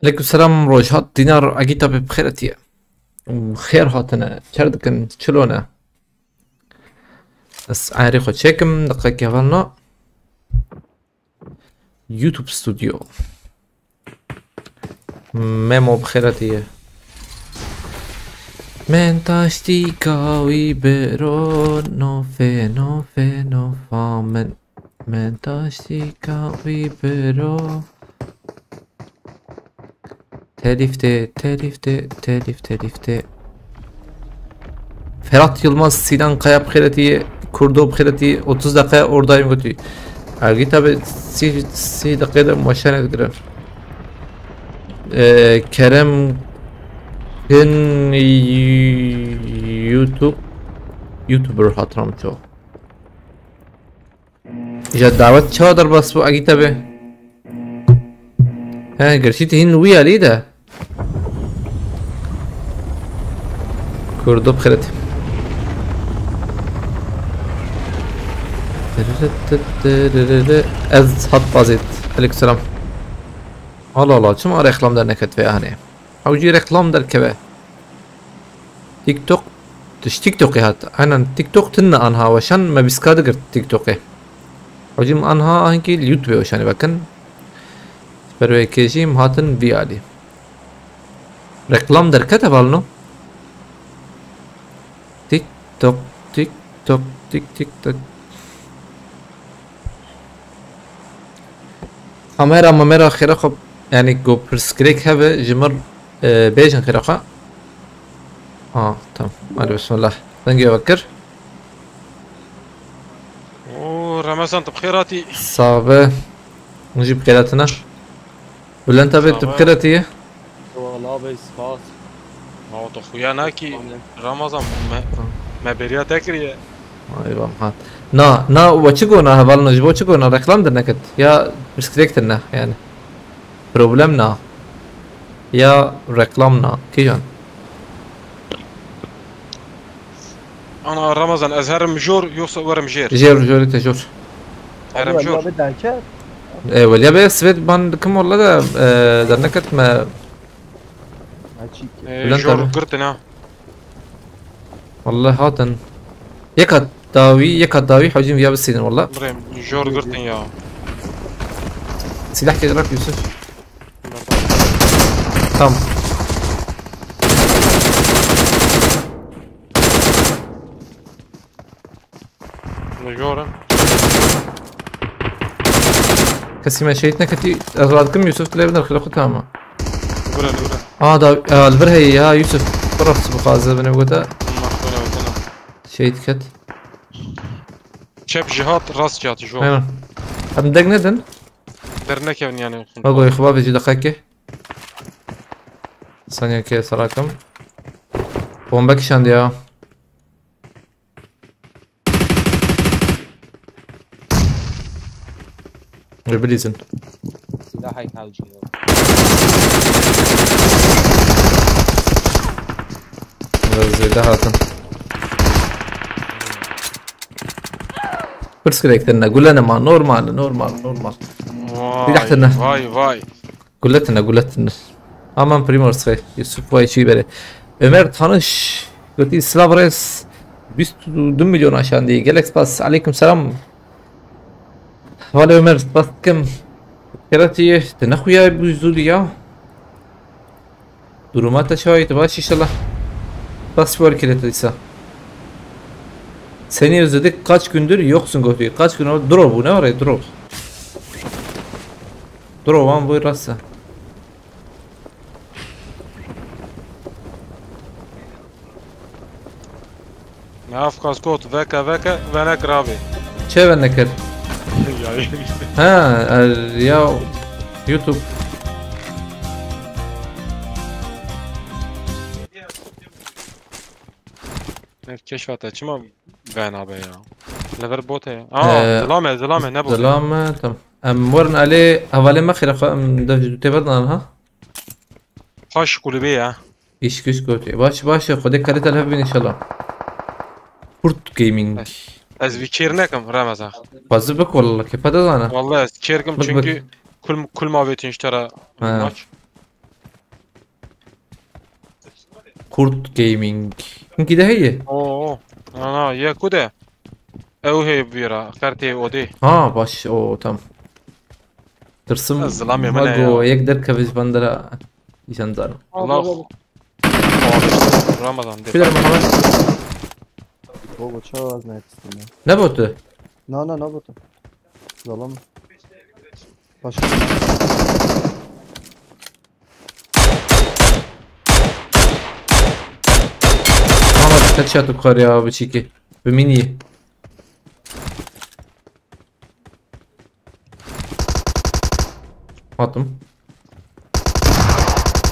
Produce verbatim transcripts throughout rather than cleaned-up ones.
Aleyküm selam, Rojhat Dinar, Agîta bi xêr hatiye. Xêr hatine, çer dikin, çilo ne? Ez ayarê xwe çêkim, deqekê hevalna. YouTube Studio. Memo bi xêr hatiye. Min taştîka wî biro, nofê, nofê, nofa min. Min taştîka wî biro. Telîf tê, telîf tê, telîf, telîf tê. Ferhat Yılmaz, Sinan Kaya bi xêr hatiye, Kurdo bi xêr hatiye, otuz dakika oradayım gotî. Ergî tabi sî, sî dakika de maşane digirin. Ee, Kerem Kin YouTube, YouTuber hatram çok. Ja dawet çawa derbas bû, Agîta be? He, girşî te hîn wî alî de. Kurdo bi xêr hatî. Ez hat bazêt. Aleyküm selam. Allah Allah, çima reklam derneket vê hanê? Hewcî reklam derkeve. TikTok. Tiş TikTokê hat. Aynen TikTok tinne anha weşan me bîska digirt TikTokê. Hocam anha ankî li YouTube weşanê vekin. Perwekê jî em hatin vî alî. Reklam derket hevalno. TikTok, TikTok, tik tik tok. Kamera mamera xêra xwe, yani ku pirsgirêk hebe ji mir, e, bêjin xêra xwe. Ha, tamam. Hadi bismillah. Dengê we kir. Oo, Ramazan, tu bi xêr hatî. Sax be. Hûn jî bi xêr hatine. Bülent abi, tu bi xêr hatî. Wala bey, spas. Ma tu xuya nakî, Ramazan, me, me bêriya te kiriye. Ay, bam hat. Na, na, we çi gona hevalno, ji bo çi gona, reklam derneket? Ya pirsgirêk tine, yani. Problem na. Ya reklam na. Kîjan? Ana Ramazan, ez herim jor, yoksa werim jêr? Jêr, jorê te jor. Herim jor. Abi derket. E, weliya be, Swêd ban dikim walla de, e, derneket me. Açık. E, Bülent jor abi. Girtin ha. Walla hatin. Yeka dawî, yeka dawî hocam ya bisînin walla. Birêm, jor girtin ya. Silah getirak Yusuf. Tam. Li jor e. Kesî me şehît neketî, ez radikim Yusuf dilê bidin xila xwe tamam. Gure, gure. Aa da, e, li vir heye ya Yusuf. Birafs bixwaze bine gote. Şehît ket. Çep jî hat, rast jî hat jor. Hemen. Em deng nedin. Dernekevin yani. Bak o xwe vecî deqekê. Saniye ke sarakim. Bombe kişandi ya. Ve bilizin. Silah hay hawcî yo. Biraz zêde hatin. Pirsgirêk tine, gule nema, normal, normal, normal. Vay, silah tine. Vay, vay. Gule tine, gule tine. Aman Primors xey, Yusuf vay çî bere. Ömer Tanış, gotî silav rêz. Bîst û du milyon aşandî. Gelek spas. Aleyküm selam. Vale Ömer, spas dikim. Keratî, te nexuya bu zûdî ya. Duruma te çawa, tu baş inşallah. Bas var kirete dîsa. Seni özledik, kaç gündür yoksun gotî. Kaç gün oldu? Duro bu, ne var ya, duro. Duro, van bu rasa. Me ev kas got, veke, veke, venek ravê. Çi venekir? Ya, ha, er, ya YouTube. Ev keşfa te çima venabe ya? Lever bot e. Aa, ee, zilame, zilame, ne bot e? Zilame, tamam. Em werin alê hevalê me xêra xwe, em dev ji dû tê vedan ha? Paş kulübe ya. Îşk îşk gotê. Baş, baş, Xwedê kalite li hev bin inşallah. Kurt Gaming. Ez vî kêr nekim, Ramazan. Bazı bik wallah, kepa da zana. Wallah ez kêr kim, bik, çünkü bik. Kul, kul mavêtin ji te re. Ha. Maç. Kurt Gaming. Hinkî de heye? Oo. Na, na, ye ku de? Ew heye bira, kartê odê. Ha, baş, o, tam. Tirsim, ez zilamê min e mago, ya. Yek derkeve ji bandera îjan zarim. Allah. Ramadan de. Şöyle Muhammed. Bobo, çawa ez ne istemiyorum. Ne botu? Na, na, ne botu? Zalim. Başka. Muhammed, headshot û kar ya, biçîkî. Bi mînî. Hatim.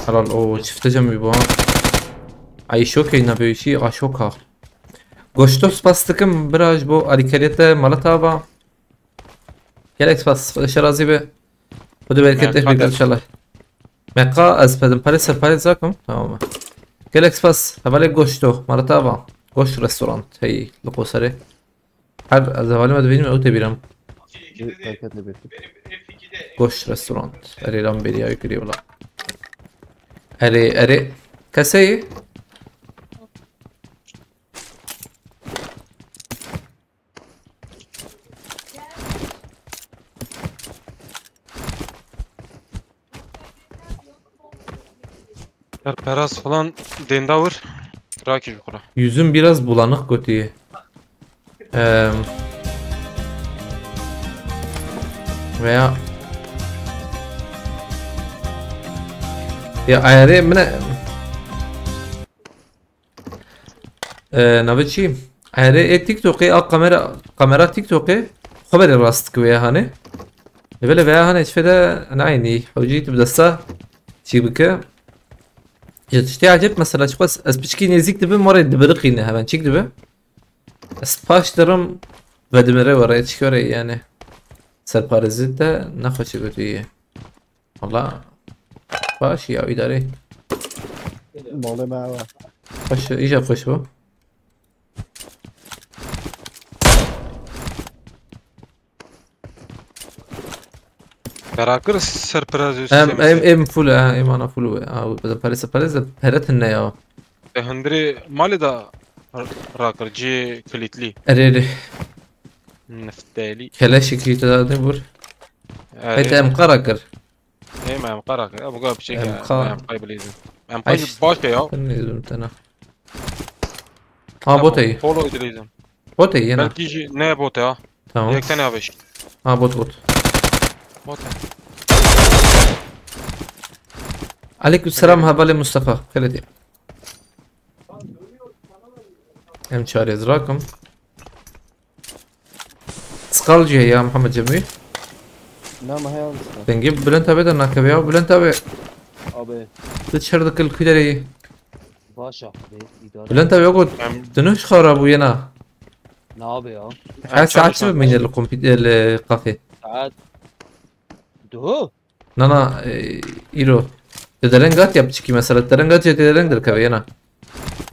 Helal, o çifte cem bu ha. Ay şokey ne böyle şey, a şoka. Goşto spas dikim, biraz bu alikeriyete malata va. Gelek spas, Xwedê şer razî be. Xwedê bereketê xwe bigre inşallah. Meqa ez pedim parê ser parê zakim. Tamam. Gelek spas. Hevalê Goşto, Maratava. Goş Restorant. Hey, li Qoserê. Her ez hevalê me dibînim, ew tê bîrim. Bereket ê bêtir. Goş Restorant. Erê lan bêriya wî kiriye wila. Erê, erê. Keseyî? Serperaz falan dênda wir. Rakî ji xwe re. Yüzüm biraz bulanık gotiye. Em, veya ya ayarê min e. Ee, navê çi? Erê, ê TikTokê, a kamera, kamera TikTokê xwe berê rast dike wê hanê. Lê belê vê hanê çi fêde, ne eynî. Hewcî tu bi desta çî bike. Ji tiştê ecêb mesela çi xwe ez piçkî nêzîk dibim, warê dibiriqîne hemen çîk dibe. Ez paş dirim vedimire were çi were yani. Serparêzî te nexweşî gotiye. Valla baş ya, îdare. Malê me ew e. Xweş, îja xweş bû. Karakir serperaz Em, em, em full ha, em ana full we. Ha, bu da parêz, parêz de pere tine ya. Te hundirê malê da rakir cê kilîtlî. Erê, erê. Neftelî. Keleşî kilîtli da din vur. Erê. Haydi em qara kir. Ê me em qara kir. Ev ga piçek Em e, qa- em qay bilîzin. Em Ay, qay baş e ya. Nêzim tena. Ha, bot ey. Polo dilîzin. Bot ey yena. Belkî jî ne bot e ha. Tamam. Yek tane abeş. Ha, bot, bot. Bot e. Aleyküm selam, hevalê Mustafa. Xêr dî. Em çarêz rakim. Skal jî heye ya Mihemed Cemî. Na, me heya wisa. Dengê Bülent abi de nakeve ya, Bülent abi. Abi. Tu çer dikil ku derê yî? Baş abi, îdare. Bülent abi, yok o, Em- tu ne xara bû yena? Ne abi ya? Her saat çi bimîne li kompî-, li kafê? Saat du. Na, na, e, îro. Te dereng hat ya piçikî mesela. Dereng hat ya te dereng derkeve yena.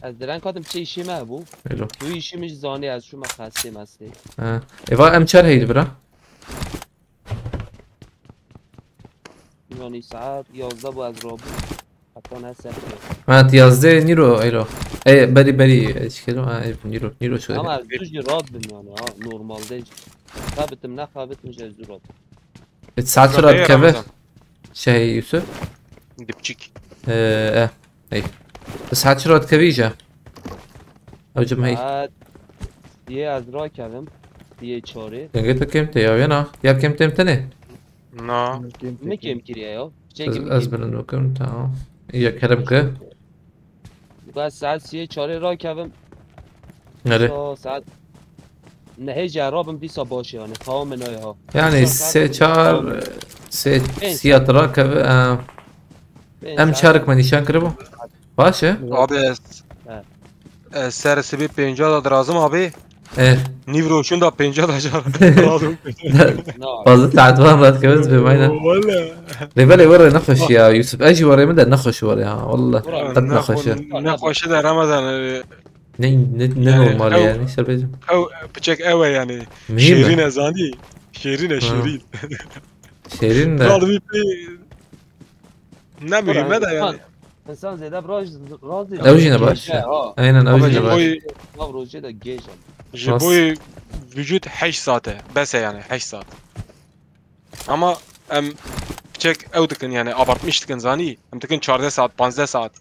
Ez dereng hatim çi işê me bû. Îro. Tu işê min jî zanî ez çûme xestê mestê. Ha. Eva em çar heydi bira. Yani saat yazdeh bû ez rabû. Heta ne ser. Ha, yazdeh nîro îro. E, berî, berî, e, çi kedim? Ha, e, nîro, nîro şöyle. Ama ez tu jî rahat bim yani ha. Normalde xebitim ne xebitim jî ez zû rahat. E, saat çira dikeve? Ramazan. Şey, Yusuf? Dipçik. Ee, e, hey. Saat çira dikeve îja? Hocam hey. Saat diye ez rakevim. Diye çarê. Denge tu kêm te ya, ya na? Ya kêm têm te ne? Na. Mi kêm kiriye ya? Çekim Ez, ez bilind bikim, tamam. Ya kerem ke. Bes saet siyê çarê rakevim. Nere? Sa saet nehê jî rabim dîsa baş e yani. Tamam nayê ha. Yani Sa saet sê çar, sê Pênc siyat rakeve, e, Pênc em saet. Çarik me nîşan kiribû. Baş e? Abi ez, He. ez ser sibê pênca da dirazim abi. E. Nîv roşun da pênca da car. Dirazim. Na. Fazla saat var rahat kevin zibê mayna. Valla. Lê belê were nexweş ya Yusuf. Ez jî were min de nexweş were ya. Wallah. Qet nexweş e. Nexweşî de Ramazan, e, Ne, ne, ne yani normal ew, yani, işte bizim. Ew, piçek ew e yani. Mühim mi? Şêrîn e zanî. Şêrîn e, Ha. şêrîn. Şêrîn de. Kral bir şey. Ne bileyim, Bura, me de yani. Însan zêde bi raz, raz dê. Ew jî ne baş e. Aynen, ew jî ne baş. Ji bo Nav rojê de gêj e. Ji bo vücut heşt saat e. Bes e yani, heşt saat. Ama em piçek ew dikin yani, abartmış dikin, zanî. Em dikin çardeh saat, panzdeh saat.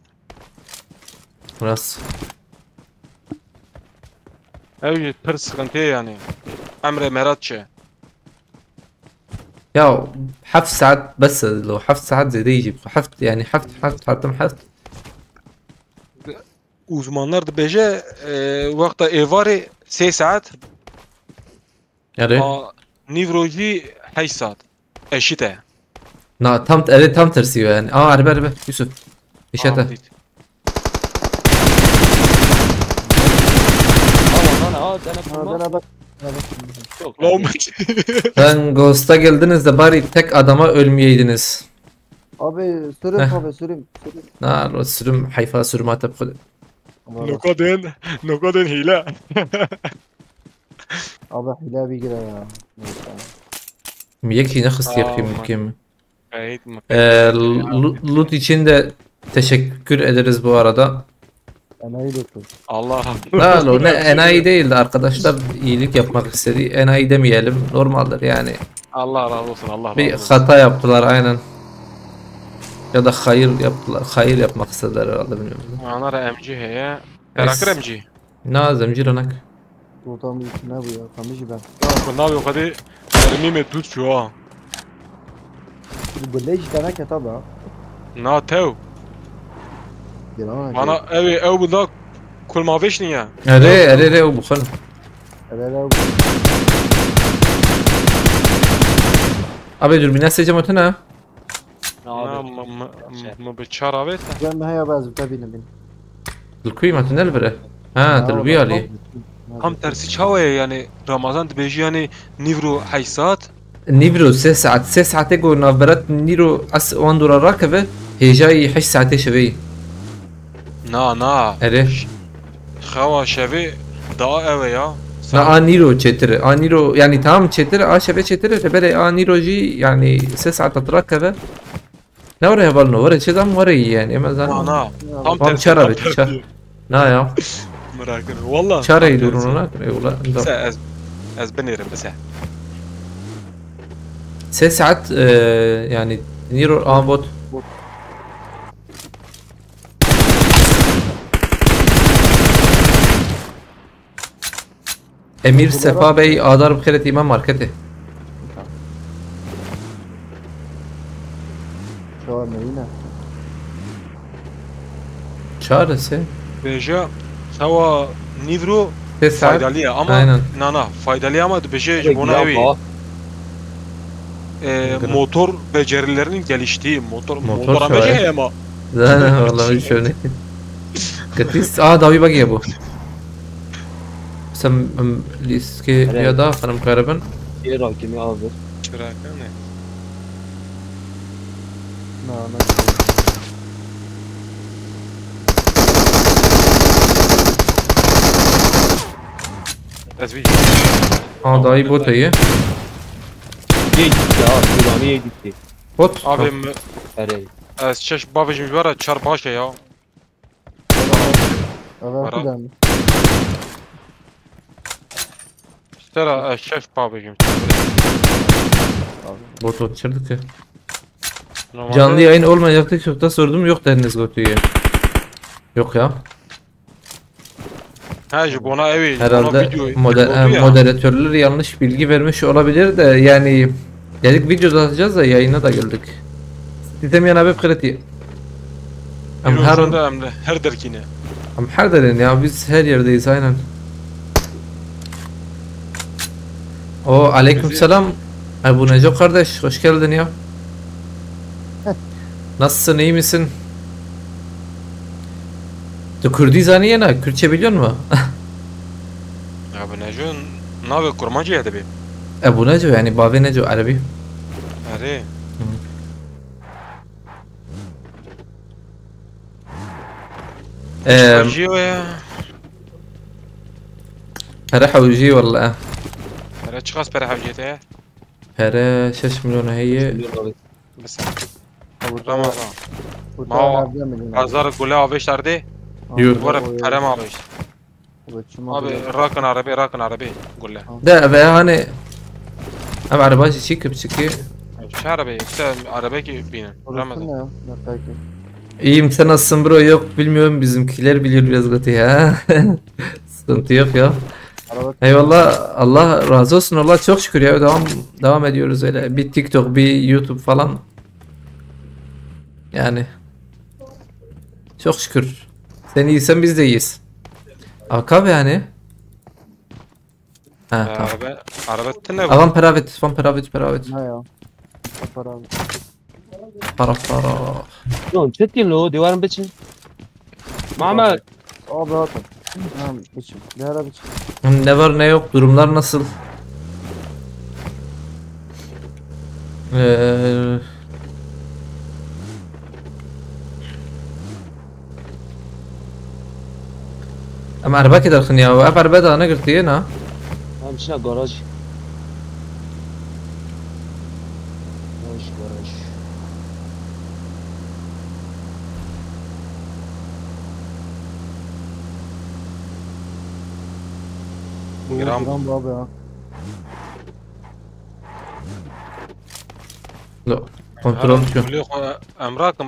Rast. Ew jî pir sıkıntı yani. Emre merat çi. Ya heft saat bes e lo. Heft saat zêde yî jî. Heft yani heft, heft, heft, heft. Uzmanlar dibêje, e, wexta êvarê sê saat, Erê. a, nîvro jî heşt saat. Eşit e. Na tam, erê tam tersî yani. Aa, erbe, erbe. Yusuf. Îşete. Aa, dît. Ama lan ha, dene kurma. Bana bak. Çok. Lan Sen Ghost'a geldiniz de bari tek adama ölmeyeydiniz. Abi sürüm Heh. Abi sürüm. Sürüm. Na lo sürüm, heyfa sürüm atep xud. Ama Noka den, noka den hile. Abi hile bir gire ya. Neyse. Yek hîne xist Aa, yapayım olmaz. mümkün. Ey, mı- Ee, lu- loot için de teşekkür ederiz bu arada. Enayi doktor. Allah. La lo ne enayi değil de arkadaşlar iyilik yapmak istedi. Enayi demeyelim. Normaldir yani. Allah razı olsun, Allah razı Bir olsun. hata yaptılar aynen. Ya da hayır yaptılar. Hayır yapmak istediler herhalde, bilmiyorum. Ana M G heye. Es- Merakır M G. Na zemci ranak. Sultan bir içine bu ya. Kamışı ben. Ya bu ne yapıyor hadi? Mermi mi düz şu ha. Bu leş dana ketaba. Na tev. Gel ona. Bana evi ev bunda kulmaveştin ya. Ere ere ere o bu xan. Hele hele. Abi dur bir nasıl cemaatına. Na mı mı mı bir çar avet. Ben daha ya bazı tabi ne bin. Dilkuy ma tunel bire. Ha, dilkuy ali. Tam tersi çawa ye yani, Ramazan dibêjî yani nîvro heşt saat. Nîvro sê saat, sê saate go navberat nîro as wan dora rakeve, hêjayî heşt saate şeveyî. Na na. Erê. Xewa şevê daha ev e ya. Na a nîro çêtir e. A nîro yani tamam çêtir e, a şevê çêtir e, te berê a nîro jî yani sê saat at rakeve. Ne were hevalno, were çê zam were iyi yani, ema zanim. Na na. Tam Tam tersi, çara tam bit, tersi. ça. Na ya. Merak etme. Valla. Çara tam iyi tersi. durumuna. Eyvallah. Mesela ez, ez binêrim mesela. Sê saat e, yani nîro a bot. Emir Sefa Bey, adar bi xêret, îmam marketê. Şu an yine. Çaresi. Beja, tawa nîvro Sê saat. Faydalı ya ama Aynen. Na na, faydalı ama dibêje ji bona ew ê. E, motor becerilerinin geliştiği, motor Motor motor amacı şahı. Heye ama. Zaten vallahi şöyle. Katis. Aa, dawi bak ya bu. Sen em, liske ya da hanım karaben. Bir rakimi aldı. Çırak ne? Na na. Ez bir Aa, dawi bot heye. Yê gitti ha. Kur'an'ı yê gitti. Bot. Abi mi- Erey. ez çeş babacım var ya, çar paşa ya. Evet Para. bir tane. Sera ez çeş babacım. Bot bot çırdık ya. Normalde Canlı yayın olmayacaktı, çok da sordum, yok dediniz Gotu'yu. Yok ya. Ha, ji bona ew ê, ji bona Herhalde video moder- oldu e, ya. Moderatörler yanlış bilgi vermiş olabilir de yani dedik videoda atacağız da yayına da geldik. Sitem yana bir kredi. Em Yok, her sen de em de her derkine. Em her derin ya, biz her yerdeyiz aynen. O aleyküm selam. Ebu Neco kardeş, hoş geldin ya. Nasılsın, iyi misin? Tu Kürdi zaniyena, Kürtçe biliyor musun? Ya bu Neco navê Kurmancî ye dibê. Ebu Neco yani, bavê Neco, Erebi. Erê. Eee, Jî ya. Pere hewcî wele. Pere çiqas pere hewcê te ye? Pere şeş milyon heye. Bes. Ramazan. Kutu Ma hevdeh milyon. Hazar gule avêş erdê. Yur. Were perem avêş. Abi, rakin arabê, rakin arabê. Gule. De, ve hani ev araba jî çi kip çiki? Çi arabê? İşte arabê ki binin. Ramazan. Ne ya? Ne peki? İyiyim, sen nasılsın bro? Yok, bilmiyorum, bizimkiler biliyor biraz kötü ya. Sıkıntı yok ya. Araba. Eyvallah, Allah razı olsun. Allah çok şükür ya. Devam devam ediyoruz öyle. Bir TikTok, bir YouTube falan. Yani. Çok şükür. Sen iyisen biz de iyiyiz. Akab yani. Ha, tamam. Araba, araba tine. Avan peravit, van peravit, peravit. Ne ya? Para. Para, para. Oğlum, çetin lo, divarın biçin. Mehmet. Abi, abi. Tamam, biçim. Ne ara biçim? Ne var ne yok, durumlar nasıl? Ee, Em erbekê derxin ya, ev erbe da negirtiye na? Em çine garaj. Garaj, garaj. Bu Gram. Gram bu abi ya. Lo, kontrol şu. Biliyor, em rakim.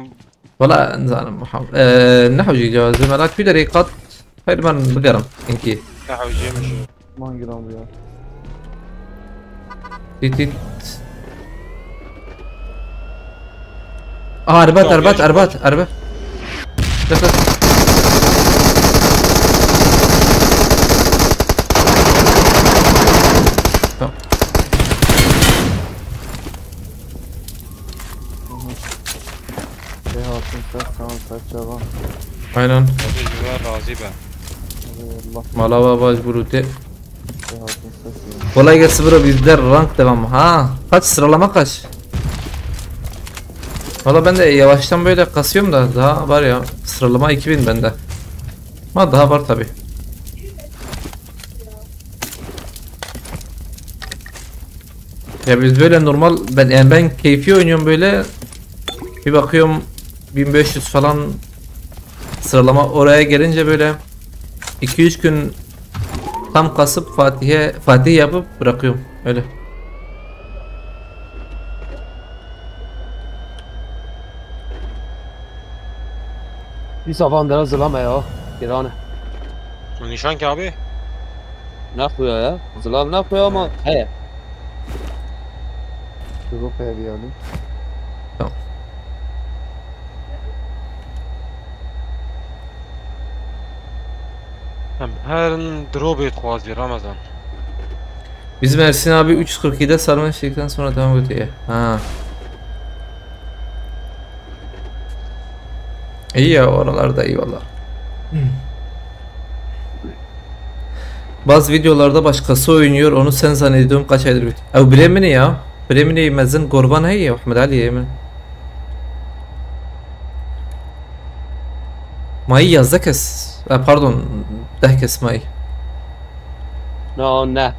Wala nizanim Muhammed. Ee, ne hewcî cewazê me la kû derê qat. Hayır ben bigerim. Inki. Ne hewcî min şu. Man giran bu ya. Tit tit. Aha, erbat, erbat, erbat, erbat. Bak, bak. Tamam. Bê hatîn ser, tamam, ser çava. Aynen. Abi, ji we razî be. Ey Allah. Malava baş burute. Bê hatîn ser, tamam. Kolay gelsin bro, bizde rank devam. Ha, kaç sıralama kaç? Valla ben de yavaştan böyle kasıyorum da daha var ya, sıralama iki bin bende. Ama daha var tabi. Ya biz böyle normal, ben yani ben keyfi oynuyorum böyle. Bir bakıyorum bin beş yüz falan sıralama, oraya gelince böyle iki üç gün tam kasıp Fatih'e Fatih yapıp bırakıyorum öyle. Dîsa van dera zilam e ya. Giran e. Nîşan ki abi? Ne xuya ya? Zilam ne xuya ama heye. Drop heye bir yani. Tamam. Em her dropê dixwazî Ramazan. Bizim Ersin abi üç yüz kırk yedide sarma çektikten sonra devam ediyor. Ha. İyi ya, oralarda iyi valla. Bazı videolarda başkası oynuyor, onu sen zannediyorum, kaç aydır bit. Ew birê min e ya. Birê min ê mezin Gorvan heye ya, Ahmed Ali yemin. Mayî yazdeh kes. E, pardon, deh kes mayî. No, ne.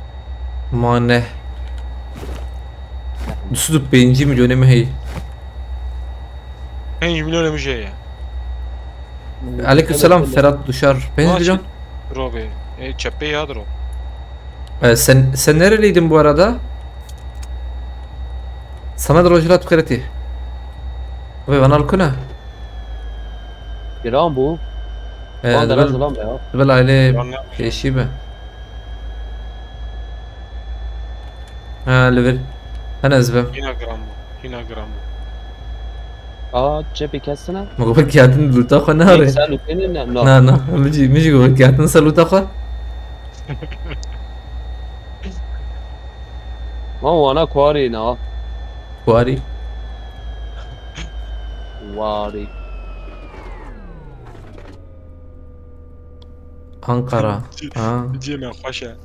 Ma ne. Du sed û pêncî milyonê me heye. Pênc milyonê min jê ye. Aleykümselam Ferhat Duşar. Pênc milyon? Robê. E, çepê ya diro. E, sen, sen nereliydin bu arada? Samet Rojhilat Kureti. Ve Vanal Kuna. Giran bû. E, Van dera zilam be ya. Vel aile pêşî be. Ha, li vir. Hene ez vem. Hîna giran bû. Hîna giran bû. Aa, çepê kesine? Min got, "Ketin luta xwe nare." Sen lutê ne, ne, no. Na, na. Min jî, min jî got, "Ketin ser luta xwe." Ma wana kuarî na. Kuarî. Warî. Ankara. Cî-, ha. Cî me xweş e.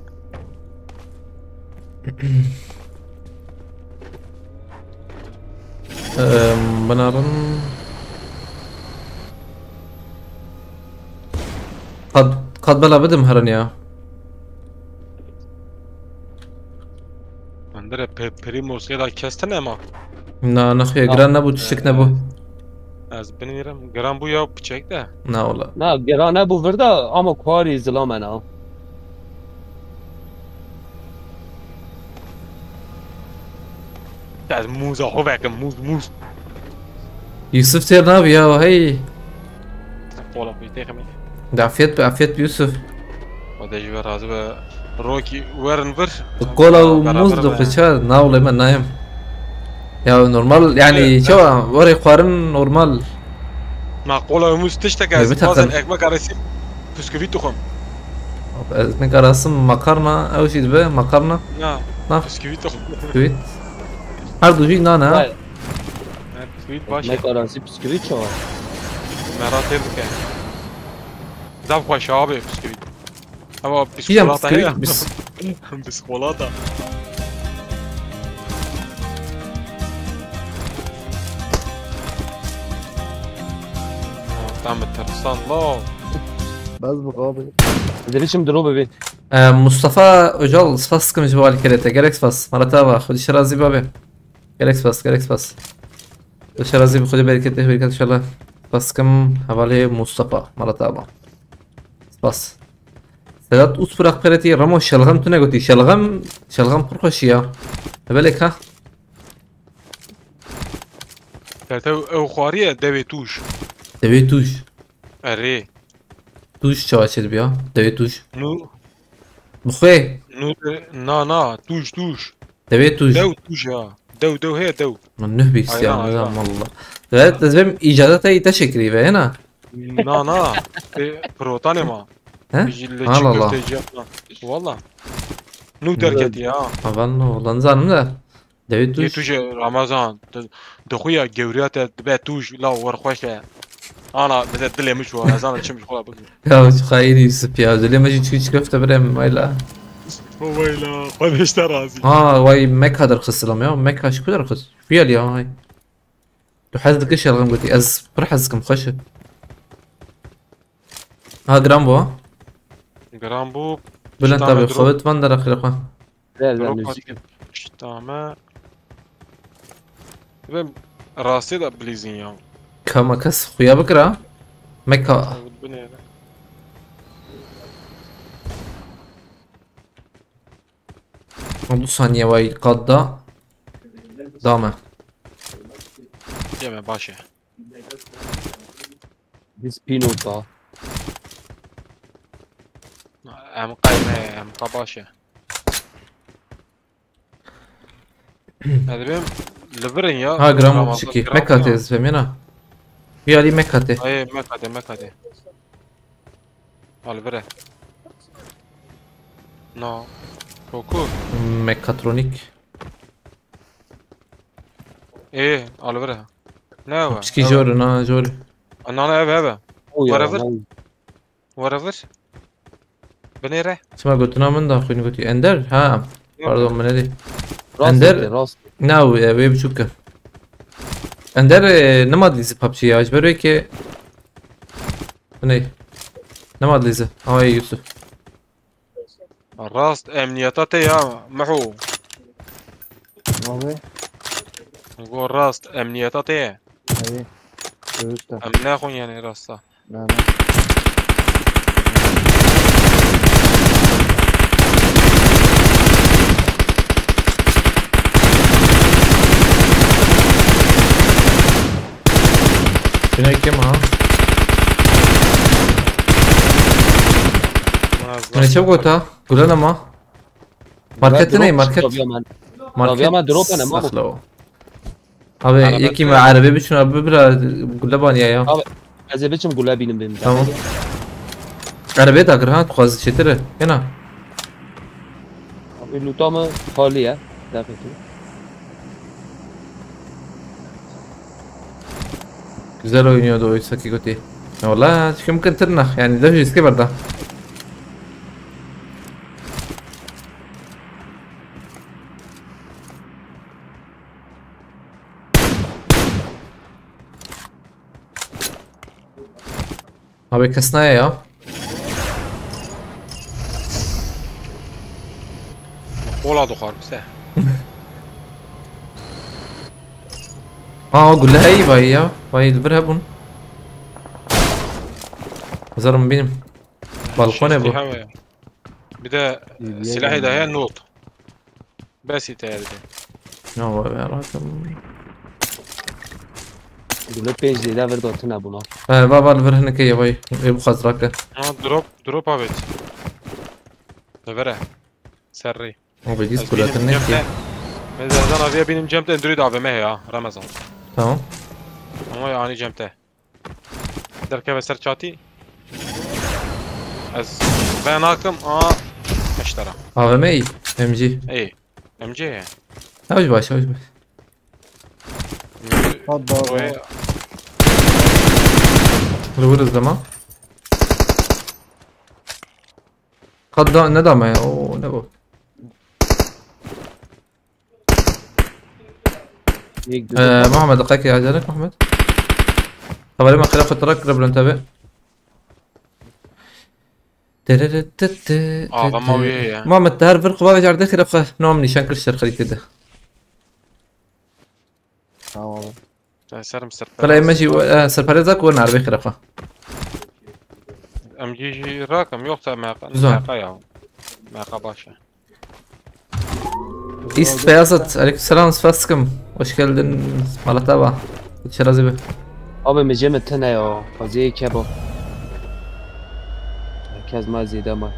Em, binarin. Qad, qad bela bidim herin ya. Endere pe-, Primos ya da kestin ema. Na, nexuya, giran nebû, tiştik nebû. Ez binêrim. Giran bû ya piçek de. Na wala. Na, giran nebû vir de ama kuarî zilame na. Ez mûza xwe vekim, mûz, mûz. Yusuf têr nabî ya, hey. Pola xwe têximî. De afiyet be, afiyet be Yusuf. Xwedê ji we razî be. Rokî werin vir. Kola û Beraber mûz be. Dixwe çar, na wala me nayêm. Ya normal, yani Evet, çawa, werê xwarin normal. Na kola û mûz tiştek Ne ez. bitakin. Bazen ekmek arası bisküvit dixwim. Ekmek arası makarna, ew jî dibe makarna. Na, Na. Bisküvit dixwim. Bisküvit. Her du jî nan ha. Vay, Evet, bisküvit baş. ekmek arası bisküvit çawa? Mera têr dike. Zaf xweş abi bisküvit. Ama Piyam biskolata heye. bisküvit bis. Biskolata. Tam tersan la. Bes bû abi. Dibêjim diro bibê. Ee, Mustafa Öcal, spas dikim ji bo alîkirê te. Gelek spas. Mara te ava. Xwedî şerazî babe. Gelek spas, gelek spas. Xwedî şerazî bi Xwedî bereketê bereket inşallah. Spas dikim hevalê Mustafa. Mara te ava. Spas. Sedat Uspırak Pereti, Ramo şelxem tune gotî. Şelxem, şelxem pir xweşî ya. Belê ka. Te ew xwariye devê tûj. Devê tûj. Erê. Tûj çawa çêdibiya? Devê tûj. Nu, Bixwê. nu de, na na, tûj tûj. Devê tûj. Dew tûj ya. Dew dew heye dew. Min nuh bîstiya, Ayran, nizam ayran. valla. Evet, ez bêm îcada te îta şekrî ve, hena? Na na. E, protanê ma. He? Ji li Allah çi Allah. köfteci yapma. Valla. Nu derketî ya. Ha, ben no, lan zanım da. Devê Yê tûj. tûj e, Ramazan. Di, di xwe ya gewriya te dibe tûj la wer xweş e. Ana bize dilê min çû, ez ana çim ji xwe bikim. Ya şu xayîn Yusuf ya. Dilê me jî çû çi köfte birem, wayla. Wayla, xwe beşte razî. Ha, vay Mekka derxist silam ya. Mekka ji ku derxist? Şu yel ya, hay. Tu hez dikî şerxim gotî. Ez pir hez dikim, xweş e. Ha, giran bû. Giran bû. Bilend Şitame abi, drop. Xwet van dera xêra xwe. Ver ver Drop müzik. atî. Şitame. Ve rastê de bilîzin ya. Kama kes xuya bikira. Mekka. Binêre. Du saniye vay qat da. Dame. Yeme baş e. Biz pilota. Em qayme, em qa baş e. Hadi ben li vir in ya. Ha, gram Ramazan çiki. gram Mekate ya. Ez femina. Bir ali Mekate. Ay, Mekate, Mekate. Al vire. No. Koku. Mekatronik. E, al vire. Ne var? Çiki jor na jor. Anana ev ev. O ya. Whatever. Lan. Whatever. Binêre. Çima gotuna min da xwîn gotî. Ender? Ha. Pardon, min nedî. Rast Ender- eke, rast. Na, wê, wê biçûk e. Ender, e, nema dilîzî PUBG ya. Ji ber wê ke. Ney. Nema dilîzî. Ay Yusuf. Rast emniyeta te ya Miho. Abi. Go rast emniyeta te ye. Abi. Dürüst de. Em nexwin yani rasta. Ben Şuna kim ha? Şuna çabuk ota. Gulana ma. Markette ne? Market. Market. Abi ama drop ne, Mamo? Saxla o. Abi yekî me erebe biçin abi bira gule baniya ya. Abi, ez ê biçim gule bînim bim. Tamam. Erebe dagir ha, tu xwazî çêtir e. Hena. Abi luta mı hali ya? Dakika. Güzel oynuyordu oysa ki Guti. Ya valla, çünkü mümkün tırnak yani, de riske var da. Abi kes naya ya. Kola dixwar bise. Ha, o gule heyî vayî ya. Vayî li vir hebûn. Zarim bînim. Balkonê bu. Bir de silahı da ya not. Bes yeter. Ne var ya rahatım. Gule pênc lîre vir dotine buna. He, va va li vir hinekê ye vay. Ê bu xazrake. Ha, drop, drop abi. Devere. Serri. O bilgiz kuletin ne ki? Ramazan abiye benim cemde Android A V M ya, Ramazan. Tamam. Ama yani cemde. Derkeve ser çatî. Ez ben hakim a eştara. A V M iyi. M G. Ey. M C ya. Hoş baş, hoş baş. Hadi abi. Li wir zema. Qad da ne dama ya? Oo, ne bu? Yek Ee, Muhammed, dikkat ki acele Muhammed. Xeberê me xira xwe tirak kire bilind tabi. Tererê tı tı tı Ağlama tı. Uye ya. Muhammed, te her vir xwe bavê cardê xira xwe nom nîşan kir ser xerîtê de. Tamam abi. Sen serim ser. Xira ême jî e, serperêza ku werne erbê xira xwe. M G ji rakam yoksa M K, Güzel. M K ya. M K başa. East Beyazıt, aleykümselam, spas dikim. Hoş geldin, Malatava. Şirazi be. Abi mi cem tine ya. Fazla kebo. Herkes ma zêde ma.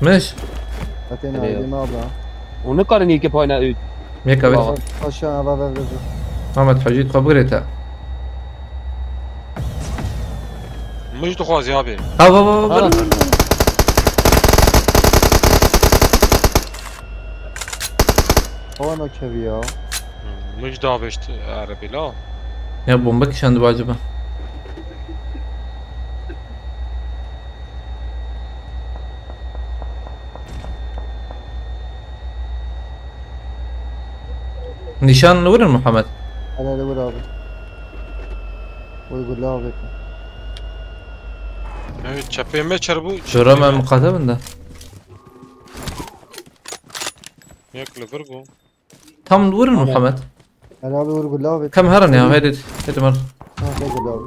Miş? Zaten Öyle aydın abi. Onu karın ilk payına üt. Miyek abi. Baba. Aşağı ava ve ve. Muhammed Hacı kabul et ha. Mij dixwazi abi. Ha, ha, ha, ha. Ha. Havan o kevi ya. Mij davêşt erebî la. Ya bomba kişendi bu acaba? Nişan vurun Muhammed. Hele hele vur abi. Vur gule abi. Evet, çepê me çer bû. Şura me muqate binde. Yek li vir bû. Tam vurun Muhammed. Hele abi vur gule abi. Kam herin ya, hadi. Hadi mar. Ha, gel gule abi.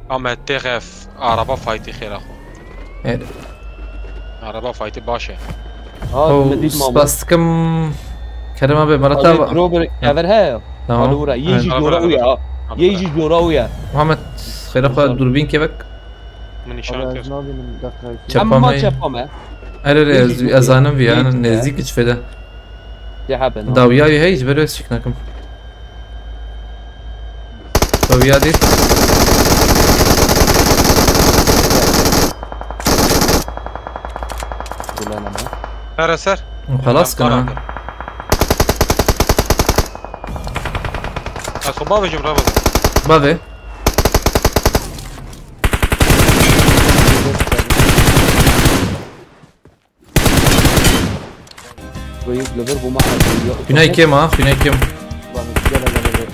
Ahmet têxef araba faytî xêra xwe. Hadi. Araba faytî baş e. Ha, Oh, mi dît ma. spas dikim. Kerem abi, Malat abi. Robert, ever he. Tamam. Alura, yê jî Evet. jora uya. Yê jî jora uya. Muhammed, xêra xwe dûrbîn kevek. Min nîşan Abi kir. ez nabînim dakika iki. Çapa Ama me. çapa me. Erê, erê, Yê ez, jî ez zanim vî, yê yani jî nêzîk hiç fêde. Dê hebe no. Dawiya wî heyî ji ber wê çik nakim. Dawiya dît. Gulana me. Her ser. Xelas kir ha. Ez xwe bavêjim Ramazan. Bavê. Xweyî li vir bû ma. Xwînay kêm ha, xwînay kêm. Bak, gel hele hele.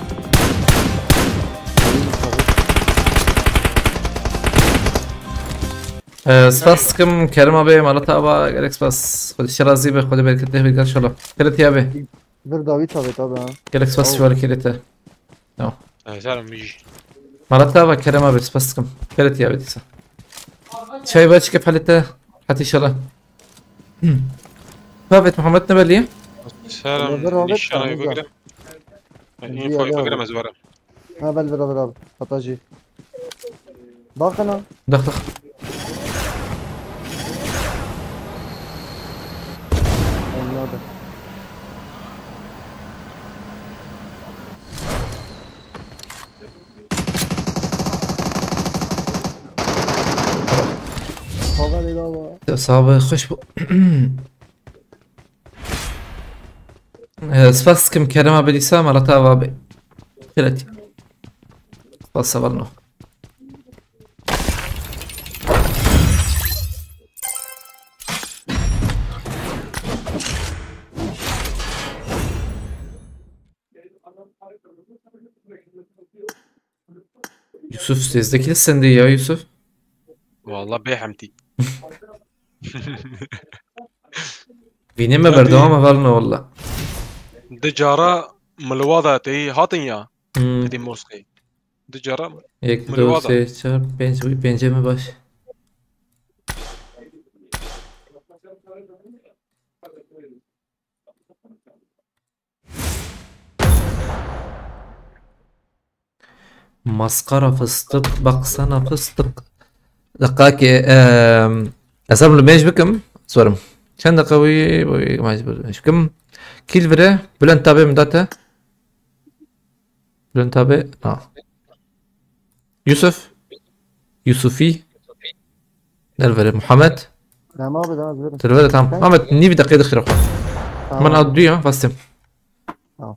Ee, spas dikim, Kerim abi, Malat abi, gelek spas. Xwedê şer razî be, Xwedê bereketli be, inşallah. Xêret ya be. Bir David abi tabi ha. Gelek spas şivar kirete. Ezer mij. Malat abi, Kerem abi, spas dikim. Xêret ya be dîsa. Çay baş kefalete. Hadi inşallah. David Muhammed ne belli? Selam. Ömer Ahmet Nîşanê Ramazan. bigire. Bizi Infoyu alıyor bigire abi. ez werim. Ha, bel beraber abi. Hatta jî. Bakın ha. Dax dax. Anladım. Haber ela var. Sabe xweş bû. Ee, spas dikim Kerem abi dîsa, Malat abi. Xêret. Spas sevalno. Yusuf, sêzdekî sendê ya Yusuf. Valla bê hemtî. Vînê me berdewam hevalno valla. Di cara milwa da teyî hatin ya. Hmm. Êdî Moskayê. Du cara mı? Yek, du, sê, çar, pênc, wî pêncê me baş. Maskara fıstık, baksana fıstık. Deqakê, em, ez em li mêj bikim, zorim. Çend deqa wî, wî, wî, mêj bikim. Kîl vire, Bülent abi min date. Bülent abi, ha. Yusuf. Yusufi. Nervere Muhammed. Tamam abi, tamam, verin. Nervere, tamam. Ahmet, nîv deqê dixire xwe. Tamam. Min ad duya, fastim. Tamam.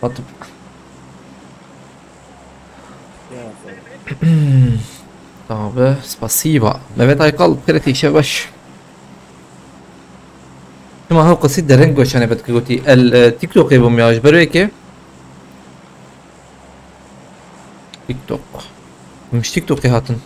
Atıp. Tabi, spasiba. Mehmet Aykal, P R T, şev baş. Çima hew qisî dereng goşanê be dikir gotî. El, e, TikTokê bûm ya, ji ber wê yekê. TikTok. Min ji TikTokê hatin.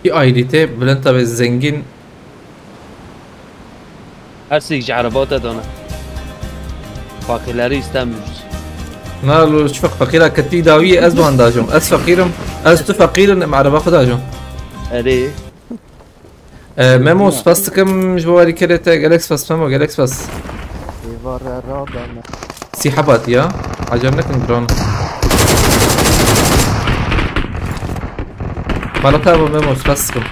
Bir ayrıte Bülent abi zengin. Her sik ji ereba te dana. Fakirleri istemiyoruz. Na, lo, çi fek-, fakira ketî dawî, ez bandajım. Ez fakirim. Ez tu fakirin, em ereba xwe dajim. Erê. E, Memo, spas dikim ji bo warîkerê te. Gelek spas Memo, gelek spas. Êvar re radane. Sî hebat ya. Acem nekin drone. Bana tabi Memo, spas dikim.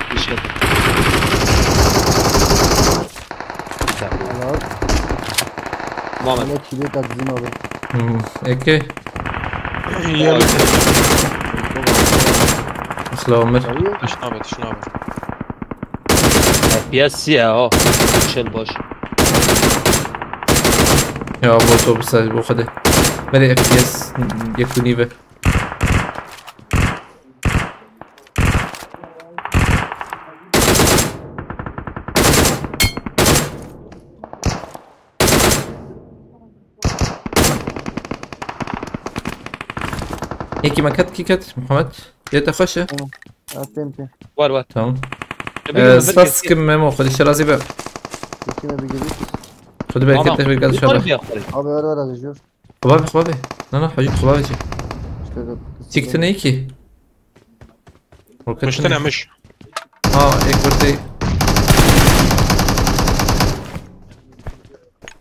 Helal. Muhammed. Bana çile takzim abi. Hmm, eke. Yelek. Isla Ömer. Tişnabe, tişnabe. F P S siyah ha. Çel baş. Ya bu otobüs bu kadar. Bere F P S yek û nîve. Yekî me ket, kî ket, Muhammed? Yê te xweş e? Tamam. Ha, tem, tem. Var, var. Tamam. Ee, spas dikim Memo, xwedî şerazî be. Yekî me bir gelip. Xwedî bereket te, bereket inşallah. Abi, ver, ver, az jür. Xwe bavê, xwe bavê. Na, na, hecî xwe bavê çi? Çîk tu neyî kî? Roket Miştine tune. Miş. Ha, ek birtê.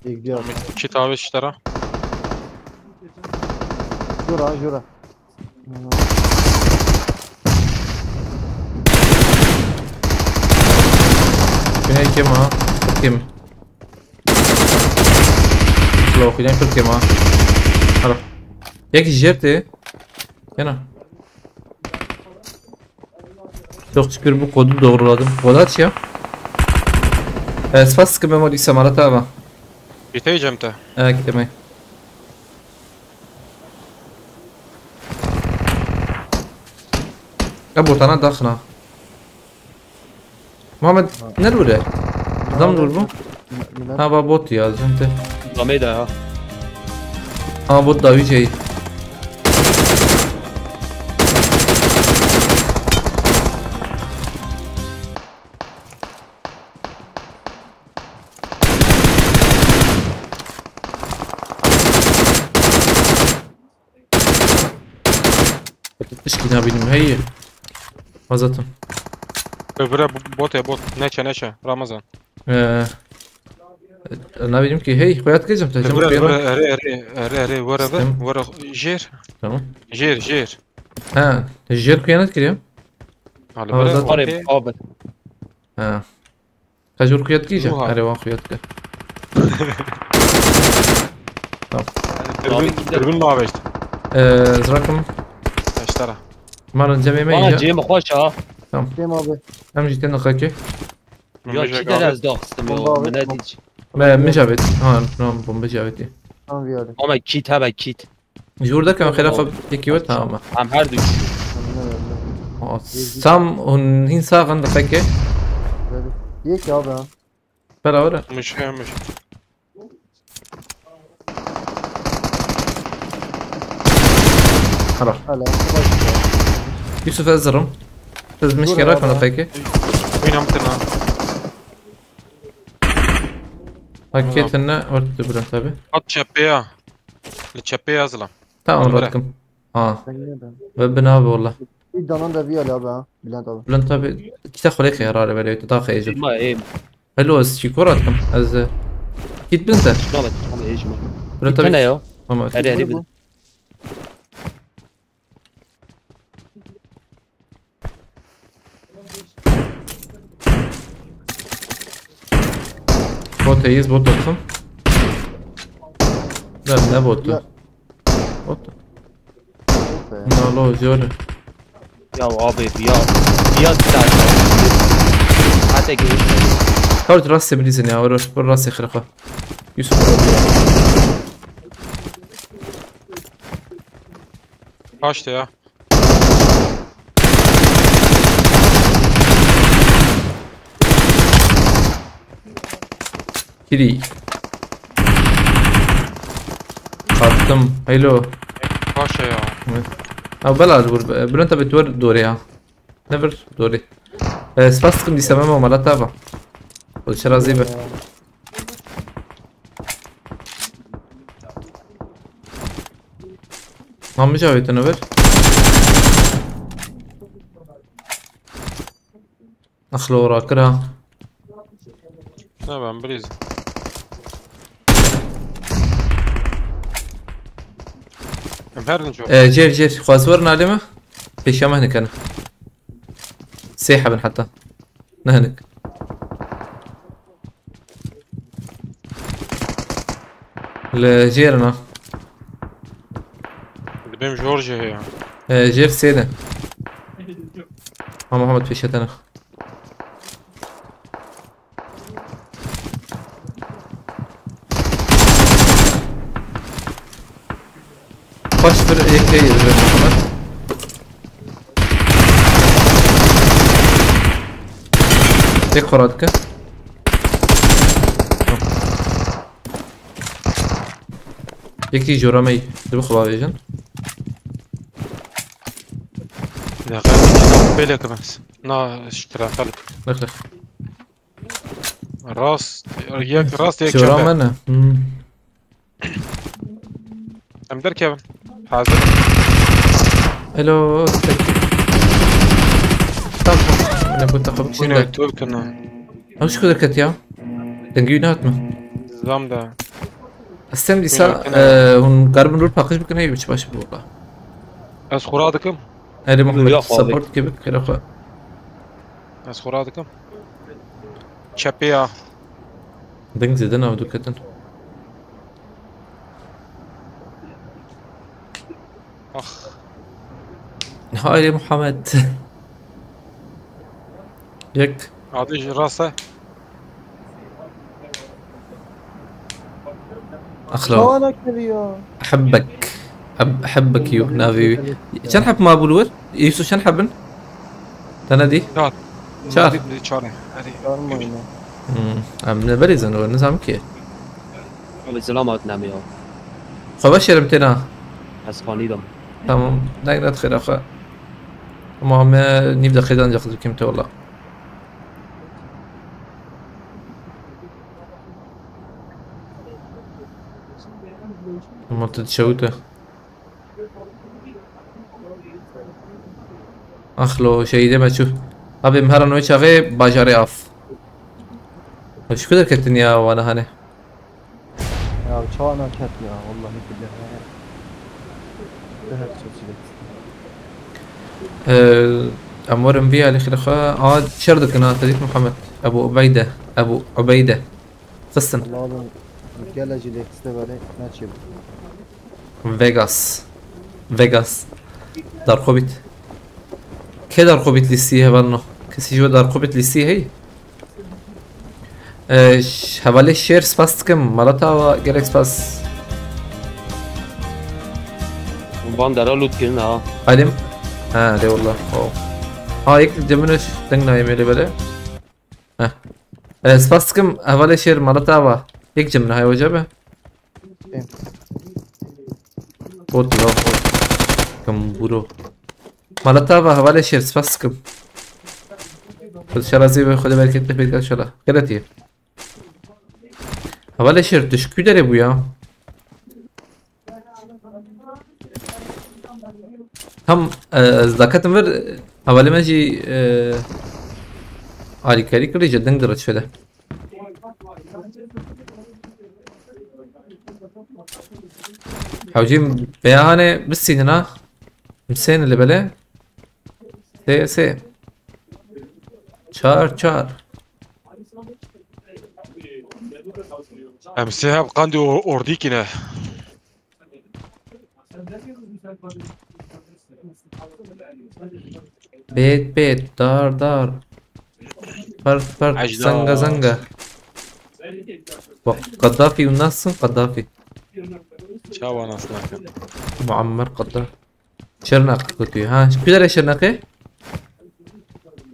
Yek diyor. Çi tavê ji te re? Jura, jura. Kime kim ha? Kim? Lo, kime kim ha? Hala. Yek jerte. Yana. Çok şükür bu kodu doğruladım. Koda çi ya? E, spas ki memoli samara tava. Biteyeceğim te. E, gitmey. Ya botana daxna. Muhammed, ne lure? Adam dur bu. Ha, ba bot ya, zente. Damê de ha. Ha, bot da ücey. Tişkî nabînim heye. Hazatim. Öbüre bu-, bot ya bot. Neçe neçe. Ramazan. Ee, nabînim ki hey, xwe yat kecim te. Öbüre, öbüre, erê, erê, erê, erê, were be, Sistem. Were jêr. Tamam. Jêr, jêr. Ha, jêr kuyanet kiriyor. Hala Ramazan. Bere, abi. Ha. Qejûr xuya dikî jî? Wiha. Erê, wan xuya dike. Tamam. Dürbün, abi, dürbün mi abi işte? Ee, zirakim. Eştara. Marin cemê me Bana iyice. Cem xweş ha. Tamam. Cem abi. Em jî tên xekê. Ya çi der ez daxistim ya. Bomba abi. Min ne dît. Me, min javêt. Ha, tamam, bombe javêtî. Tamam, bir abi. Ama kit, hemen kit. Ji wir dekem xêra xwe yekî we tamam e. Em her du. Anladım. Aa, Sam hûn hîn sax in li fekê. Yek abi ha. Beraber e. Mişe, mişe. Hala. Hala. Yusuf ez zirim. Siz mişke rakın fekê. Oynam tırnağı. Hakiyetinde örtü bile tabi. At çepeye. Li çepê yazılan. Tamam, bırak. Rahatım. Ha. Sen niye ben? Ve bin abi valla. Bir danan da bir al abi ha. Bülent abi. Bülent abi, iki de kolek yarar böyle, daha heyecan. Ma em. Hello, ez çîkor atkim. Ez, e, git bin te. Tamam, tamam, heyecan. Bülent abi. Bitene ya. Tamam. Hadi, hadi, bin. Bot heyiz, bot atın. Ne, ne botu? Ya. Bot. Nalo, zor. Ya abi, ya, ya zaten. Hadi görüşürüz. Kavit rastê bilîzin ya, oros, bu rastê xirqa. Yusuf. Kaçtı ya. Kiri. Attım. Hello. Paşa ya. Evet. Abi bela dur. Bülent abi, dur, dur ya. Ne bir dur. E, spas tıkım diyse ben o malata va. O çera zibe. Lan bir cevap ver. Axlo rakira. Ne ben biriz. Em her din çok. E, cer, cer. Xwaz werin alê me. Pêşiya me hinek hene. Sê hebin heta. Ne hinek. Li jêr na. Dibêm jor jê heye. E, jêr sê de. Ha, Muhammed pêşe te nix. Baş bir A K yedi Muhammed. Tek xora dike. Yekî jora me yî. Dibi xwe bavêjin. Ya, xelk, belê ki ben. Na, şikira, xelk. Nexir. Rast, yek rast, yek çepe. Jora me ne? Hmm. Em derkevin. Hazir. Hello. Tamam. Ne bu takım Bu şimdi. ne? Türk'ün ha. Hoş gördük ya. Dengî ne atma. Zam da. Estem dîsa Buyurun, e, hûn garibin rû paqij bikin, hey, biç baş bu valla. Ez xura dikim. Erê Muhammed, Yok, support gibi kira xwe. Ez xura dikim. Çepê ya. Deng zêde nav duketin. Ax. Hayri Muhammed. Yek. Adî ji rast e. Axla. Çawa nakiriya? Ehibbek. Eb- Ehibbek yu navê wî. Çend heb ma bû li wir? Yusuf, çend heb in? Te nedî? Çar. Çar. Çar. Erê. Çarmayın. Hmm. Em ne berê zeno, nizam ki. Abi selam at name ya. Xwe veşêrim têna. Haskanî dam. Tamam. Deng net xêra xwe. Ama me nîv deqê de ancak dikim te wala. Ama tu dişewite. Axlo, şehîdê me çû. Abi, em herin wê çaxê bajarê af. Ev ji ku derketin ya wana hane? Ya çawa naket ya, vallahi billahi. Zehir çeçilek. Ee, em werin vî alî xêr xwe. A, şer dikin ha, te dît Muhammed. Ebu Ubeyde. Ebu Ubeyde. Xistin. Vallahi oğlum, gel acele işte böyle, ne çevir. Vegas. Vegas. Darkobit. Kê Darkobit lîstî hevalno? Kesî ji we Darkobit lîstî hey? Ee, ş- hevalê şêr spas dikim. Mala te ava, gelek spas. Van dera loot kirin ha. Alim. Ha, de wallah. Oh. Ha, yek cemine deng nayê mêlê bele. Heh. Ee, spas dikim. Hevalê şêr, mala te ava. Yek cemine hay hoca be. Em. Bot la. Kamburo. Mala te ava, hevalê şêr, spas dikim. Xwedê şerazî be, Xwedê bereketli pêk şela. Geletiye. Hevalê şêr, tu ji ku derê bû ya? Tam, e, ez daketim vir, hevalê me jî, e, alîkarî kirî ji deng dirit şöyle. Hewcî beya hane bisînin ha. Misên li bele. Sê, sê. Çar, çar. Em sê heb qandî or- ordî kine. Bêt, bêt, dar, dar. Pert, pert, Ecda. zanga, zanga. Bak, Kaddafi, nasıl Kaddafi? Çawa nas nakin. Muammer Kaddafi. Şirnaq gotiye. Ha, ku derê Şirnaqê?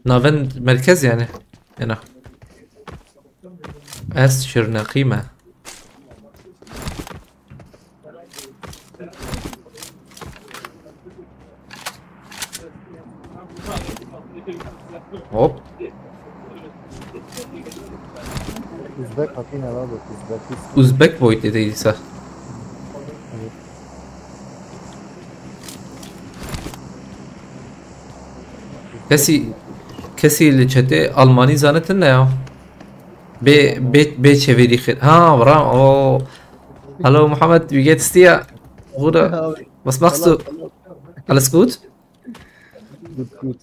Navend merkez yani. Ena. Ez Şirnaqî me. Hop. Uzbek hatî ne la bak, Uzbek. Uzbek boyut dedi İsa. Evet. Kesî, kesî li çetê Almanî zanitin ne ya? Bê, bê, bê çevirî xir. Ha, bra, o. Hallo Muhammed, wie geht's dir? Bruder, was machst du? Alles gut? Gut, gut.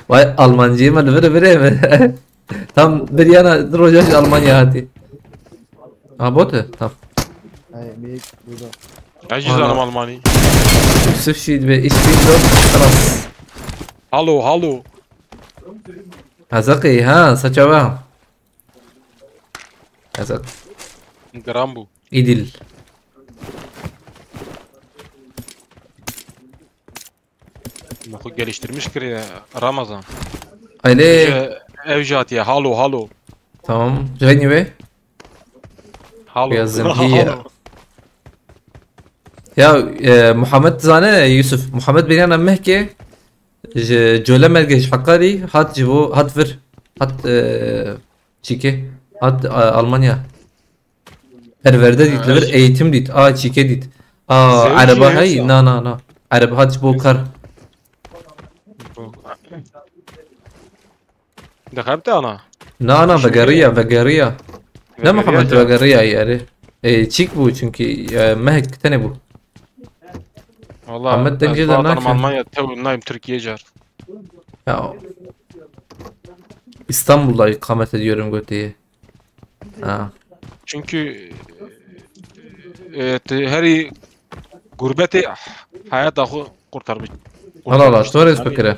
Vay, Almancî me li vir vir mi? Tam bir yana, bir roja ji Almanya hatî. Ha, bote? Tamam. Hey, meyik burada. Ez jî zanim Almanî. Yusuf şîd ve iş bin dört, خلاص. Halo, halo. Hazaki, ha, saçava. Hazak. Gram bû. İdil. Me xwe geliştirmiş kiriye Ramazan. Aile. Ev jî hatiye. Halo, halo. Tamam. Rengi ve? Halo. Yazın. İyi ya. Ya, e, Muhammed zane, Yusuf. Muhammed bir yana mehke. Ji Colemerge, ji Hakkari, hat ji bo, hat vir. Hat, e, çike. Hat, e, Almanya. Perverde dît, li vir eğitim dît. A, çike dît. Aa, Zevkî ereba ne hey? sa? Na, na, na. Ereba hat ji bo kar. Dixebite ana. Na, na, Şûnê. vegeriya, vegeriya. Ne Muhammed Vegeriya. Vegeriya erê. E, çîk bû çünkü e, mehek tenê bû. Valla Ahmet ez Dengê de zaten nakin. Almanya tew nayım Türkiye car. Ya. İstanbul'da ikamet ediyorum götüye. Ha. Çünkü e, te- herî gurbetê hayata xwe kurtarmış. Allah Allah, kurtarmıştır tu res yani. fikire.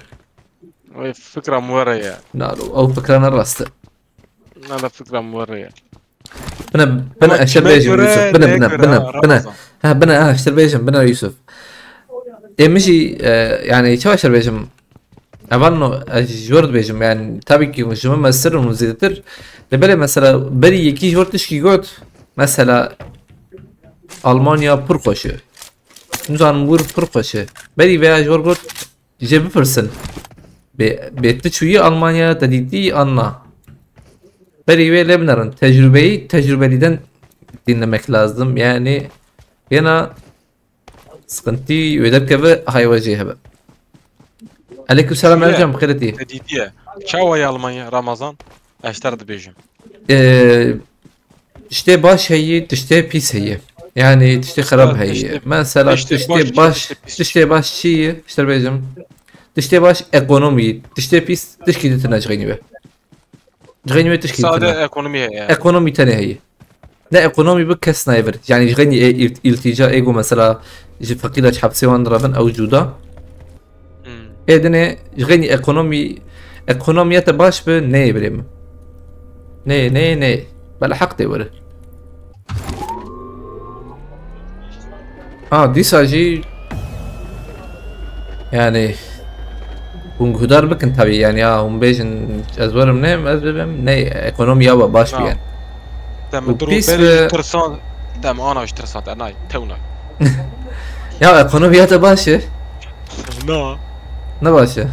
Vay, fikra mu were ya. Na, o fikre ne rastı. Ne de fikra mu were ya. Bine, bine Ama eşer kime bêjim göre, Yusuf. Bine, neye bine, göre bine, ha, bine. Ramazan? Ha, bine, ha, eşer bêjim, bine Yusuf. E, min jî, e, yani, çawa eşer bêjim? Evan no, ez ji wir dibêjim, yani, tabii ki ji min mestir û zêdetir. Lê belê mesela, berî yekî ji wir tişkî got, mesela, Almanya pir xweş e. Nizanim wir pir xweş e. Berî veya ji wir got, jê bipirsin. Bê, bê tu çûyî Almanya, te dîtî an na. Berî wê lê binerin. Tecrübeyi tecrübeliden dinlemek lazım. Yani, yena sıkıntı wê derkeve hay we jê hebe. Aleyküm selam Şöyle, Ercan, xêretî. Te dîtiye. Çawa ya Almanya Ramazan? Ez ter dibêjim. Ee, tiştê baş heye, tiştê pîs heye. Yani tiştê xerab Ha, heye. tiştê- Mesela tiştê tiştê baş, baş, tiştê pîs. Tiştê baş çi ye? Tiştê bêjim. Tiştê baş ekonomi ye. Tiştê pîs tişkî dîtin ne ji xeynî be. Ji xeynî be tişkî dîtin Sade ne. Ekonomi heye. Ekonomi tenê heye. Ne ekonomi bi kes nayê vir. Yani ji xeynî ê îlt- îltîca ê ku mesela ji feqîra ji hepsê wan direvin ew cuda. Hmm. Ê dinê ji xeynî ekonomi, ekonomiya te baş bi neyê birê min. Neyê, neyê, neyê. Bela heq tê were. Ha, dîsa jî yani hûn guhdar bikin tabii yani ya hûn bêjin ez werim ne ez bibim ne ekonomiya we baş bi yani. Te min û dur û pîs berî ve tirsan, te min ana ji tirsan te nay, tew nay. Ya ekonomiya te baş e? Na. Ne baş e?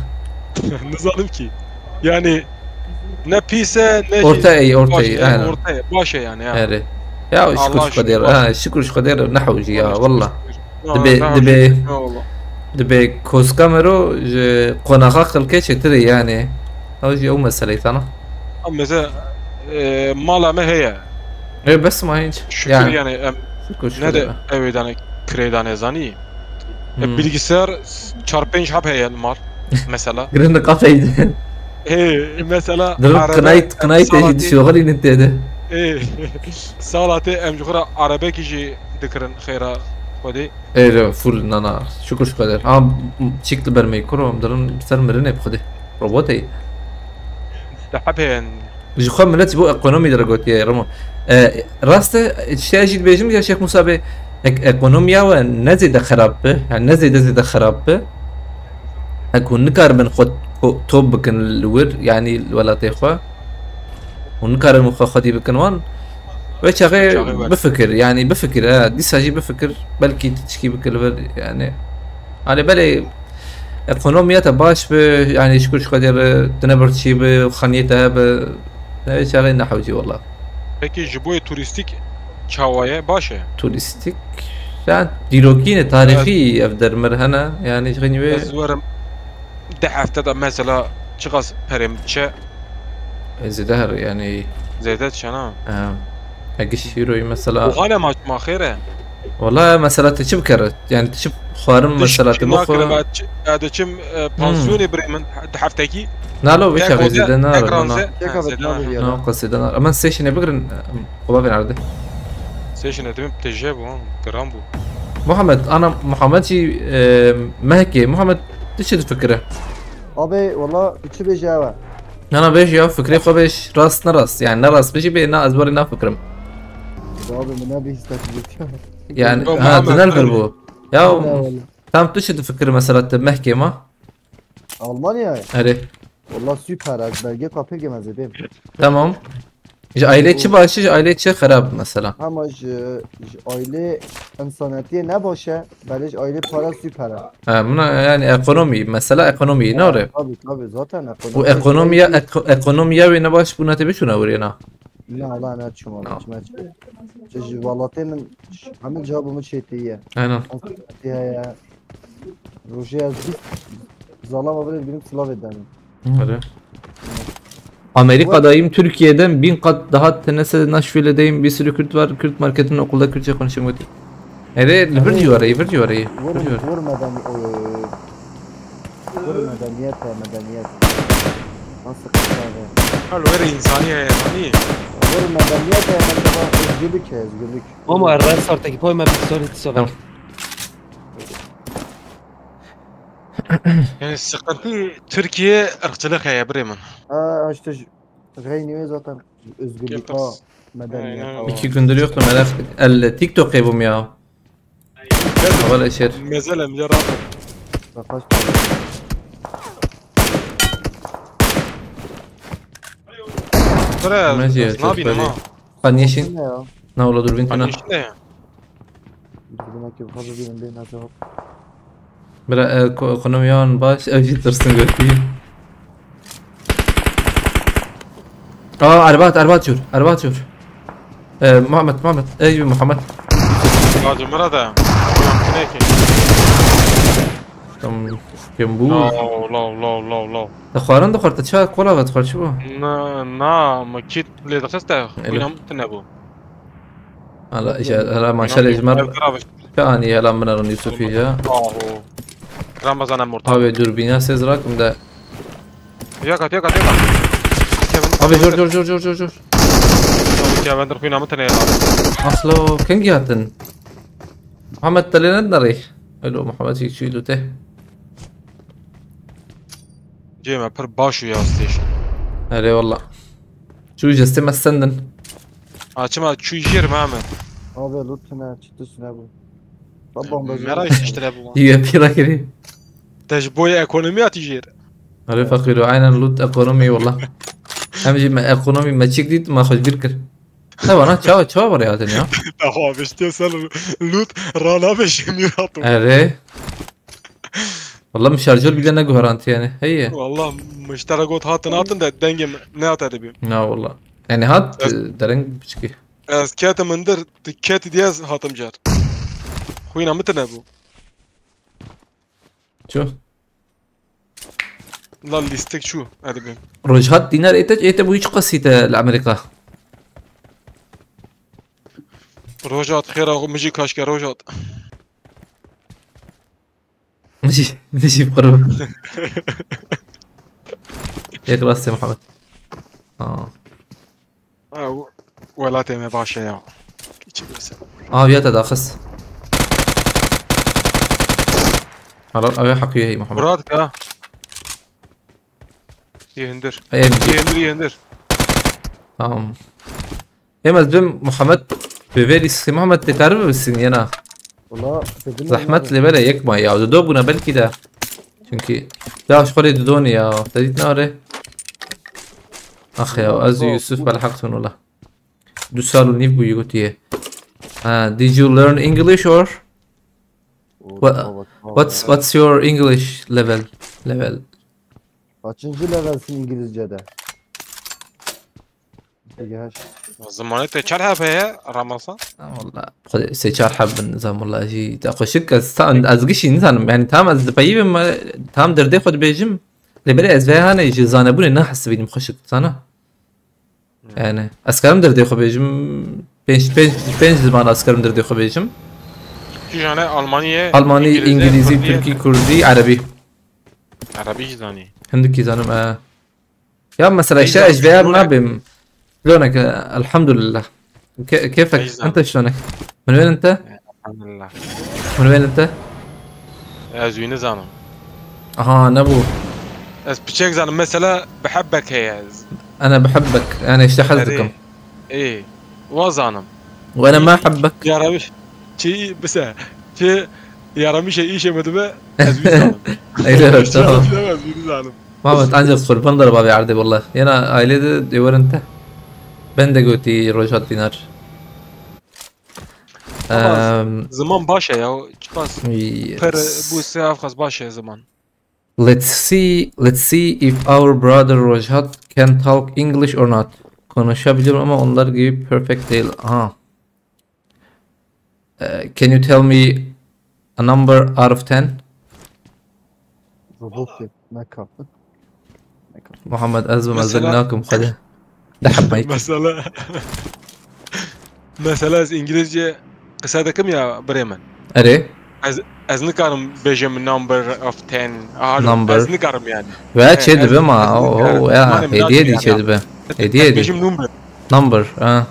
Nizanim ki. Yani ne pîs e ne jî orta ey, orta ey, aynen. Orta ey, baş e yani ya. Erê. Ya şükür şükür. Ha, şükür şükür ne hewcî ya valla. Dibe dibe dibe koska mero ji qonaxa xelkê çêtir e yani. Ew jî ew meseleyê tana. Mesela e, mala me heye. E, bes ma hiç. Şükür yani, yani em şükür, şükür ne de ev dane kirê dane zanî. E, hmm. Bilgisayar çar pênc hab heye mal mesela. Girin kafeydi. E, mesela dirin qinayt qinayt tê jî dişoxilînin tê de. E, salatê em ji xwe re arebekî jî dikirin xêra Xwedê. Ê, full nana. Şükür şu kadar. Ha, çik li ber me kuro, em dirin ser mirinê bi Xwedê. Robotê. Te hep heye. Ji xwe millet ji bo ekonomî de re gotiye, Remo. E, rast e, tiştê jî dibêjim ya Şêx Musa bê, ek-, ekonomiya we ne zêde xerab bi, yani ne zêde zêde xerab bi. Ek hûn nikaribin xwe ko-, top bikin li wir, yani li welatê xwe. Hûn nikarin xwe xwedî bikin wan. Wê çaxê bifikir, yani bifikir, he, dîsa jî bifikir, belkî tu tişkî bikir li vir, yani. Hani belê ekonomiya te baş bi, yani şikûr ji xwedê re, tu ne birçî bi, xaniyê te hebe, ne wê çaxê nehewcî wela. Peki ji boyê turîstîk çawa ye? Baş e? Turîstîk, yani dîrokî ne, tarîxî ev der mir hene, yani ji xeynî wê. Ez werim. Di hefte de mesela çiqas perê min diçe? E, zêde her yani. Zêde diçe na? E, egiş euroyî mesela. Oxane ma, ma xêr e? Wala mesela tu çi bikere? Yani tu çi xwarin mesela tu bixwe? Nakirim, ez çi-, ez diçim, e, pansiyonê birê min di heftekî. Nalo, vê çaxê zêde nare, na, na. Tek zêde nare. Na, qas zêde nare. Ama sêşinê bigirin, e, Xwe bavê erde. Sêşinê dibim tije bû, giran bû. Muhammed, ana Muhammed jî, e, mehkê. Muhammed, tu çi difikire? Abi, wala tu çi bêjî ew e. Na, na, bêj ya, fikrê xwe bêj, rast ne rast. Yani ne rast bijî bê, na ez warê nafikirim. Abi, min nebihîst te. Yani, ha, dinel bir bu. Ya, tam tu çi difikire mesela te mehkê ma? Almanya. Erê. Wala süper, ez belge kapê gemezê bêm. Tamam. Ji ailê çi baş e, ji ailê çi xerab mesela? Ama ji, ji ailê insanetiyê ne baş e, belê ji ailê para süper e. Ha, buna yani ekonomi, mesela ekonomi, ne ore? Tabii, tabii, zaten ekonomi. Bu ekonomiya, eko-, ekonomiya wê ne baş bûna te biçûna wurê na? Ne, Allah ne çûm, Allah Tamam. çûm, ne çûm. Çi ji welatê min, ş- hemî cevabê min çêtî ye. Aynen. Çêtî ye. Rojê ez bîst zalava bile birim silavê denim. Öyle. Amerika'dayım, Türkiye'den bin kat daha tenese Nashville'deyim. Bir sürü Kürt var. Kürt marketinin okulda Kürtçe konuşuyorum. Ere, li vir civarê, vir civarê. Vur, Vir civarê. vur medeni, oy, oy, oy. Vur medeniyet, medeniyet. Nasıl kısa be? Hal were insaniye yani. Vur medeniyet, medeniyet. Özgürlük, özgürlük. Mamo, ez rest artık koyma bir story tişo. Tamam. Yani sıkıntı Türkiye ırkçılık heye birê min. Ha, işte şu- Reyni ve zaten özgürlük ha, Yapız. medeniyet Aynen. ha. İki gündür yoktu, merak ettim. Elle TikTok kaybım ya. Haber eşer. Mezelem ya rahat. Savaş. Bıra, Mezi ya, ne yapayım çok ama? Panyeşin. Ne ya? Ne olur dur bin Hani tane. işte ya. Bilmek ki fazla bir ben nasıl? Bira, e, ko- ekonomi yan baş, ev jî tirsin götü. Aa, erbat, erbat jor, erbat jor. E, Muhammed, Muhammed, ey Muhammed. Hacı Murat'a. Ne ki? Tamam, kim bu? Low, low, low, low, low. Te xwarin dixwar, te çi kola ve dixwar, çi bu? Na, na, ma kit lê dixiste, Öyle. xwîna min tune bû. Hala, işte, hala maşallah ecmer. Ev tarafı. Ka ani hala min aron Yusufî ya. Aho. Ramazan em orta. Abi dur bina sez rakım da. Yakat, yakat, yakat. Abi jor jor jor jor jor jor. Kevin dur xwîna min tune ya. Aslo, kengî hatin? Muhammed telê ne darî? Alo, Muhammed çî çî lute. Cê me pir baş û ya station. Erê valla. Çû jestê me sendin. Açma çû jêr me me. Abi lütfen çıktı üstüne bu. Babam da Merak işte bu. Yê pîra kirî. Te ji boyê ekonomiya tî jêr. Erê feqîro, aynen lut ekonomi valla. Hem jî me ekonomi me çik dît, me xweş bîr kir. Ne bana çawa, çawa var ya ya? Daxwa biştiye ser lut rana beşemiyor hatum. Erê. Valla min şarjör bile ne guherantî yani. Heye. Valla müşteri got hatin hatin de dengê min ne hate dibi. Na valla. Yani hat, e, dereng piçikî. Ez ketim indir, tu keti diye ez hatim car. Xwîna min tune bû. Ço? La lîstik çû, hadi bin. Rojhat Dînar ê te, ê te bû hiç qasî te li Amerîka. Rojat xêra xwe min jî kaşke Rojat. Min jî, min jî qurb. Yek rastê Muhammed. Aa. Ha, we- welatê me baş e ya. Hiç bilirsin. Aa, viya te daxist. Halal, ew ê heqî hey Muhammed. Murat ka. Yê hindir. Ê, em jî. Yê hindir, yê hindir. Tamam. Êm ez bim Muhammed bi vê lîstê Muhammed tê kar bibisîn yena. Valla dedim Zehmet lê bele yek ma ya. Dido bûne belkî de. Çünkü ya ji xwe lê dido ne ya. Te dît nare. Ax ya, ez û Yusuf belheq tun wala. Du sal û nîv bûyî gotiye. Ha, did you learn English or what, what's, what's your English level? Level. Kaçıncı levelsin İngilizce'de? Peki, haş. Zimanê te çar heb heye, Ramazan? Ha, wala. Xwedê sê çar heb bin, zam wala jî te xweşik ez ta-, ez gişî nizanim. Yani tam ez dipeyivim, tam derdê xwe dibêjim. Lê belê ez vê hane ji zanebûnê nahesibînim xweşik, zana? Yani ez karim derdê xwe bêjim. Pênc, pênc, pênc ziman ez karim derdê xwe bêjim. Tu jane Almaniye, Almanî, İngilizî, Tirkî, Kurdî, Erebî. Erebî jî zanî. Hindikî zanim e. Ya mesela Ey, işte ya, ez veya şlonek. Nabim. Şlonek, e, elhamdülillah. Ke-, keyfek, Ey, zan. Ente şlonek. Min wên ente? Elhamdülillah. Min wên ente? Ez wî nizanim. Aha, ne bu. Ez piçek zanim, mesela bihebbek heye. Ana bihebbek. Yani işte hez dikim. Ê, wa zanim. Ve ana ma hebbek. Yaramış. Çi bise. Çi yaramış işe mi dibe? Ez wî zanim. Öyle evet, tamam. Ez wî zanim. Muhammed ancak kurban da babi arde wallah. Yena ailede diyorum te. Ben de götü Rojhat Dinar. Ama Ehm, Ziman baş e ya. Çıkmaz. yes. Per bu se afxas baş e ziman. Let's see, let's see if our brother Rojhat can talk English or not. Konuşabiliyorum ama onlar gibi perfect değil. Aha. Eh, can you tell me a number out of ten? Robot ne kapı? Ne kapı? Muhammed, ez bi Mesela- mezil nakim xwede. De hepmayk. Mesela Mesela ez îngilizce qise dikim ya birê min. Erê. Ez ez nikarim bêjim number of ten. Aha, Number. Ez nikarim yani. Veya He, çê ez- dibe ma. ez O, nikarim. o, ya, Mane hediye milat di yani. Çê dibe. Hediye di. Bêjim number. Number, ha.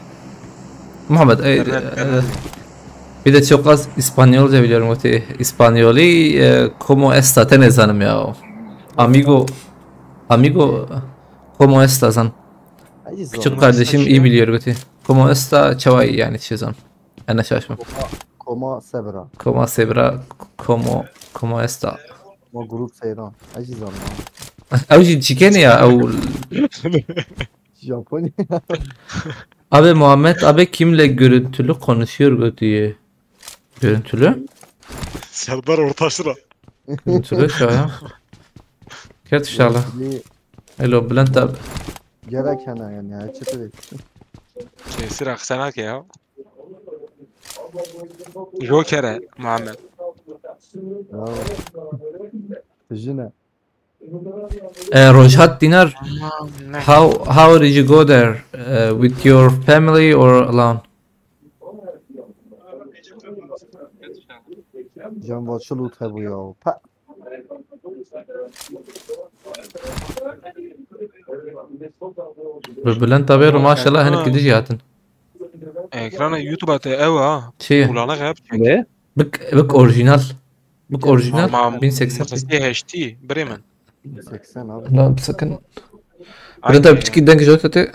Muhammed, e, Evet, e, evet. Bir de çok az İspanyolca biliyorum. Öte İspanyoli, e, como esta, te ne zanım ya. Amigo, amigo, como esta zan. Ay, Küçük zor. Como esta kardeşim iyi şey? Biliyor götü. Como esta, çavay yani şey zan. Ene şaşma. Koma, koma sebra. Como sebra, como, como esta. Koma grup seyran. Ay, zor. Ew jî çikene ya, ew Japonya. Abi Muhammed abi kimle görüntülü konuşuyor götüyü? Görüntülü? Serdar Ortaç'la. Görüntülü şaya. Kert inşallah. Görüntülü Hello Bülent abi. Gerek hene yani ya. Çıtı. Şey, Sirak, sen hak ya. Joker'e Muhammed. Ya. Jine. Eh, Rojhat Dinar, Aman ne? How, how did you go there? Eh, with your family or alone? Can vaçı loot he bu ya. Pa. Bi Bülent abi maşallah hinek gidişi hatin. Ekrana YouTube te ew ha. Çi? Ulana hep çek. Ne? Bik, bik orijinal. Bik orijinal. Normal. Bin seksen. Nefesi heşti. Bremen. Bin seksen abi. La sakın. Aynen. Burada bir iki denk jota te.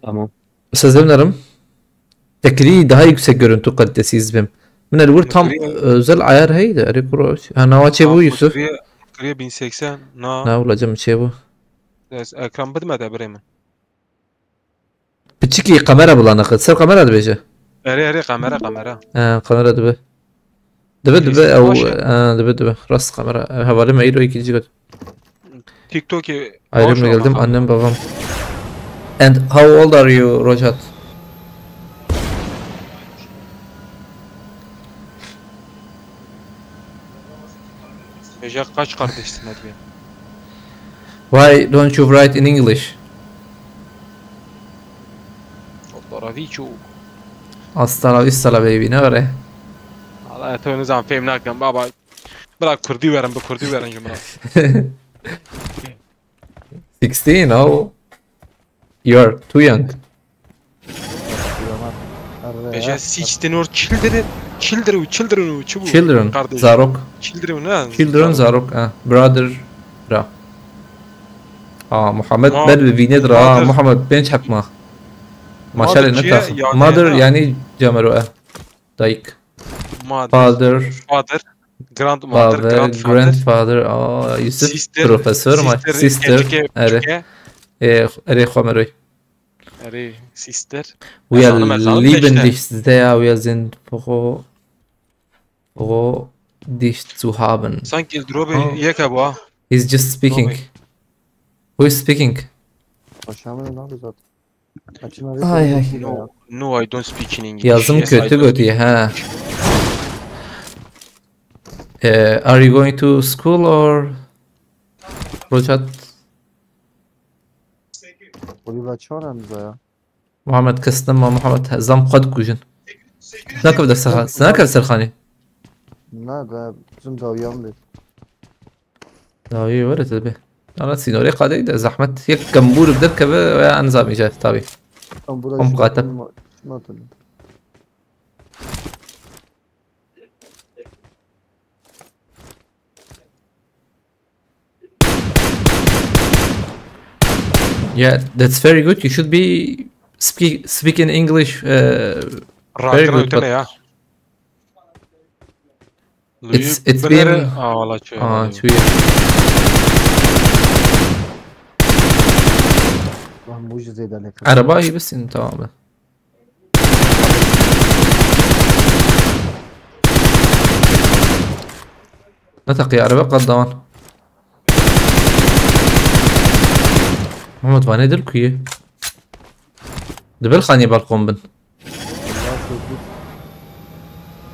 Tamam. Sözlerim. Tekli daha yüksek görüntü kalitesi izbim. Min el wir tam özel ayar heydi. Erê kuro. Ha, nava çê bu Yusuf. Kiriye bin seksen. Na. Na ulacım çê bu. Ekran bidme de bremen. Piçikî kamera bulanık. Ser kamera dibêje. Erê, erê, kamera, kamera. He, kamera dibe. Dibe, dibe, ew, he, dibe, dibe. Rast kamera. Ew, hevalê me îro ikinci got. TikTok'e Ayrı mı geldim annem babam. And how old are you, Rojhat? Ece kaç kardeşsin Edwin? Why don't you write in English? Hasta la vista, baby, ne var ya? Allah, tu nizam fêm nakin baba. Bırak Kurdî werin, bi Kurdî werin ji min re. Sixteen, oh. You are too young. Bêje sixteen or children, children, children û çi bû? Children, kardeş. Zarok. Children ne? Children, zarok, ha. Brother, bra. Aa, Muhammed ber bi vînê dir, aa, Muhammed pênc hek ma. Maşallah ne tax. Mother yani camero, eh. Dayik. Father. Father. Grandmother, grandfather. Grandfather, aa, Yusuf, sister, profesör ma, sister, sister, erê. Erê, xwe meroy. Erê, sister. Wir lieben dich sehr, wir sind froh, froh, dich zu haben. Sanki drobe yek bu ha. He's just speaking. Who is speaking? Aşağıya ne yapacağız? Ay, ay. No, no, I don't speak in English. Yazım kötü götü ha. Eh, are you going to school or Rojhat? Oliver Çağıran bize ya. Muhammed Kıstım, Muhammed Zam Qad Kujin. Nakıf da Serhan, nakıf Serhani. Ne be, bizim dawiyan bir. Dawî were te be. Ana sînorê qadeyî de zehmet. Yek kembûr bi derkeve veya en zam îcat tabî. Em bura Em şuna qate. Şuna tane. Yeah, that's very good. You should be speak, speaking English, uh, very good, but ya. It's, it's been, aa, wala çi, aa, çi. Lan bu yüzeyde ne kadar? Araba iyi misin? Tamam. Ne takıyı araba kaddavan. Muhammed, vane dil kuyu. Di ber xaniyê balkon bin.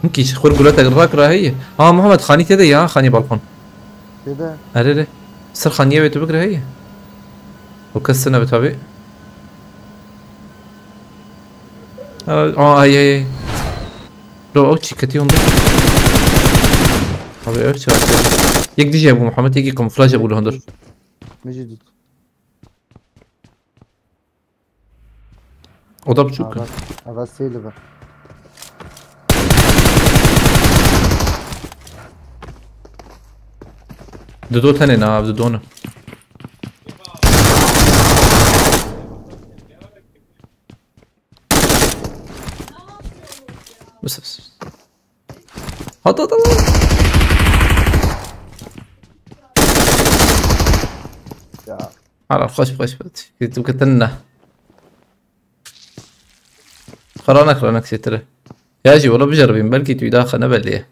Hinkî ji xwe guletek rakira heye. Ha Muhammed, xanî tê de ya, xanî balkon. Tê de. Erê rê. Ser xaniyê wê tu bigire heye. O kes tine bi tabi. Aa, ay, ay, ay. Lo, ew çî ketî hûn bi. Abi, ew çi? Yek dijî hebû Muhammed, yekî kamuflaj hebû li hundir. Min jî dît. Oda biçûk e. Ava, ava sê li vir. Dido tenê ne, ev dido ne. Bes, bes. Hat, hat, hat. Ya. Hala xweş, xweş. Tu ketin ne. Xera nekira, nek çêtir e. Ya jî wela biceribîn, belkî tu îdaxa ne belli ye.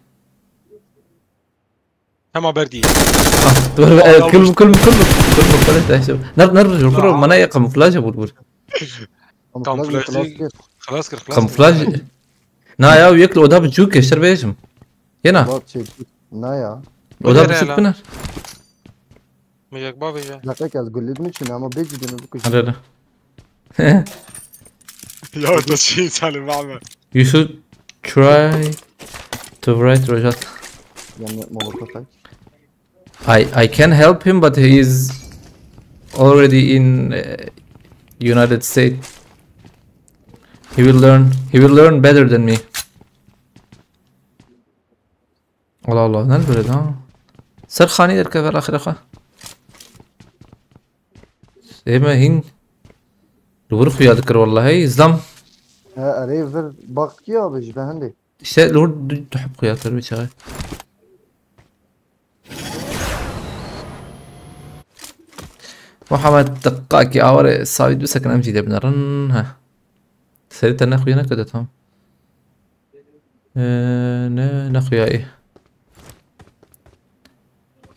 Hema berdî. Ah, dur, e, kul, kul, kul, kul, kul, kul, kul, kul. Ner, ner, jor kuro, mana ye kamuflaj bul, bul. Kamuflaj, xelas kir, xelas kir. Kamuflaj. Na ya, yek li oda biçûk e, şer bêjim. Yena. Bak şey, na ya. Oda biçûk biner. Min yek bavêje. Deqek ez gulî min çin ama bêjî dê min bikujî. Hadi, hadi. Ya tu çi insanî mame. You should try to write Rojat. Yani molotof. I, I can help him, but he is already in, uh, United States. He will learn. He will learn better than me. Allah Allah, ne böyle da? Ser xanî derkeve axire xwe. Ê me hîn li wir xuya dikir wellahî, zlam. He, erê vir bak ki abi ji be hindê. İşte li wir du, du hep xuya kir bi çaxê. Muhammed, deqakî awarê sabît bisekin, em jî dê binerin. Heh. Serî te ne xuya nekete tam. Ee, ne, ne xuya ê.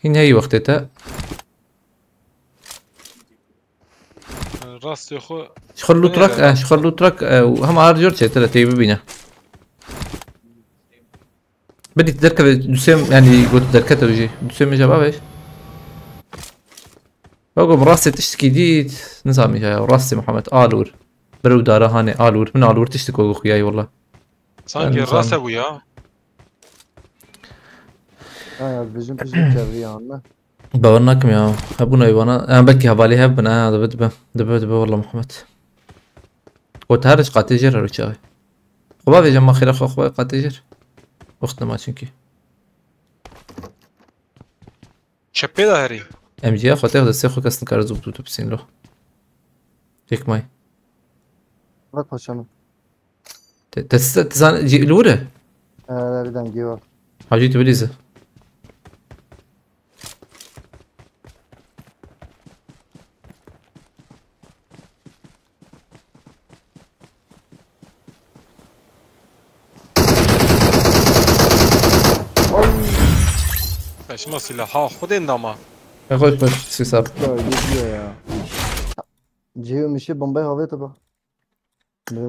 Hîn heyî wextê te. Rastê xwe. Ji xwe lûtrak, e, ji xwe lûtrak, e, û hema her cor çêtir e, tê bibîne. Bidît derkeve du sê, yani got derkete jî. Du sê meja bavêj. Bak, rastê tiştekî dît, nizamî ya, rastê Muhammed, al wir. Bire û dara hanê, al wir. Min al wir tiştek wek xuyayî wela. Sanki rast hebû ya. Ha ya, bizim pişt çevriye anla. Bawer nakim ya. Hebûn eyvana. Em belkî hevalê hev bin, ha, dibe, dibe. Dibe, dibe, wela Muhammed. Got her ji qatê jêr her çaxê. Xwe bavêje ma xêra xwe, xwe qatê jêr. Wext nema çinkî. Çepê de herî. Em ciya xwe têx destê xwe kes nikare zû bidu tu pisîn lo. Tek may. Bak paşa min. Te, te, te, te zan, cî, li wir e? He, he, bir dengê var. Hacî tu bilîze. Ay. Kaçma silahı, Xwedên dama. E, xweş, xweş, sî sab. Ya, gidiyor ya. Cihê mişê bombayı havaya bak. Ne?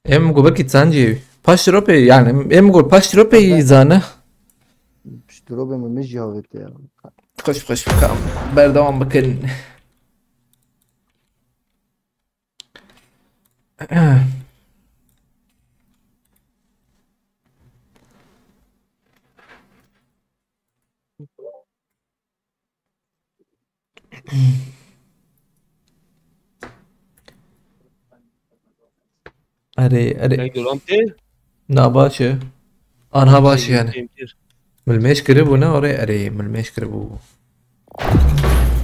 Em go belkî çend cihê. Paş ropê, yani, em go paş ropê zane. Pişt ropê min, min jî havête ya. Xweş, xweş, kam. Berdewam bikin. Erê, erê. Ney dolan tê? Na baş e. Anha baş e yani. Milmêş kiribû ne orê? Erê, milmêş kiribû.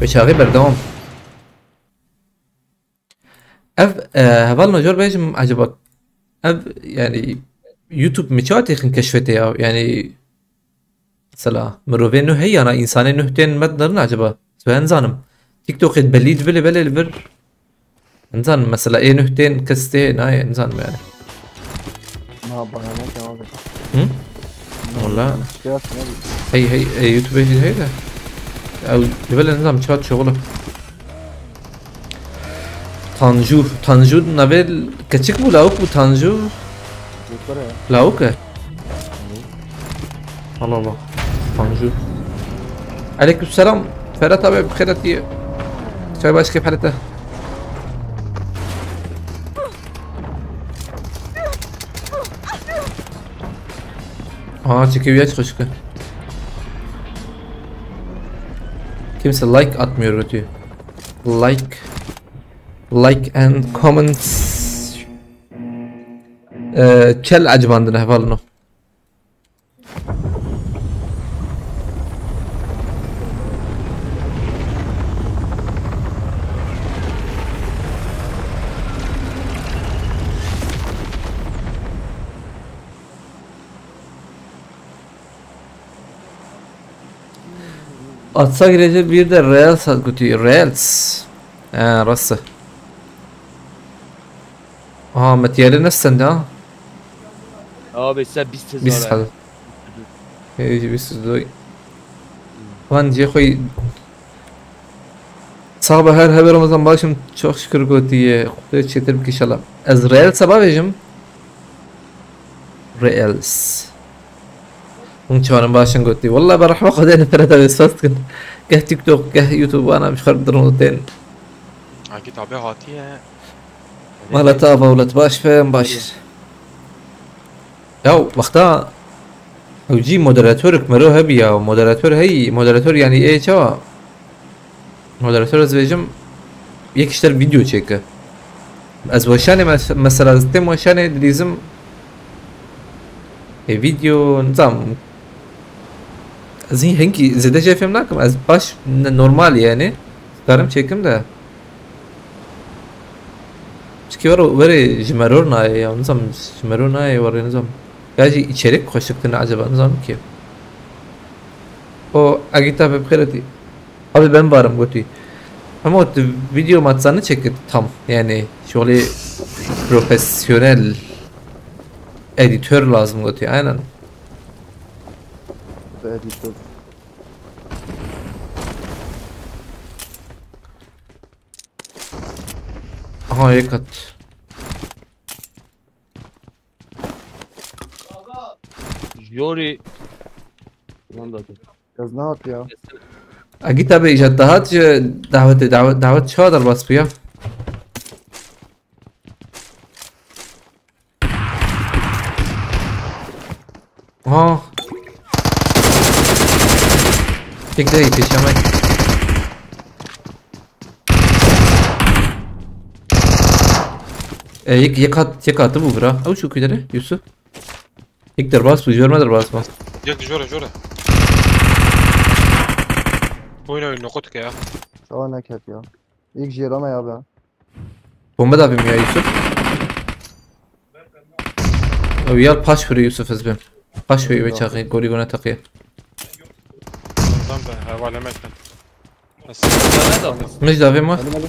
Ve çaxê berdewam. Ev, e, heval me jor bêjim, acaba ev, yani, YouTube mi çawa têxin keşfete ya? Yani, mesela, mirovê nuh heye yana, insanê nuh tên me dinerin acaba? Ez ben zanim. TikTokê belî dibe lê belê li vir. Nizanim, mesela, ê nuh tên kes tê nayê, nizanim yani. Na, bana ne cevap ver. Hı? Wala. Şey yapsın abi. Hey, hey, e, YouTube jî heye de. Ew, li vele nizanim, çat şoxulu. Tanju. Tanju navê keçik bû, lawik bû Tanju. Zûkar e. Lawik e. Allah Allah. Tanju. Aleyküm selam. Ferhat abi, bi xêr hatî. Çay baş kêf halete. Aa, çekiyor ya, çok şükür. Kimse like atmıyor, götü. Like. Like and comments. Ee, çel acibandine hevalno. Atsa girece bir de Reels hat gotî. Reels. He, rast e. Aha, me tiyarê ne stende ha? Abi, se bîst hezar. Bîst hezar. He, bîst hezar. Van cê xwe. Sax be, her hebe Ramazan başim, çok şükür gotiye. Xwedê çêtir bike inşallah. Ez Reels bavêjim. Reels. Hûn çawanên baş in gotî. Walla be rehma Xwedê ne pere te spas dikin. Geh TikTok, geh YouTube, ana bi xwe dirin û tên. Akî tabi hatiye. Mala te ava wlat baş be, em baş. Ya wexta ew cî moderatorek mero hebiya, moderator hey, moderator yani ê çawa? Moderator ez vêjim, yek ji te re video çêke. Ez weşanê mes-, mesela ez têm weşanê dilîzim. E, video, nizam. Ez hîn hinkî zêde jê fêm nakim. Ez baş ne, normal yani. Dikarim çêkim de. Çikî were, were ji meror nayê ya, nizam, ji meror nayê were, nizam. Ya jî içerik xweşik tine acaba, nizam ki. O, Agita bi xêretî. Abi ben varım gotî. Ama o t-, video maçlarını çekti tam. Yani şöyle profesyonel editör lazım gotî. Aynen. Editör. Aha, yek at. Jori. Lan da. Ez ne hat ya? Agita be, îja dahat ji dawetê, dawe-, dawet çawa derbas bû ya? Ha. Tek de yetişemek. E, yek, yek hat, yek hatî bû bira. Ew şu kudere, Yusuf. Yek derbas bû, jor me derbas bû. Yek jor, jor. Oyna oyun, nokot ke ya. Sawa neket ya. İlk jêra me ya be. Bombe da bim ya Yusuf. Ew ya paş vurê Yusuf ez bim. Paş vurê ve çaxê, gorî gona taqiye. Ondan be, heval emekten. Bombe da bim. Mij davê ma. Hadi, hadi.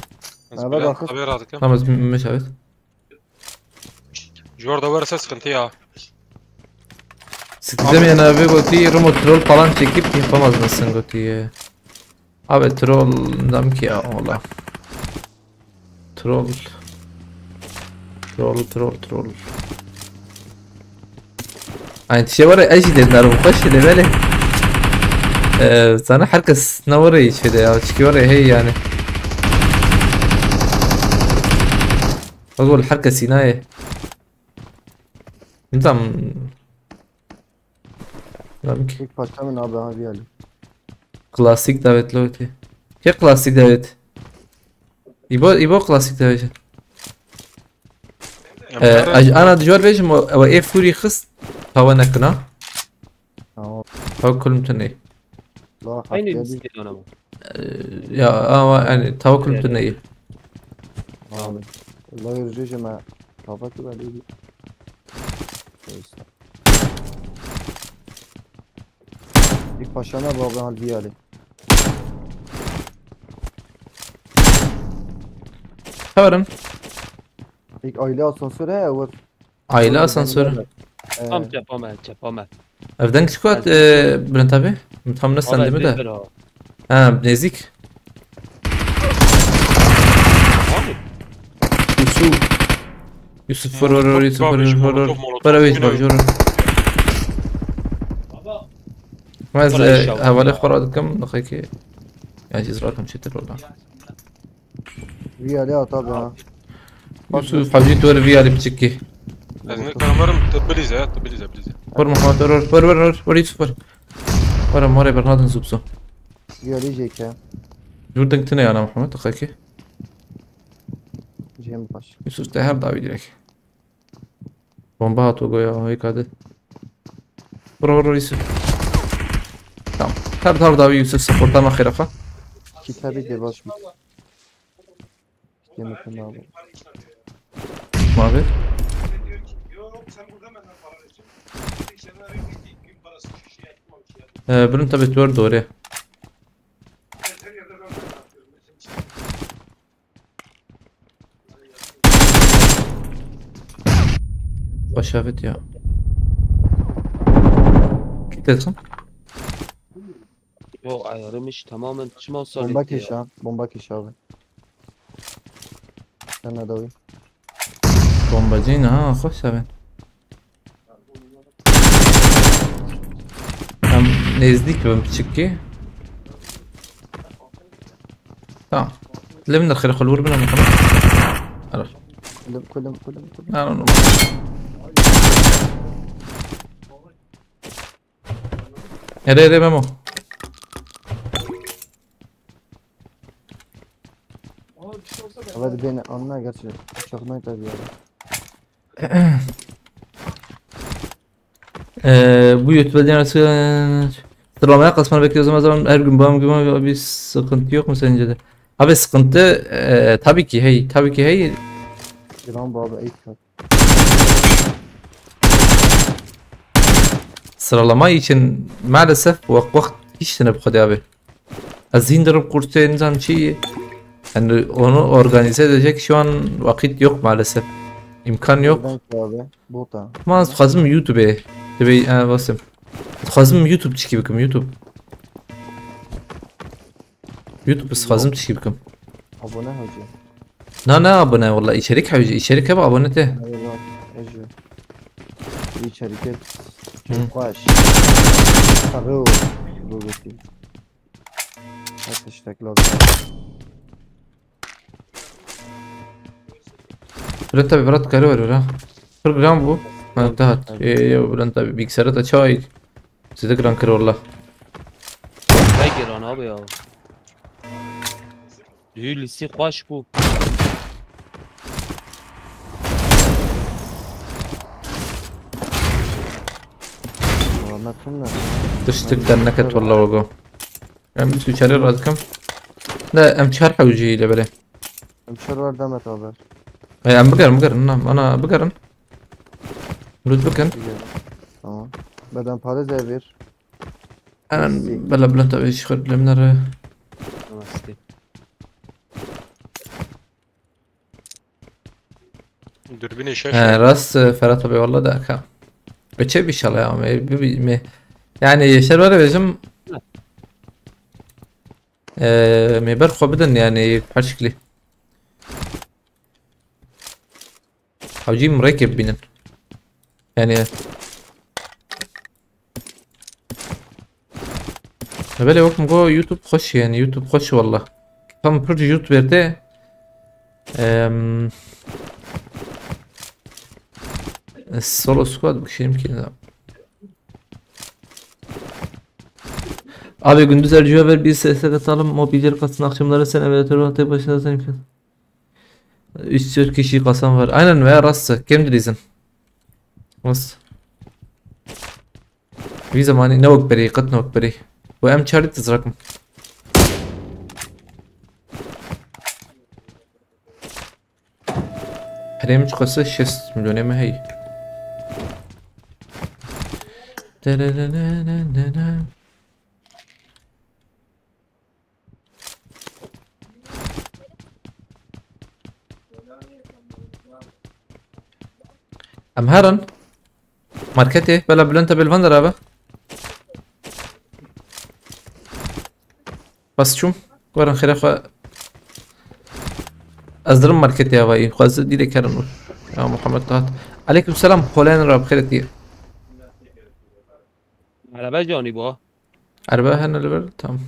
Ez Eve bile bakın. Haber aldık. Tamam, ez mij evet. Jor da varsa sıkıntı ya. Sikeceğim yani abi, gotî, Rimo troll falan çekip yapamaz mısın gotî? Abi troll dam ki ya, ola. Troll. Troll, troll, troll. Aynı şey var ya, eji dediler bu kaç şey de böyle. Ee, sana herkes ne var ya içeri ya, çünkü var ya hey yani. Bak oğlum herkes inaye. Nizam. Nizam ki. İlk başta mı abi abi yani? Klasik davetli öte. Ke klasik davet. İbo, İbo klasik davet. Ee, aj-, ana dijwar vejim o, o e furi xist. Tawa nekina. Tamam. Tawa kulum tune. La Aynı hakikaten. Biz geliyor ama. Ee, ya ama yani tawa kulum tune. Abi. La yürüyeceğim ha. Kafa ki ben de. Neyse. İlk başlarına bu abi hal bir yerde. Çağırın. İlk aile asansörü he, evet. Aile asansörü. Ee, Tam çapa me, çapa me. Evden küçük at, e, Bülent abi. Tam ne sende mi de? Ha, nezik. Abi. Yusuf, vur, vur, vur, Yusuf, vur, vur, vur, vur. Molotof, molotof, molotof. Para wî yine var, jor. Ben ez, Para e, inşallah. Hevalê xwe radikim, daxikê. Ya, cîz rakim çetir ola. Vî alî at abi ha. Yusuf, hacî tu vî alî piçikî. Ez ne tanımarım, tu bilize, tu bilize, bilize. Vur Muhammed, vur, vur, vur, vur, vur, vur, Yusuf, vur. Vur, morê bernadin zû bi zû. Vî alî jê ke. Jûr ding tine yana Muhammed, daxikê. Cem baş. Yusuf te her dawî direk. Bomba hat o goya, o hêka de. Vur, vur, vur, Yusuf. Tamam. Her, her dawî Yusuf, supporta me xêra xwe. Kitabê de baş bî. Yemek abi. Mavi. Ee, birin tabi tuwar doğru. Baş evet ya. Git Edson. Yo, ayarım iş tamamen çima Bomba salih ya. Keşi ha. Bomba keşi abi. Sen ne davi? Bombacıyın ha, hoş seven. Tam nezdik ben piçik ki. Tamam. Lem de xire xulur bina mı? Ara. Kulüm, kulüm, kulüm, kulüm. Ara no. Ere, ere, Memo. Hadi beni anla gerçi. Uçakmayı tabii ya. Ee, bu YouTube'a diyen arası sıralamaya kasmanı bekliyoruz ama zaman her gün bağım gibi bir sıkıntı yok mu sence de? Abi sıkıntı, e, tabii ki hey, tabii ki hey. Yılan bu abi, ilk kat. Sıralama için maalesef wek wek hiç tane bu kadar abi. Ez hîn dirim kursê nizam çi. Yani onu organize edecek şu an vakit yok maalesef. İmkan yok. Neden ki abi? Bota. Ma ez dixwazim YouTube'ê. Dibê, e, basim. Dixwazim YouTube çikî bikim, YouTube. YouTube ez dixwazim çikî bikim. Abone hocam. Na, na abone, valla içerik hewce, içerik hep abone te. Eyvallah, hocam. İçerik et. Hı. Çok baş. Tabii o. Bu bitti. Her tiştek lazım. Bülent abi, Berat karı var ha. Program bu. Ha, daha. Evet. Ee, ya Bülent abi bilgisayarı da çay. Sizi gran kır valla. Ne giran abi ya? Lüyü lisi xweş bû. Muhammed kim ne? Tiştik derneket valla ogo. Em bir içeri razıkım. Da em çar hewci ile böyle. Em çar var demet abi. E, em bigerin, bigerin, na, ana bigerin. Lüt bikin. Biliyorum. Tamam. Beden pare de bir. Hemen böyle Bülent abi şıkır bilemleri. Nasıl? Dürbünê şaş He, ya. Rast, e, Ferhat abi valla da ka. Beçe bir şala ya, me, bir, bir, me. Yani Yaşar var ya bizim. E, me ber xwe bidin yani her şekli. Hewcî min rêkê bibînin. Yani. Belê wek min got YouTube xweş e yani, YouTube xweş e walla. Tam pir YouTube erde. Em, solo squad bikişeyim ki. Abi gündüz Ercü'ye ver bir ses atalım. Mobilya kasın akşamları sen eve oturma tek başına sen. Üç dört kişi kasan var. Aynen veya rast. Kim dilizin? Rast. Vî zemanî ne wek berî, qet ne wek berî. Û em çarî tizrakim. Herêm çiqas e şêst milyonê me heye. Em herin. Marketê, bela Bülent abi li van dera be. Bas çûm. Werin xêra xwe. Ez dirim marketê havayî. Xwez dîrê kerin û. Ya Muhammed Tahat. Aleyküm selam. Holen ra bi xêr etî. Erebe canî bu. Erebe hene li vir. Tamam.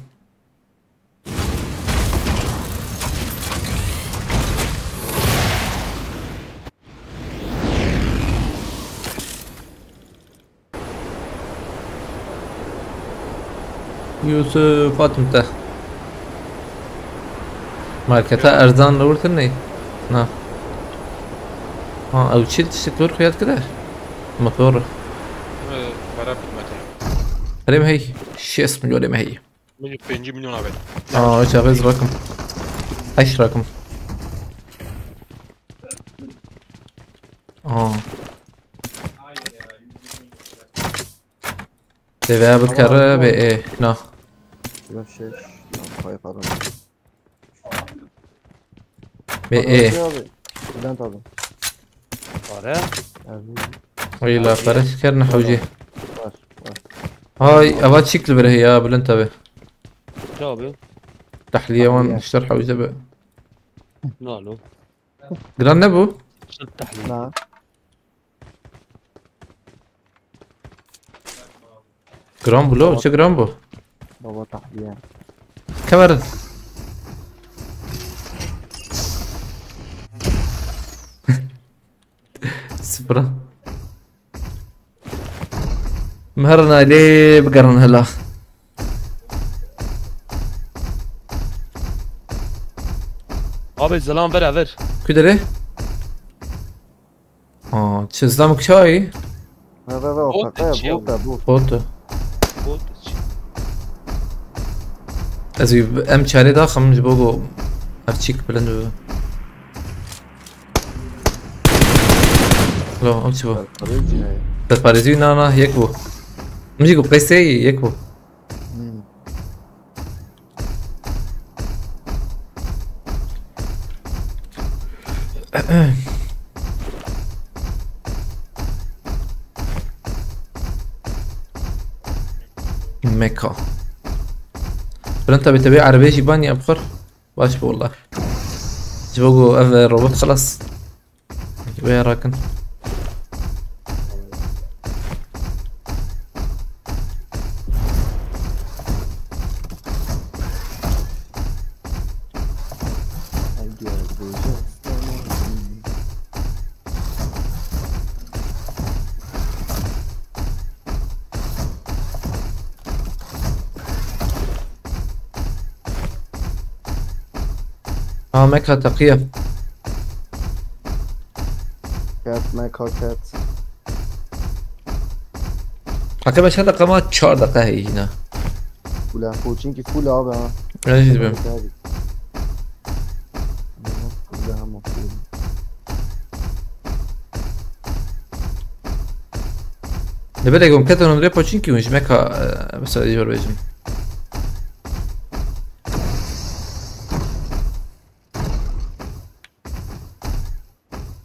Yusuf, hatim te. Marketa erzan li wir tune? Na. Ha, ew çi tiştek li wir xuya dikide? Motor. Para bitmedi. Herêm hey. Şêst milyon me hey. Min pêncî milyon avêt. Aa, çavêz rakim. Eş rakim. Aa. Deve bikere be e, na. Şurada şey, tamam, pay falan. Be e. Abi, Bülent abi. Pare? Abi. Wî la pare şikerne hewcê. Var, var. Hay, eva çîk li vir heye ya, Bülent abi. Çawa be? Tahliye wan Tahliye. Şter hewce be. Nalo. Giran nebû? Şil tahliye. Na. Giran bû lo, çi giran bû? Baba tahliye. Kemer. Sıfıra. Meherna lê bigerin hela. Abi zilam ver ver. Kudere? Aa, çizlam kayî? Ve, ve, ve, o Bot kaka ya, içi ya bot bu. Da, bot. Bot. Bot içi. Ez ê em çarê daxim ji bo ku ev çîk bilind bibe. Lo, ev çi bû? Parêzî ne? Te parêzî na, na, yek bû. Min jî ku qesey yek bû. Hmm. Meka. Bülent abi, te bê erebê jî ban ya bixwir. Baş bû wela. Ji bo ku ev robot xilas. Wê rakin. Ha, Meka teqiye. Ket, Meka ket. Heqê me çend deqa ma? Çar deqa heyî hîna. Fûle, Pochinki fûle abi ha. Ez jî dibim. Fûle ama fûle. Li belê gom ketin hundirê Pochinki hûn ji Meka, e, mesela jî bêjim.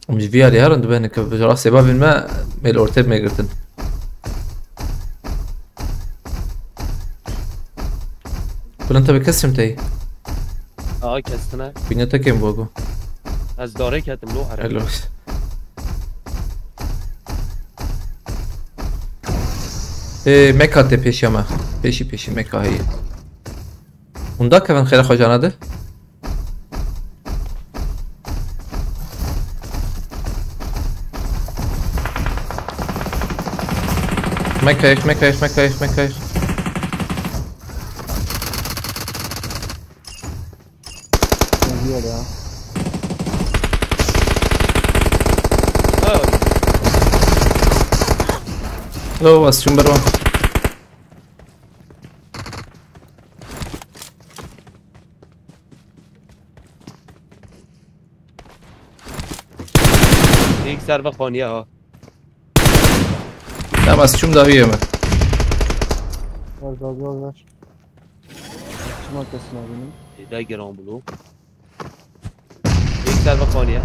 Em ji vî alî herin dibêne ke ji rastê bavên me mêl ortê me girtin. Bülent abi, kes çim tey? Aa, kes tine. Bîne te kêm bû ku. Ez darê ketim lo here. Hello. Ê, Meka tê pêşiya me. Pêşî pêşî Meka heye. Hûn dakevin xêra xwe cana de. Mekayix, mekayix, mekayix, mekayix. Ne diyor ya? Lo, ez çûm ber wan. Yek ser ve xaniye ha. Tamam, ez çûm dawiyê me. Ver, ver, ver, ver. Çima kesin abinin? Êda giran bû lo. Yek ser ve xaniye.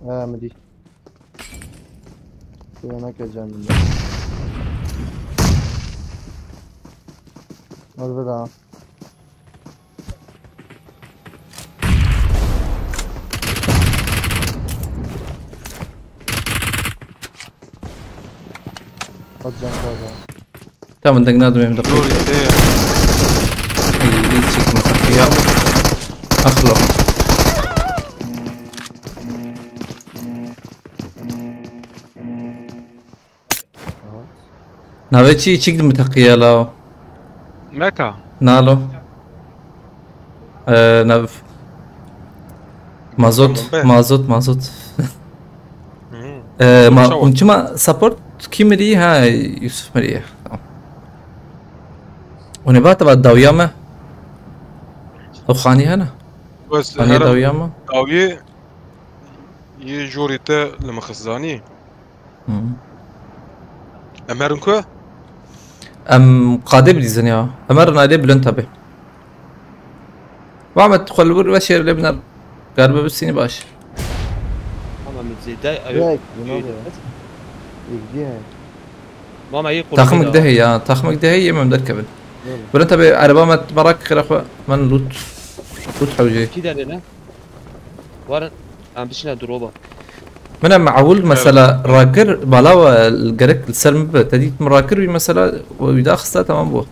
He, mi dî. Yemek yiyeceğim bunda. Hadi bir daha. Hadi can fazla. Tamam, deng nadim em de. Dur işte. Ey, hiç çıkma ya. Aklo. Navê çi çik mi teqiye la? Meka. Nalo. Ee, nav. Mazot, Tamam be. mazot, mazot. Hı. Ee, ma, Çawa. Unçima support kim ri ha, Yusuf mi ri. Tamam. Hûn ê ba teva dawiya me. O xanî hene. Bes Xanî herem dawiya me. dawiyê yê jorî te li min xist zanî. Hı. Em herin ku? Em qadê bidîzin ya. Em herin ailê bilind tabi. Muhammed, xwe li wir veşêr lê biner. Galiba bistînî baş. Ama min zêde Direkt, buna da. Yekdi he. Mama yê qulubê Taximik de de heye ya. Taximik de heye, em derkevin. Birin tabi ereba me merak xira xwe. Men loot. Loot hewcê. Kî derê ne? Warin em bişine droba. Min em ewil mesela rakir bala we gerek li ser min be. Te dît min rakir wî mesela wî daxista, tamam bû.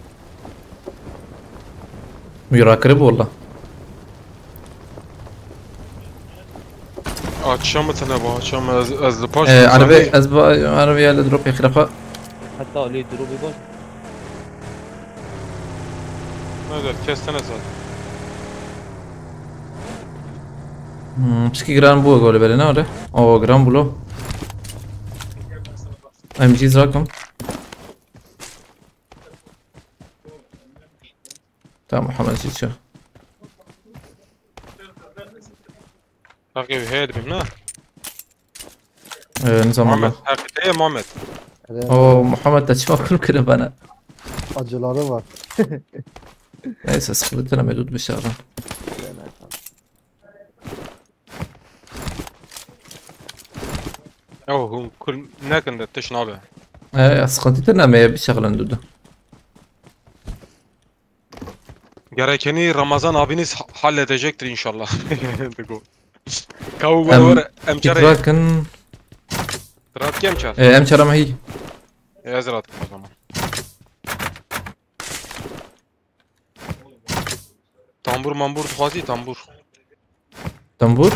Wî rakirî bû walla. Akşam mı tane bu akşam ez, ez li paş Ee, zanî. Erebe, ez bu Erebe ya li drop xira xwe. Heta alê droba bol. Ne der kes tane zaten. Hmm, pişkî giran bû gole bere ne öyle? O giran bû lo. M G zrakim. Tamam, Muhammed Çiço. Takip heyet bim ne? Ee, ne zaman Muhammed. bu? Takip heyet Muhammed. O Muhammed de çima kul kire bana. Acıları var. Neyse, sıkıntı ne, medud bir şey ara. Ew hûn kul nekin de tiş nabe. Ee, sıkıntı ne, me bir şey dudu. Gerekeni Ramazan abiniz ha- halledecektir inşallah. Digo. Kavu Em, var em çare. Draken, Trat kem çar. e, em çara mehi. E, ez rahatım o zaman. Tambur mambur dixwazî tambur. Tambur?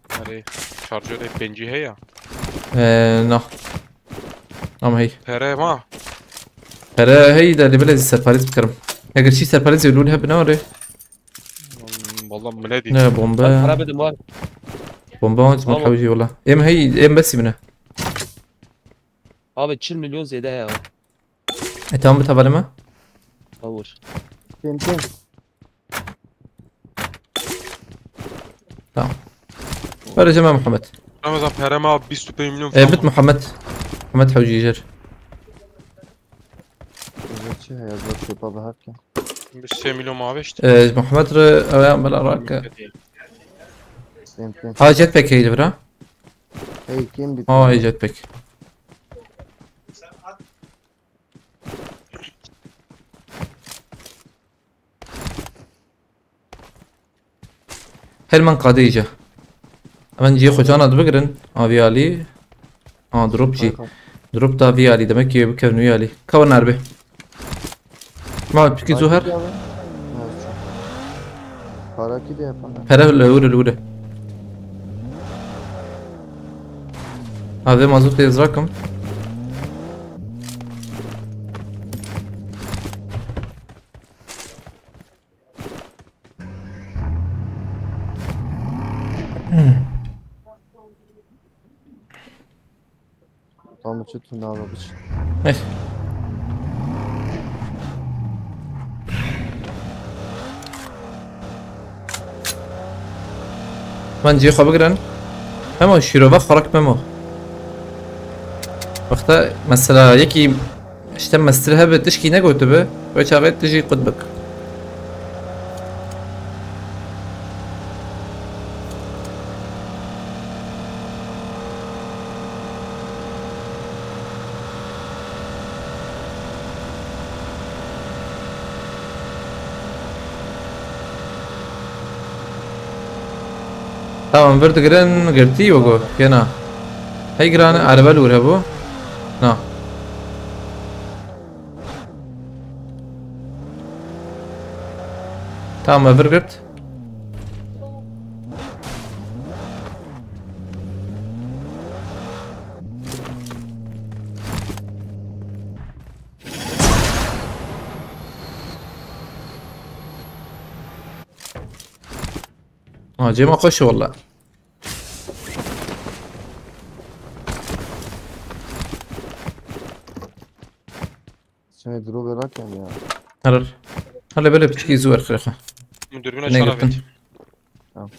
Erê, şarjörê pêncî heye. Ee, no. Ama hey. Pere ma. Pere hey de, li bile serparîz bikirim. Eger çi serparîz lûl hebe ne öyle? Valla min nedî. Ne bombe. Para bidim var. Bombe ancak Tamam. Hewcî wala. Em hey, em bes bine. Abi çil milyon zêde heye. E, tamam, bir tavale mi? Bavur. Tim tim. Tamam. Vereceğim ben Muhammed. Ramazan pere ma bîst û pênc milyon Evet falan. Muhammed. Muhammed Hewcî jer. Geçi ya, bak, çöpe bakarken. Bîst milyon mavi işte. Ee, Muhammed re, ewe bela rak. Tim tim. Ha, jetpack heydi bira. Hey, kim bitti? Ha, jetpack. Her man qadê îca. Hemen cihê xocana dibigirin. A vî alî. Ha, drop jî. Drop da vî alî, demek ki bikevin vî alî. Ka wer nerbe. Ma pişkî zû her. Para ki de yapana. Pere li wir li wir. Ha, vê mazot tê zrakim. Tam uçu tunda abi biç. Neyse. Ben cihê xwe bigirin. Hema şîrova xwarak memo. Wexta mesela yekî işte mestir hebe tişkî negotibe, wê çaxê tu jî qut bik. Tamam, vir digirin girtî wego, yena. Hey girane, erebe li wir hebû. Na. Tamam, me vir girt. Ha, cema xweş e walla. Seni drop'e raken ya. Herir. Hele belê piçkî zû erxirê xwe. Min dürbün Ne aşağı girtin? Ver. Tamam.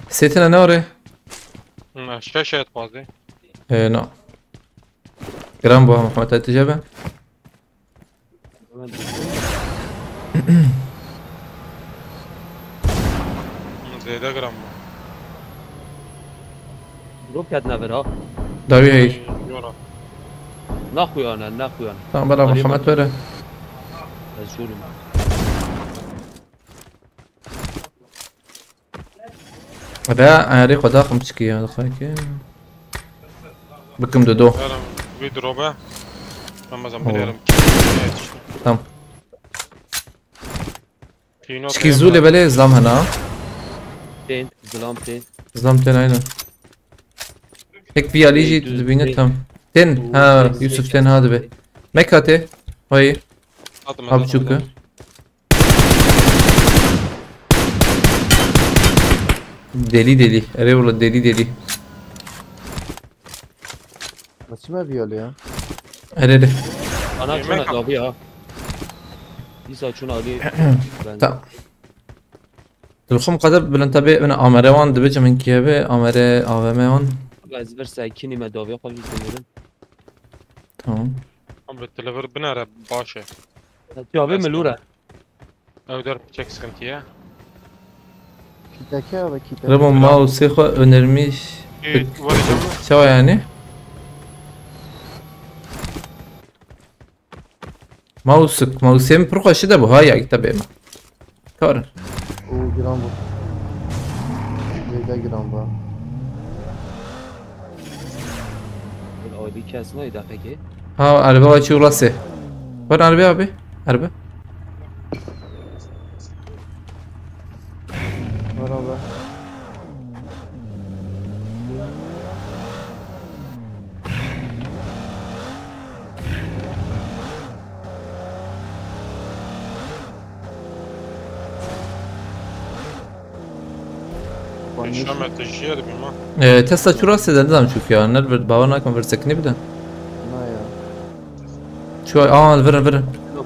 Sêtine ne orê? Hı, aşağı şey et bazı. Ee, no. Gram bu Muhammed Hatice be. Zêde gram bû. Drop ketine vir ha. Dawî heyî. Yora. Naxuyane, naxuyane. Tamam, bela Muhammed were. Ez şûrim. Ebe, ayarê xwe daxim çikî ya, dixwayke. Bikim dido. Yarim, wî dirobe. Ramazan Oo. Bilerim. Tamam. Pîno Çikî tê zû lê belê zam hena. Tên, zilam tên. Zam tên aynen. Tek vî alî jî Ê, tu dibîne dibê. Tam. Tên, ha, Yusuf tên ha dibe. Meka tê. Hayır. Abi çuku. Deli deli. Erê wala deli deli. Nasıl bir yol ya? Erê de. Ana çuna abi ya. Dîsa çuna abi. Tamam. Dilxum qede bilin tabi, min amere wan dibe, min kiye be, amere A V M wan. Ez bir sekini me daviya xwe jî demirim. Tamam. Abi telever binere baş e. Abi mi lura? Ew der piçek sıkıntıya. Kiteke ya da kiteke. Rebo mouse xwe önermiş. Ee, var ya. Çawa yani? Mouse, mouse min pir xweşi de bu ha ya, kitap ema. Kar. O giran bu. Zeyde giran bu. Adi kes neydi peki? Ha, araba açıyor rase. Var araba abi. Araba. Merhaba. Şamet jiyer bî ma. Ee, Tesla çura sede nizam çünkü ya. Ner bir bawa nakim bir sekini bir de. Na ya. Şu an, aa, verin, verin. Yok.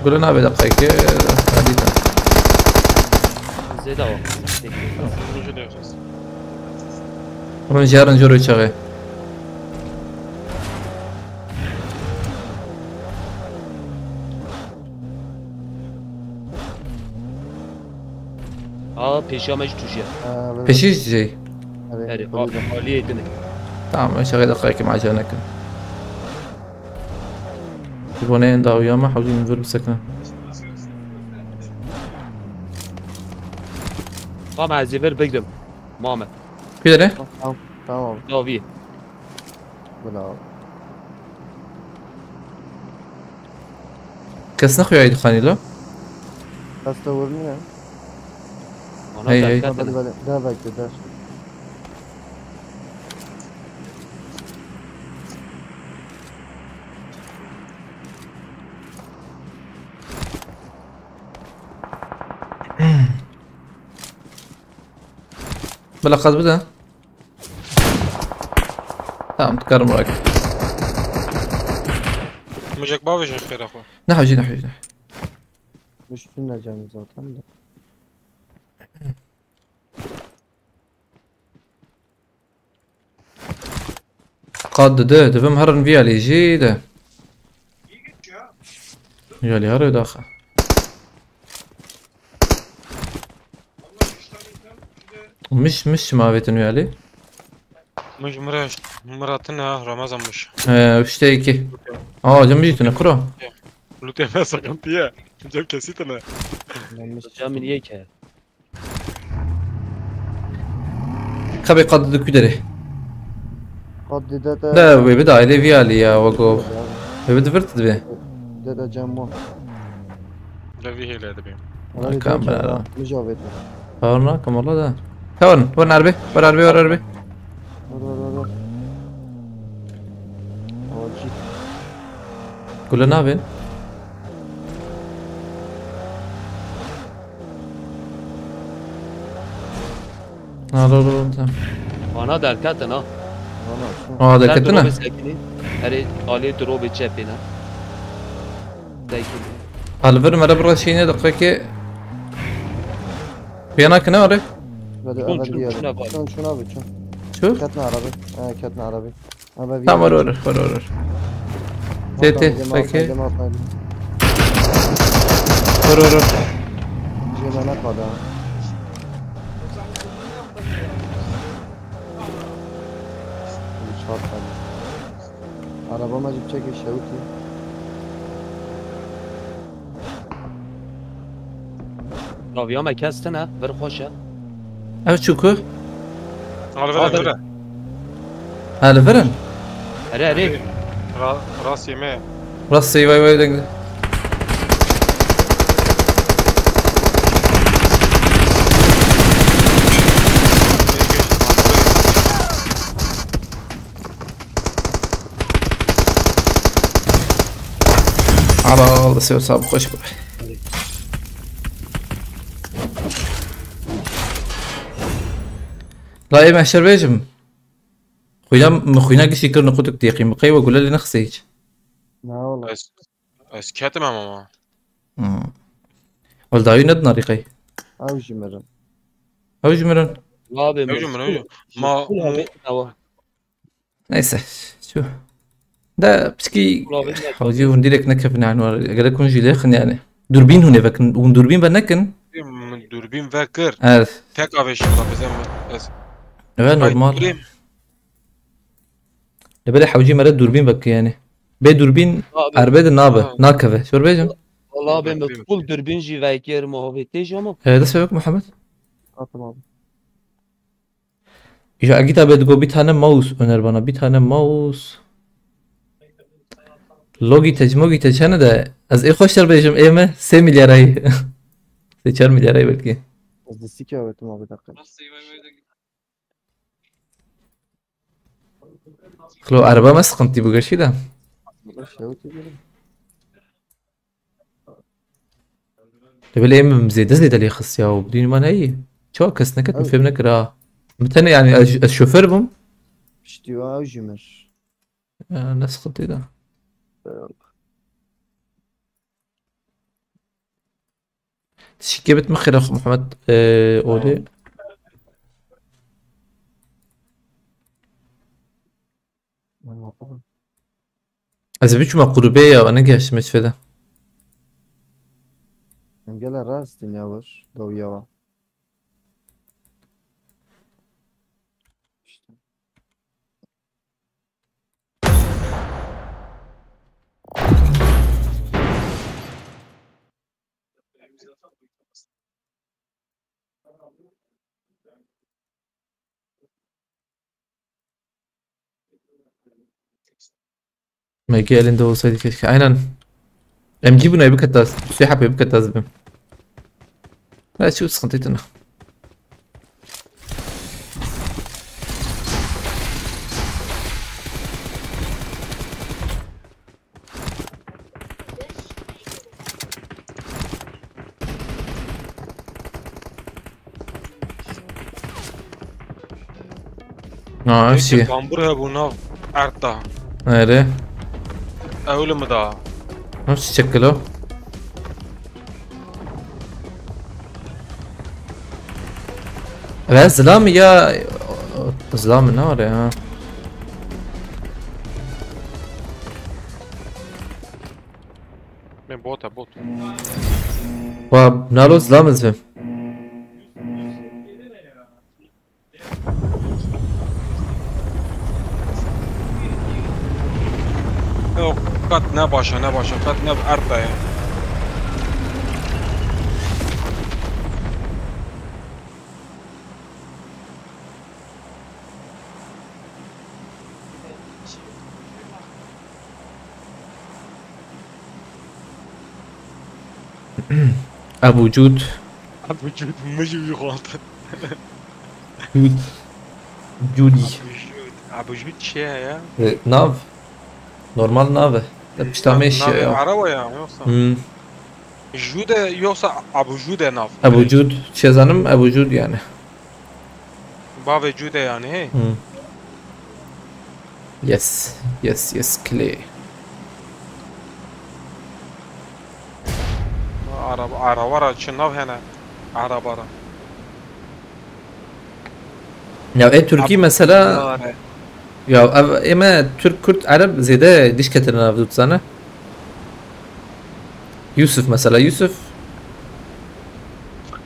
Gülün abi dakika iki. Hadi. Zeyda o. Bunu jarın joro çağı. Aa, pêşiya me jî tûjiye. Ee, böyle Peşiş şey. Evet, Herê, böyle. Ha-, haliyê din e. Tamam, ben şaka dakika kim acele nekin. Bu ne en daha uyama, hadi indir bir sakın. Tamam, ez ê vir bigrim. Mame. Kuyere? Tamam, tamam. Dawî. Bila. Kes nexuya dixanî lo? Kes te wir nîne. Ana Hey, hey. Belê, belê. Der bekle, der. Bila qaz bide. Tamam, dikarim rak. Mujek bavêjin xêra xwe. Nehewcî, nehewcî, nehewcî. Üstünde canı zaten de. Qad dide, divim herin vî alî jî de. Vî alî herê daxe. Miş, miş çima avêtin wî alî? Miş mira, mira tine ha, Ramazan miş. Ee, işte iki. Aa, cem jî tine, kuro. Lutê me sıkıntıya. Cem kesî tine. Cem niye ki? Kabê qad dide ku derê. Qad dide te. Ne, wê bide ailê vî alî ya, wego. Wê bide virt dibe. Dede cem bu. Levî hêle dibêm. Ona bir kamera. Mijavete. Kawar nakim valla da. Kawar, wer erbê, wer erbê, wer erbê. Dur dur dur dur. Acil. Gule nabên. Ha, dur dur dur. Ana derketin ha. Valla şu. Aa, Ser derketin durobê ha. Sekinî. Herê alê durobê çepê ne. Sekinî. Halvir mere bira şeyine de ki. Piyana ki ne var? Hadi Şun, ana şun, bir yer. şuna bak. Şun şuna bir şun. Şu? Ketme arabi. Ha ketme arabi. Ama bir Tamam, yer. var, var, var, var. T T, Atlayın, peki. Atlayın, atlayın. Var, var, var. Cemana kadar. Uçak hadi. Arabama cipçek şevki. Raviya me kes tine, vir xweş e. Ev çukur. Al vere vere. Halvirin. Herê herê. Ra, rast yeme. Rastî vay vay dengde. Ala Allah sever sağ xweş bû. La ê meşer bêjim. Xwîna, min xwîna giştî kir niqûtik têqî. Min qey we gule lê nexistê hiç. Ne oğlum? Ez, ez ketim em ama. Hmm. Wal dawî nedin arîqey. Ew jî mirin. Ew jî mirin. Abi Ew jî mirin, ew jî. Ma, Abi, ama Neyse. Şu. Da pişkî Kulağı bilmez. Hawcî hûn direkt nekevin yani. Gerek hûn jî lêxin yani. Durbîn hûn ê vekin. Hûn durbîn ve nekin. Min durbîn vekir. Evet. Tek avêşim da bizem ez. Evet, normal. Li belê hewcî mere durbîn veke yani. Bê durbîn Abi, erbe de nabe. Ha. Nakeve. Şor bêjim. Valla abi, Durbîn. Min full durbîn jî vekir, muhabbetê jî ama. E, dest pê bik Muhammed. Atım abi. Ya git abi, go bir tane mouse öner bana. Bir tane mouse. Logitech, Mogitech hene de. Ez ê xweştir bêjim, ê me sê milyar ay. Sê çar milyar ay belki. Ez de sike avetim abi dakika. Xlo, araba me sıkıntı bu gerçi de. Şevki gelin. Li belê em zêde zêde lê xist ya û bidîn man heyî. Çawa kes neket min Ew- fêm nekir ha. Min tenê yani ez, ez şoför bûm. Piştî wa ew jî mir. Ya, ne sıkıntı da. Teşekkür ederim xêra xwe Muhammed, e, Olê. Ez biçûme grûbê ya, ne gehiştime çi fêde. Em gele rast dinya wir. Dawiya wa. İşte. M G elinde olsaydı keşke. Aynen. M G buna bir kat daha. Şey yapıyor, bir kat daha zibim. Ben şu sıkıntı ettim. Ha, her şey. Kambur hebû nav erd da. Nere? Ew li min da. Nasıl çiçek o? Ve zilam ya, zilam ne var ya? Me bot e, bot. Wa nalo zilam izvim. Yok, qet ne baş e, ne baş e, qet ne erd e. Ebu Cud. Ebu Cud, mijû xwandin. Cud. Cudi. Ebu Cud. Ebu Cud çi ye ya? E, nav. Normal nav e. Te pişta me şiye ya. Araba ya yoksa? Hmm. Jude yoksa Abu Jude nav? Abu Jud. Çi zanim Abu Jud yani. Bavê Jude yani he. Hmm. Yes. Yes, yes, clear. Araba, araba ra çi nav hene? Araba ra. Ya e Türkî mesela. Ya ev ême Türk, Kürt, Ereb zêde diş ketine nav dût zane. Yusuf mesela, Yusuf.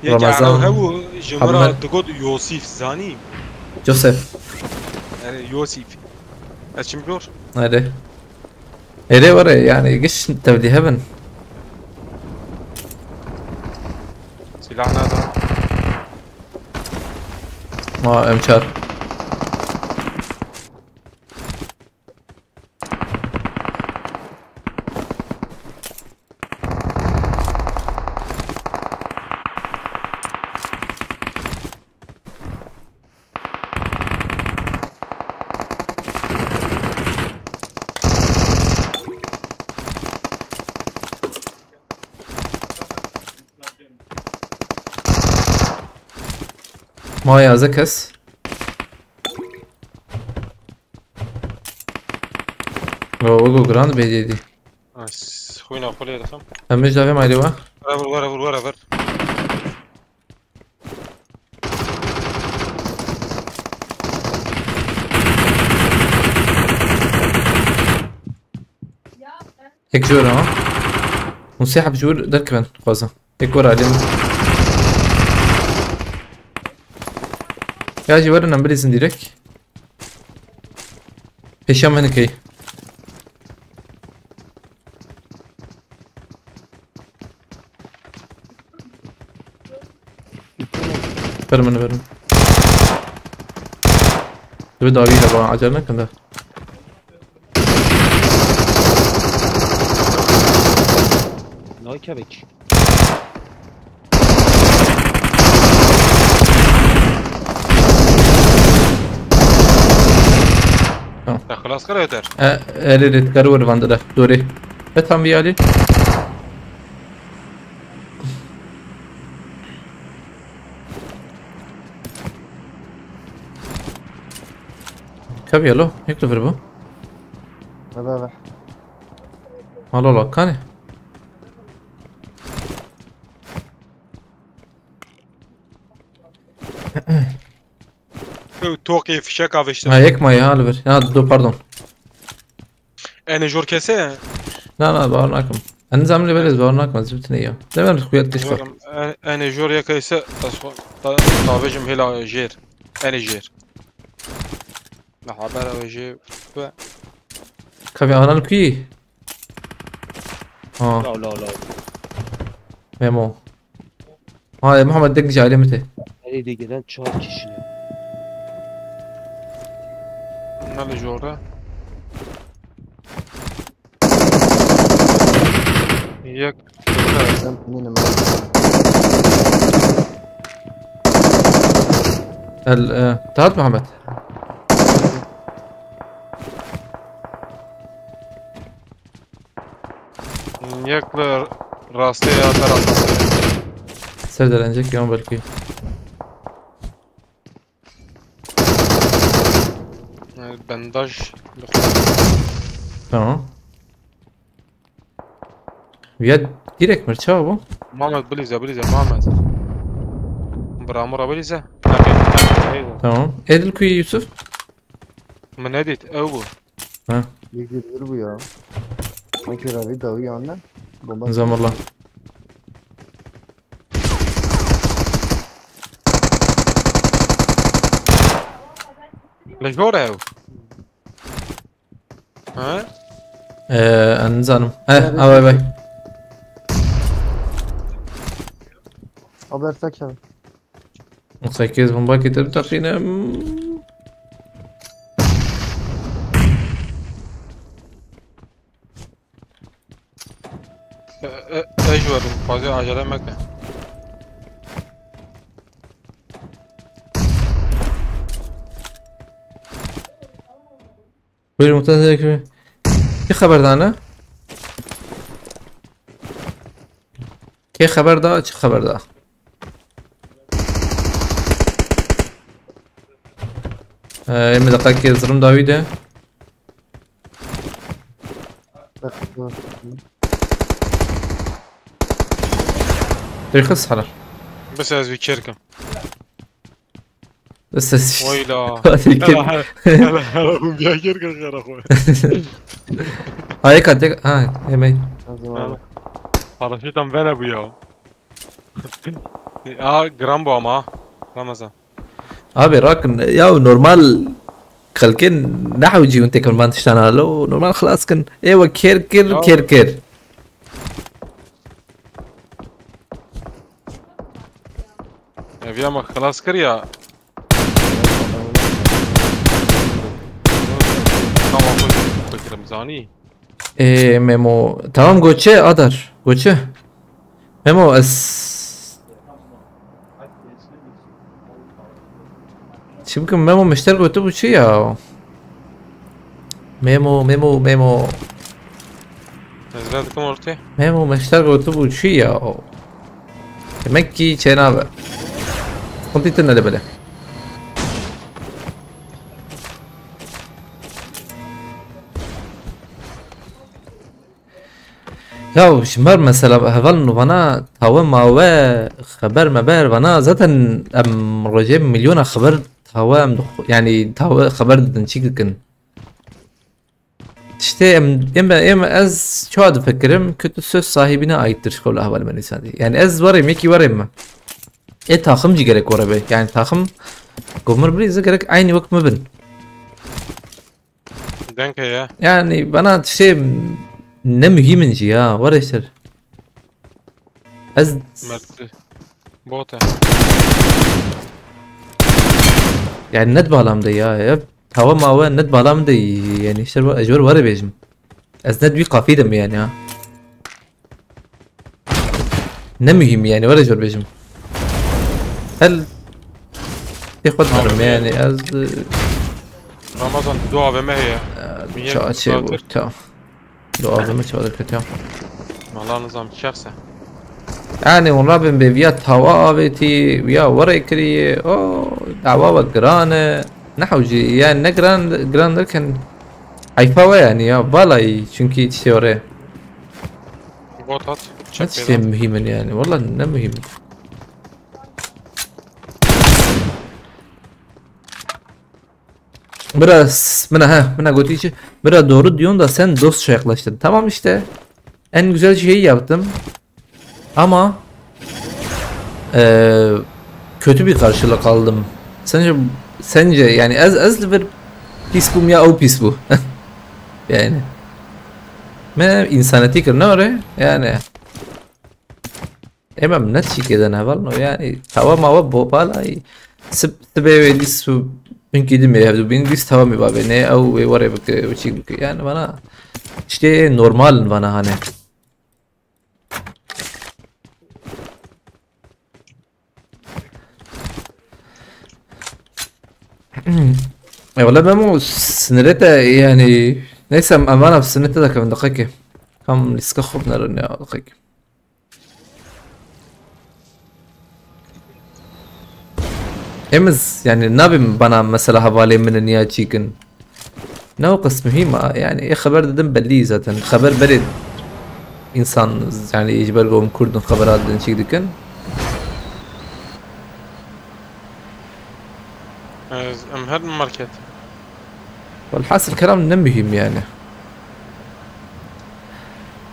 Yek Ramazan, Ereb hebû, ji min re Hemed. Digot Yosîf, zanî? Joseph. Yani Yosîf. Ez çim gor? Hadi. Êrê were yani giş tevlî hebin. Silah nada. Ma M çar. Ma yaze kes. Yo, wego grand bê dî. Nice. Xwîna xwe lê dixim. Em ji davê maylê we. Were vir, were vir, were vir. Yek ji wir e ha. Hûn sê heb ji wir derkevin, dixwazim. Yek were alî min. Ya jî werin em bilîzin direkt. Pêşiya min hikey. Ver min, ver min. Divê dawî de ba, acele nekin de. Nakevek. Tamam. Te xilas kir, Öder? E, erê rê dikar wer van dide. Dorê. E, tam bir alî. Kevî alo, yek tu vir bû. Eve, eve. Alo, la, kanê? Ew toqê fişek avêştin. Ha, yek mayî ha li vir. Ya, do, pardon. Enê jor kese? Na, na, bawer nakim. En nizam lê belê bawer nakim, ez bitine ya. Ne ben xuya tişt. Jor, en-, enê jor ya kese, ez xwe, ta-, tavêjim hêla jêr. Enê jêr. Ne haber o jê be. Kavê anan kuî? Ha. La, la, la. Memo. Ha, Muhammed, dek ji alê min tê. Erê dê gelen çar kişi ne? Ne li jor e? Yek. Ben eminim. El, e, Tahat Muhammed. Yek li rastê ya te rastê. Ser derencek yan belkî. Bendaj. Tamam. Ya direkt mi? Çawa bu? Muhammed, bilîze, bilîze, Muhammed. Bramura bilîze. Tamam. Edil kuyu Yusuf. Min nedît, ew bû. Ha. Yek ji vir bû ya. Sanki ravî dawî anne. Bomba. Nizam Allah. Li jor ew. Ha? Ee, nizanim. He, a, vay, vay. Haber tak ya. Qekê ez bombakê te biteqînim. E, e, ez ji we re fazla acele meke. Buyurun, Mumtaz Bey. Kê xeber dane? Kê xeber da, çi xeber da? Ee, em deqekê zirim dawî de. Têxis hele. Bes ez wî kêr kim. Bes ez Wayla. Hadi kêr. Hele, hele, hele, hele, hûn biya kêr kim xera xwe. Hayê ka tek, ha, yemeği. Paraşütan vene bu ya. Ya, gram bu ama. Ramazan. Abi rakin, ya normal xelkên nehewcî hûn têkin van tiştan halo, normal xilas kin. Ê we kêr kir, Ya. Kêr kir. Ev ya me xilas kir ya. Tamam, bu fikirim zanî. Ê, Memo, tamam, goçe, Adar, goçe. Memo, ez çi bikim, Memo, mişter gotu bu çi ya? Memo, Memo, Memo. Ez vedikim ortê. Memo, mişter gotu bu çi ya? Demek ki çênabe. Sıkıntı tine de böyle. Ya, ji me mesela hevalno vana tawe mawe, xeber meber vana, zaten em rojê milyona xeber tawe em dixu-, yani tawe xeber didin, çîk dikin. Tiştê em, em, em ez çawa difikirim, kötü söz sahibine aittir şkola heval me nîsandî. Yani ez warêm, yekî warêm me. E, taxim jî gerek were be. Yani taxim gomir birî zî gerek aynî wek me bin. Danke ya. Yani bana şey ne mühimin jî ya, var işte. Ez Mersi. Bot e. Yani net bağlamda ya, ya. Tawa mawe net bağlamda yani işte bu ejber var bejim. Ez net bir kafidim yani ya. Ne mühim yani, var jor bejim. Hel. Tê xwe dimerim yani, ez, e, Ramazan, du A V M heye. Min yek çaçê zaten. Bu, tamam. Du A V M çawa diketiya. Valla nizam şexse. Yani, hûn rabin bê viya tawa avêtî, viya were kirî, o, dawa we giran e. Ne hewcî, yani, ne giran, giran derken, heyfa we yani ya, vallahi, çünkü işte oraya. Bot at. Ne çek şey beyler. Mühim yani, vallahi ne mühim. Biraz, mina he, mina gotici, biraz doğru diyorsun da sen dostça yaklaştın. Tamam işte, en güzel şeyi yaptım. Ama, eee, kötü bir karşılık aldım. Sence, sence yani ez, ez bir pis bûm ya o pis bu. Yani. Me insaneti kir ne öyle? Yani. Em em ne tişîkê de ne hevalno, yani tawa mawa bo balay. Sib, sibê wê dîs û hinkî dimê hevdû bîn dîs tawa mê bavê ne ew wê were bike û çîk bike. Yani bana işte normal in bana hani. E, wala Memo sinirete yani. Neyse, em, em vana sinirete de kevin dakika ki. Tam lîska xwe binerin ya dakika ki. Em ez, yani, nabim bana mesela hevalê min in ya çîkin. Ne o qis muhîm a, yani, ê xeber didin bellî zaten. Xeber berê insan, yani, ji ber ku em Kurd in xebera didin çîk dikin. Ez, em her market. Velhasil kelam ne muhîm yani.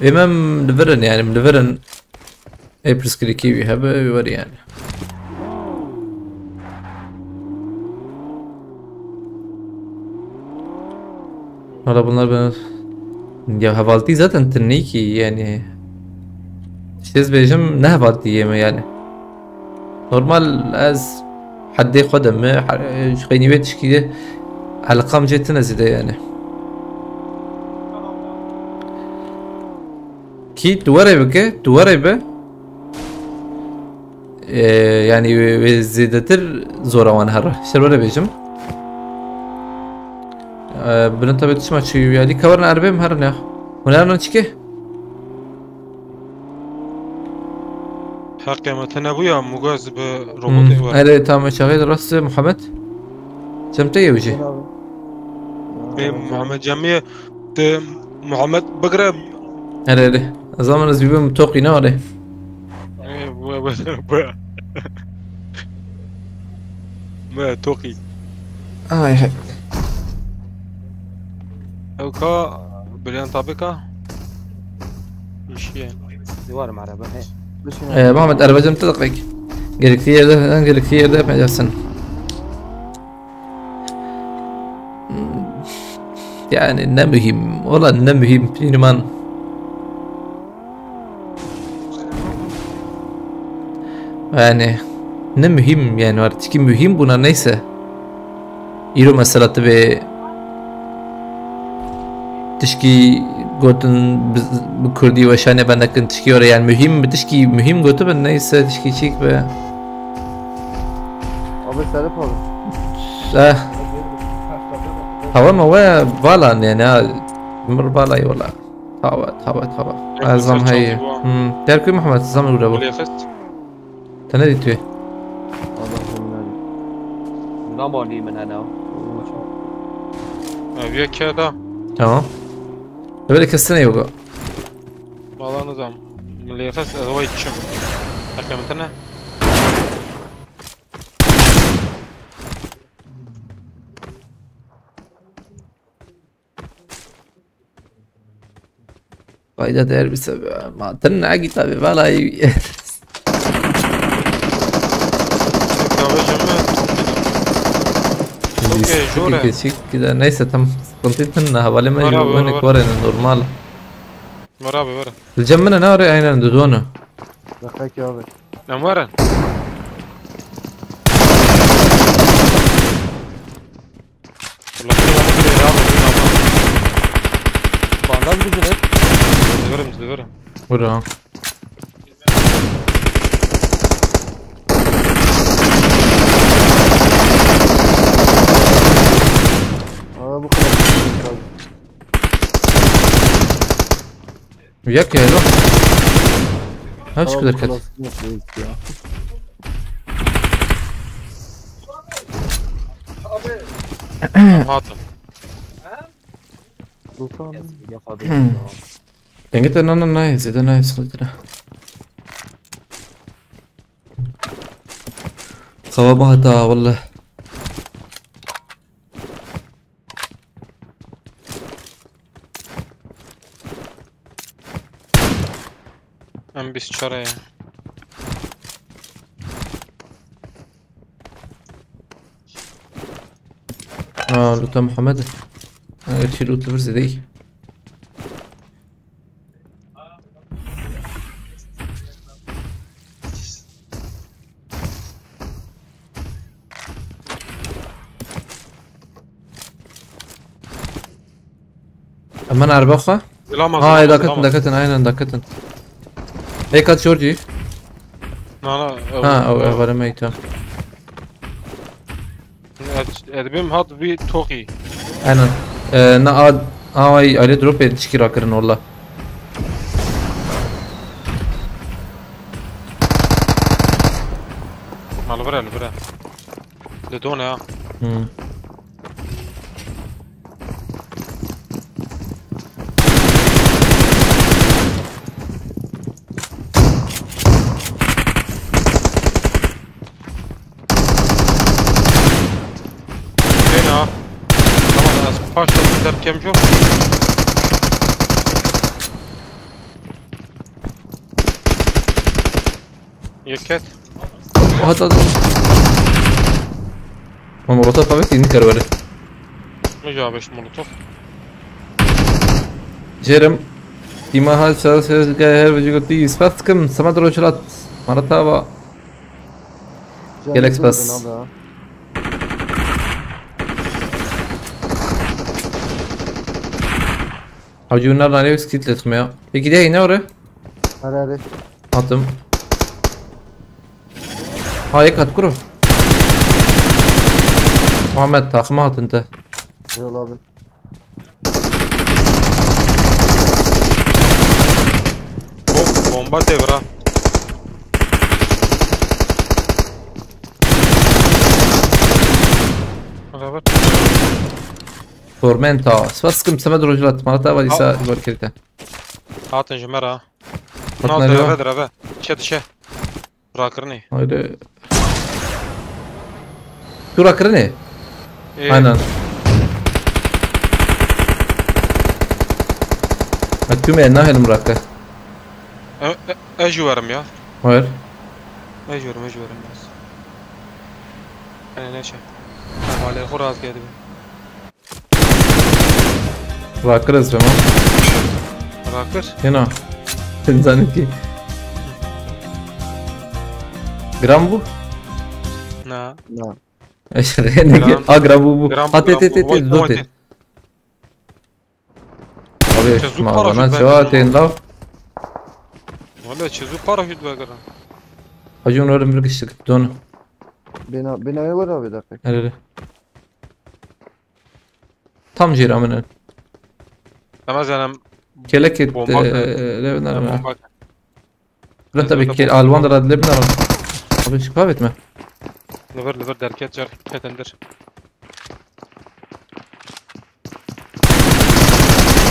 Êm em li vir in yani, em li vir in. Ê pirsgirêkî wî hebe, wî werî yani. Hala bunlar ben... Ya hevaltî zaten tinîkî yani. Işte ez bêjim ne hevaltî yê me yani. Normal ez heddê xwe de me, he-, ji xeynî wê tişkî de eleqam jê tine zêde yani. Kî tu were bike, tu were be. Ee, yani wê, wê zêdetir zora wan here. Şer were bêjim. Ee, bilin tabi tişma çi yalî kawarin erbê mi herin ya. Hûn herin çike? Her qiyamete nebûya, Mugaz bi robotê Hmm. were. Erê, tam çaxê de rast Muhammed. Cem te yewjî. Cenab-ı. Ê, Muhammed Cemî, te Muhammed bigire. Erê, erê. Ez zaman ez bibim toqî ne erê. Ê, bu, bu, bu. Me toqî. Ay, hay. Ew ka, Bülent abi ka. Şiye. Duvarım araba, he. Ee, Muhammed, araba cem te deqek. Gerektiği yerde, gerektiği yerde yapacaksın. Yani ne mühim. Valla ne mühim. Piniman. Yani ne mühim yani var. Tişkî mühim buna neyse. Îro mesela tibê tişkî gotin bi, bi kurdî weşanê ben nekin tişkî were yani mühim bi tişkî mühim gotibin neyse tişkî çîk be. Abi Serap abi. Eh. Hava me we vala ne ne. Mir vala yola. Tawa, tawa, tawa. Yok, Azam yok, heye. Çok iyi bu. Hmm. Derkuy Muhammed, zam ura bu. Bileyfest. Te ne dîtî? Allah seni ne dît. Namalî min hene. Ev yek keda. Tamam. Böyle kestine yok. Valla nizam. Bileyfest, ez vay çim. Hakikaten ne? Fayda değer bir sebebi. Ma tın ne git abi vallahi. Kahve cemre. Okey, jore. Küçük küçük neyse tam sıkıntı tın ne havale mi Var abi, var, var. Var yani normal. Var abi, var. Cemre ne arıyor aynen dudonu. Dakika abi. Em werin. Bandaj gücü ver. Divirim, divirim. Vur ha. Aa, bu kadar. Yek ya, yok. Ha, şu kadar kat. Hatım. Sultan. Denge te na na na zêde na sıkıntı ne. Xewa me heta welle. Em bîst çar e. Aa, luta Muhammed. Ha, çi loot bir zedey. Hemen araba xwe. Zilama, Ha, zilama, dakitin, zilama. Dakitin, aynen dakitin. Ê kat Georgie. Na, na, ew, Ha, ew, ew. Ev arame ita. Ez, ez bim hat bir toki. Aynen. Ee, na ad, ay, aile drop et çiki rakirin orla. Al bıra, al bıra. De dona ya. Hmm. Fena. Tamam, az parça derkem yok. Yeket. Hat, hat. Ama orta pavet yeni karı böyle. Ne cevap işte molotof? Jerem. Dima hal sağ ses gay her vücudu değil. Spas kim? Samat roçlat. Maratava. Gelek spas. Hacı bunlar ne skit letme ya. Peki de ne oraya? Hadi hadi. Hatim. Ha, yek hat kuro. Muhammed, takıma hatın te. Yol abi. Bom- Bomba tevra. Beraber. Tormenta. Spas kim semed rojlat. Malta var ise Ha. Zor kirte. Hatin ji me re. Hatin Na alo. dereve dereve. Çe dişe. Rakirinê. Haydi. Tu rakirinê? Ê, Aynen. Ha, tu me nahêlim rake. E, e, ez jî werim ya. Hayır. Ez jî werim, ez jî werim biraz. Ene neçe. Malê xwe rast geldi. Rakir ez bema. Rakir. Hena. Sen zanin ki. Gram bu? Na. Na. Eşrene ki. Gram- A gram bu bu. Gram- Ha te gram- te te te Wait, dur wait. te. Abi Çözüm ma paraşüt bana ben cevap dedim teyin lav. Valla çözüm paraşüt ve gram. Hacı onu öyle bir kişi don. Bina, binaya var abi dakika. Nerede? Tam jêra min e. Ama zaten Kelek et. Bomba- Levin arama. Bomba. Lan tabii ki alwan da radile bin arama. Abi şu kahvetme. Liver liver derket car ketendir.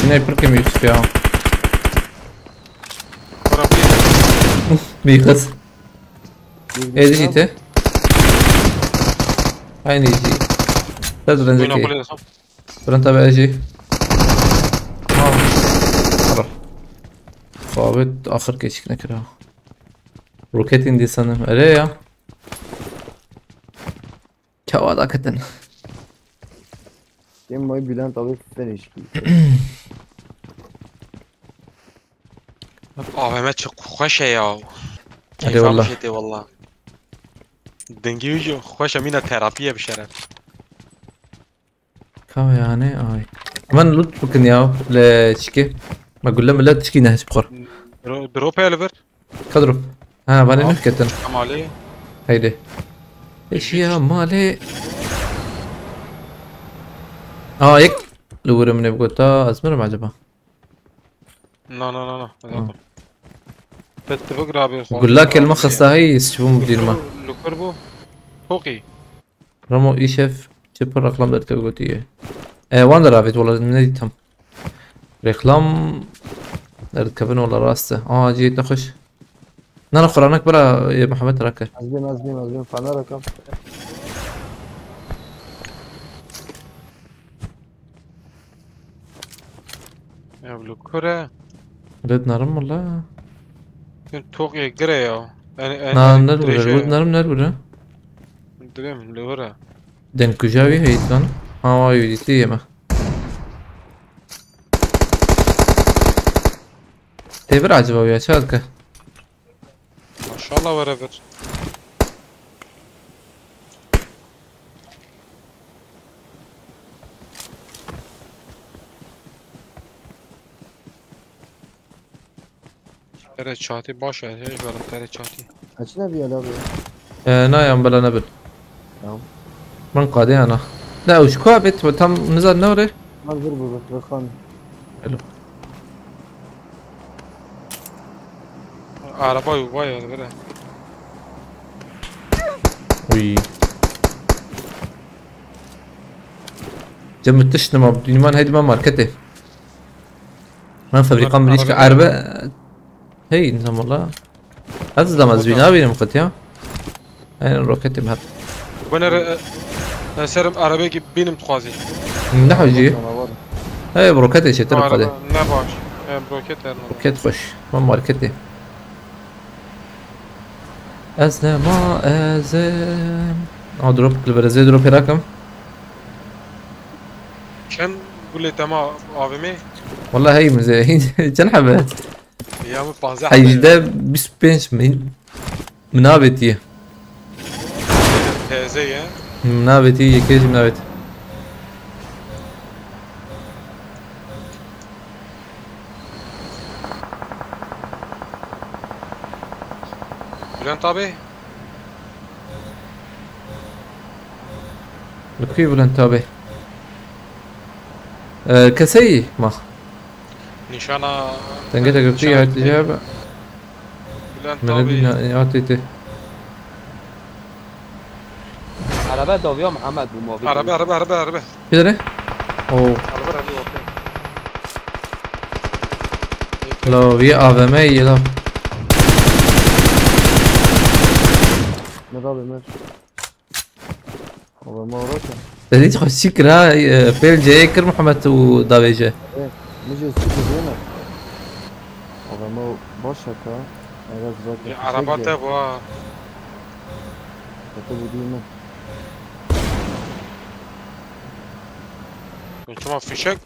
Sniper kim Yusuf ya? Para bir Bir kız. Edi jite. Aynı jî. Tez Oyna renzeki. kule desem. Pronto be jî. Ha. Ara. Sabit axir keçik nekira. Roket indi sanırım. Ere ya. Çawa da ketin. Kim may Bülent abi finish. A V M çok hoş ya. Hadi valla. Şey de valla. Dengi ucu hoş amina terapiye bir şeref. Ka yani ay. Hemen loot bakın ya. Le çiki. Ma gülle millet çiki ne hiç kor. Dro- Drop elver. Kadro. Ha, bana Tamam. ne ketin. Amali. Haydi. Eşya mali. Aa, yek. Lüwürüm ne bu kadar azmır mı acaba? No no no no. Zaten. Pet tıbık abi. Gülla kelime xestahi istibum dirma. Lukur bu. Çok iyi. Ramo işev çipir reklam derke gotiye. E, wan der avêt wala ne dîtim. Reklam derdikevin wala rast e. Aa, cihê te xweş. Nana xuranek bira, e, Muhammed rake. Ez bêm, ez bêm, ez bêm. Fener akam. Ya bu kure. Red narim wala. Çok iyi gire ya. En en Na, en nerede direşe- bura? Red narim nerede bura? Direm levera. Den kujavi heyt lan. Ha, wa yudîtî yeme. Tê vir acaba ya, çi dike? Maşallah were vir. Tere çatî baş e, hej verim tere çatî. Açın abi ya abi. E, na yan bela nebin. Tamam. Min qadê ana. Ne, ew ji ku bêt, tam nizan ne were? Lan vur vur vur vur kan. Hello. Araba yuva ya, vere. Uy. Cem tişt nema, dünman heydi ma marketê. Ben fabrika Araba- mirîşka araba- erbe. Hey, nizam wala. Ez dam ez bîna bînim xwet ya. Aynen roketim hep. Bu ne re-, e, serim arabeki benim tuhazi. Ne hacı? Canavar. Hey, bu roketê çetir xwedê. Ne baş. E, roket er. Roket xweş. Ma marketê. Ez ne ma ez. A drop, li berezê drop rakim. Çend gulê tema A V M? Wala hey mize, çend hebe? Ya mı panzeh. Heyde bîst pênc min. Min avêtiye. Teze ya. Min avêtiye, yekê jî min avêt. Bülent abi. Li kuyê Bülent abi? Ee, keseyî ma? Nîşana Dengê te girtî, nîşana hatî cihê be. Bülent Min abi. Dîna, hatî tê. Araba dawiya Muhammed bu mavi. Araba, araba, araba, araba. Kî derê? Oo. Araba, araba, okey. La, vî A V M ye la. Ne da be mer. A V M orada. Te dît xwe çî kir ha, e, pêl ceyê kir Muhammed û davêje. E, min jê çî kir ne? A V M baş e ka. Eger zaten Ya, fişek araba de. Te bu ha. Te bu değil mi? Çima fişek?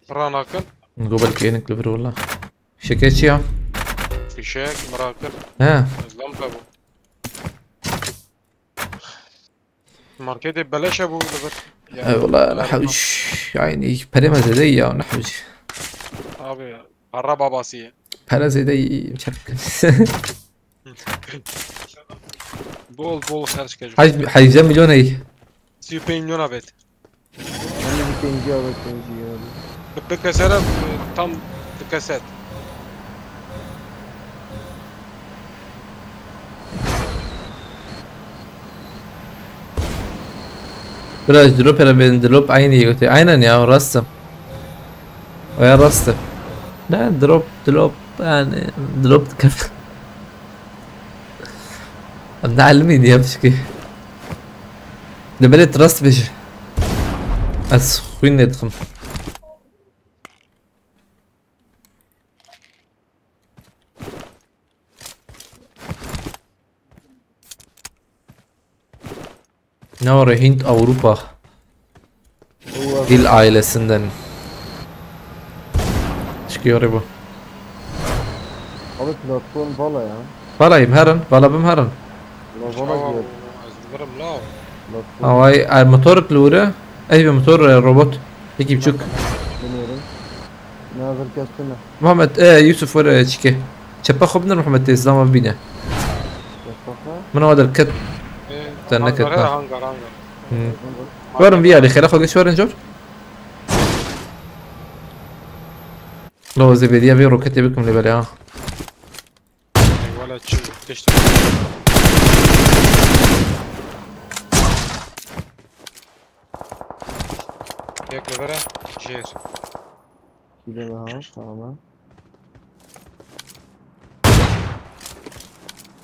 Pira nakin. Go belkî ênik li vir wela. Fişekê çi ya? Fişek, min rakir. He. Lampe bu. Marketê beleş e bu li vir. Ya, Ey wela, ne nehewş. Yani, perê me zêde ya, nehewş. Abi, para babası ye. Pere zêde çek. Bol bol xerc ke. Hej-, hejde milyon ey. Sî û pênc milyon avêt. Hem de pêncî avêt, pêncî ya. Bi kesere, tam bi keset. Biraz drop hele ben drop aynı gote. Aynen ya, rastım. O ya rastı. Ne drop, drop yani drop dikir. Em neelimî diye pişkî. Li belê tu rast bêje. Ez xwîn lê dixim. Ne were Hint Avrupa. Dil ailesinden. Çıkıyor bu. Abi platform vala ya. Valayım herin, vala bim herin. La vala diyor. Platform. Away, ay motor lure. Ey bir motor, e, robot. Peki buçuk. Bilmiyorum. Ne hazır kestim mi? Muhammed, e, Yusuf var, e, çike. Çepe xwe binir Muhammed tê zama bine. Çepe xwe? Min o derket. E, Te hangar, neket, he, ha. Hangar, hangar. Hmm. Werin vî alî, xêra xwe geç werin cor. Lo, ez ê vêdiya vê roketê bikim lê belê ha. Ey, wala çi, geçtim. Yek li vere, jêr. Gideme ha, tamam.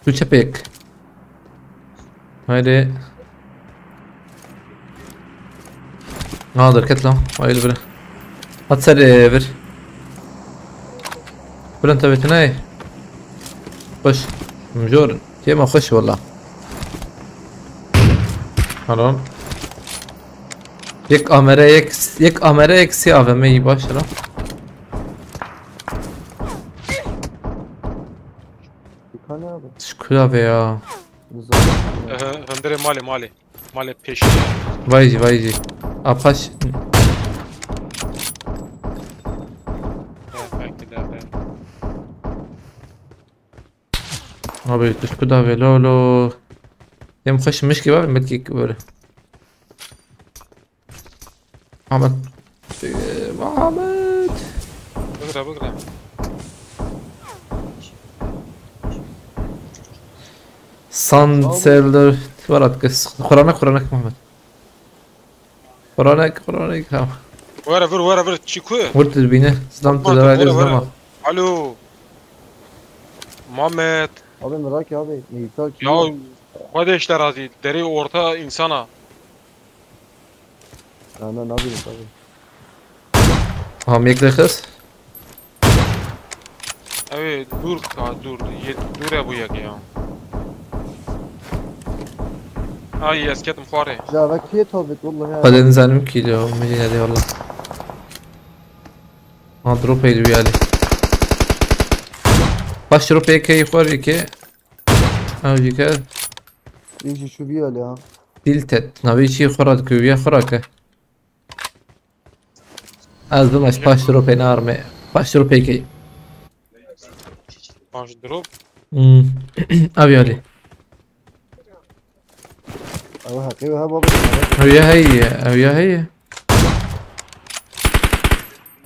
Tu çepek. Haydi. Na derket lan. Haydi bire. At ser, e, vir. Bülent abi, tu ne? Hoş. Mjor. Kêma xweş wela. Helal. Yek A M R, yek, yek A M R, yek sê A V M yî baş e lan. Dikkat abi. Şükür abi ya. Güzel. Ehe, hundirê malê, malê. Malê pêşî. Vay jî, vay jî. Apaş. Belki de be. Abi, tu şku da ve lo lo. Em xweş mişkî var, belki böyle. Ahmet. Ee, Ahmet. Bıgra, bıgra. Sand Abi. Selder. Var at kız. Kur'an'a, Kur'an'a Muhammed. Kur'an'a, Kur'an'a, tamam. Were vir, were vir, çi ku? Vur tu dibine. Zlam tu Vur, devre vur, vur. Zlama. Alo. Muhammed. Abi, merak ya abi. Neyse ki. Ya, Xwedê ji te razî, derê orta insana. Na, na, nabînim tabii. Aha, yek de kız. Ew ê dûr ka, dûr, yê dûr e bû yek ya. Ay, ez ketim xwarê. Ya, ve kiyê tobit, vallahi ya. Xwedê nizanim kî diyo, min jî nedê valla. Ha, drop eydi bir yali. Baş drop ê keyî xwar ki. Ew jî ke. Yek jî şu bir yali ha. Tilted. Navê çi xwe re dikir, ya xwe re ke. Ez bim ez paş dropê narme. Paş dropê key. Paş drop? Hmm. Ev yali. Ew heqê we heba bike. Ew ya heye, ew ya heye.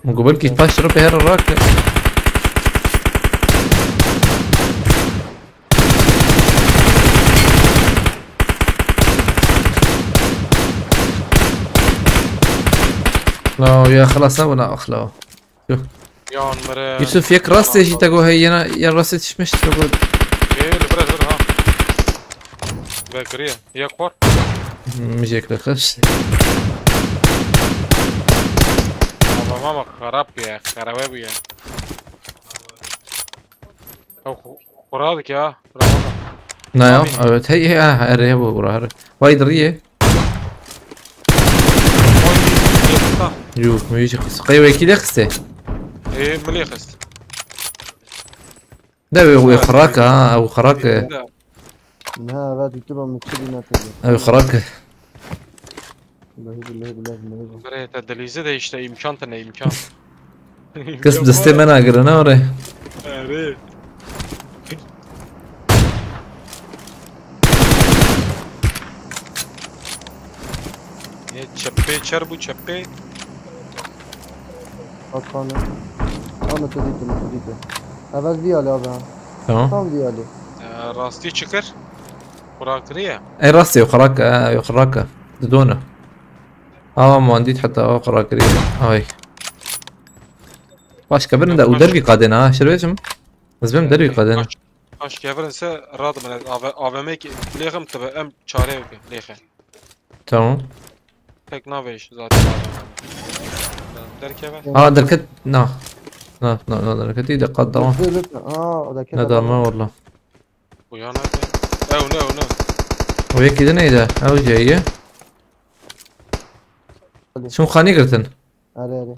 Min got belkî paş re pê here rake. La ya xelas nebûna axla. Yuh. Yan mirin. Yusuf, yek rastê jî te got heye, yena, ya rastê tişmiş te got. Ê, li vir, li vir, ha. Vekiriye. Yek xwar. Hmm, mijek li xist. Ama, ama xerab bûye, xerabe bûye. Ew xu-, xura dike ha, Ramazan. Na ya, Amî. Evet, hey, hey, ha, erê bu, bura, her. Vay, diriye. Oy, yekta. Yuh, mijek xist. Qey wekî de xiste. Ê, milê xist. Ne, wê, wê Evet. Xirake ha, ew xirake. Ne, evet, YouTube ama çi dîne tabii. Ew xirake. Billahi, billahi, billahi, billahi. Bre, te dilîze de işte imkan te ne imkan. Kes destê me nagire, ne ore? Erê. Ê, çepê, çer bû çepê. Bak bana. Ama tu dîtin, tu dîtin. Evet, vî alî abi ha. Tamam. Tam vî alî. Ee, rastî çıkır. Xura kiriye. Ê rastî, xirake, e, xirake. Didone. Awa man dît heta awa xira kiriye. Ay. Başka birini de û dervî qadêne ha, şervêjim. Ez bêm dervî qadêne. Baş, baş kevirin se rad min ez A V M ki lêxim tibe em çare bike lêxe. Tamam. Tek navêj zaten. Derkeve. Aa, derket, na. Na, na, na, derketî de qat devam. Aa, o da Ne kete devam. Devam valla. Uyan hadi. Ew ne, ew ne? O yekî de neydi? Ew jê ye. Hadi. Şun xanî girtin. Hadi, hadi.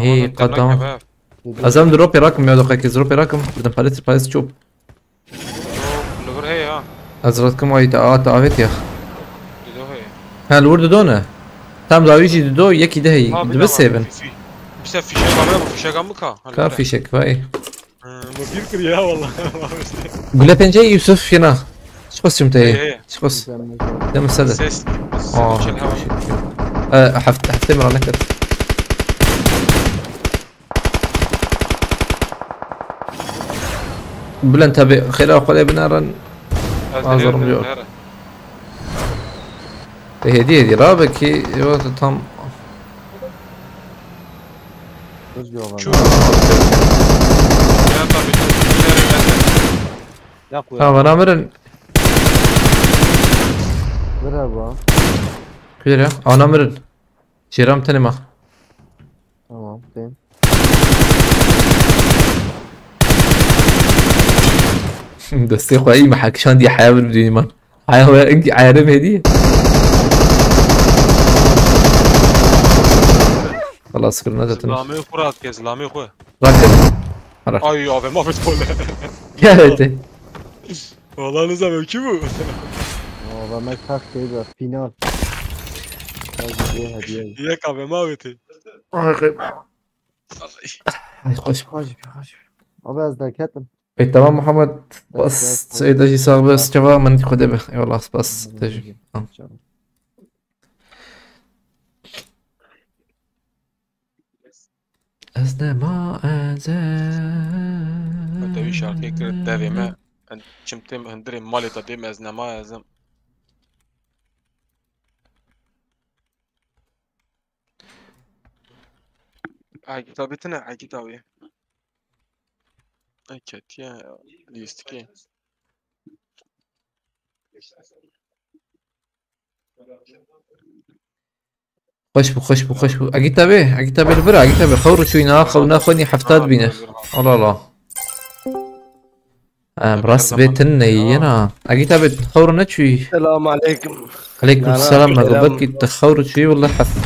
Hî, qat devam. Tamam, tamam, tamam. Ez em dropê rakim ya, doqekî dropê rakim. Bidim palet, palet çop. Li vir heye ha. Ez ratkim ay ta, ta avêt ya. Dido heye. Ha, li wir dido ne? Tam dawî jî dido, yekî de heyî. Ha, dibi bîna sêvin. Fî-, fî-, bir şey fişek var ya, bu fişek almış ha. Hani Ka böyle. Fişek vay. Hı, bu bir kır ya vallahi. Gule pence Yusuf yena. Çiqos çim te. Hey, hey. Çiqos. Deme sede. Ses. Aa, ses çel hava. Ee, heft-, hefte mi ranek et? Bülent abi, xêra xwe lê binerin. Hazırım diyor. Hediye hediye. Rabe ki, yo, tam. Çû. Ya tabii. Tamam, ana mirin. Merhaba. Güzel ya. Ana mirin. Çêram tenê ma. Tamam, tên. Destê xwe î me hekşandiye heya vir bidînî man. Heya we enkî ayarê me hediye. Xelas kir, ne zaten. Zilamê xwe rat ke, zilamê xwe. Rat ke. Ara. Ay, avê ma bit bole. Gel hadi. Vallahi ne zaman ki bu? Valla me tak şey de final. Hadi bu hediye. Yek avê ma bit. Ay, xweş. Xweş, xweş. Abi ez derketim. E, tamam Muhammed. Bas, Seyda jî sağ be, çava min xwe de be. Eyvallah, spas. Tejî. Tamam. Ez nema ez. Te wî şarkê kir devê me. Çim têm hundirê malê te dêm ez nema ez im. Ay, kitabê tune, ay, kitabê. Ay, ketiye, lîstikê. Xweş bû, xweş bû, xweş bû. Egîta bê, egîta bê li vir, egîta bê. Xew rû çûyî niha, xew naxwenî heftad bîne. Allah Allah. Em, rast bê tin neyî yena. Egîta bê xew rû neçûyî. Selamun aleyküm. Aleyküm selam, me got belkî te xew rû çûyî, wele heft.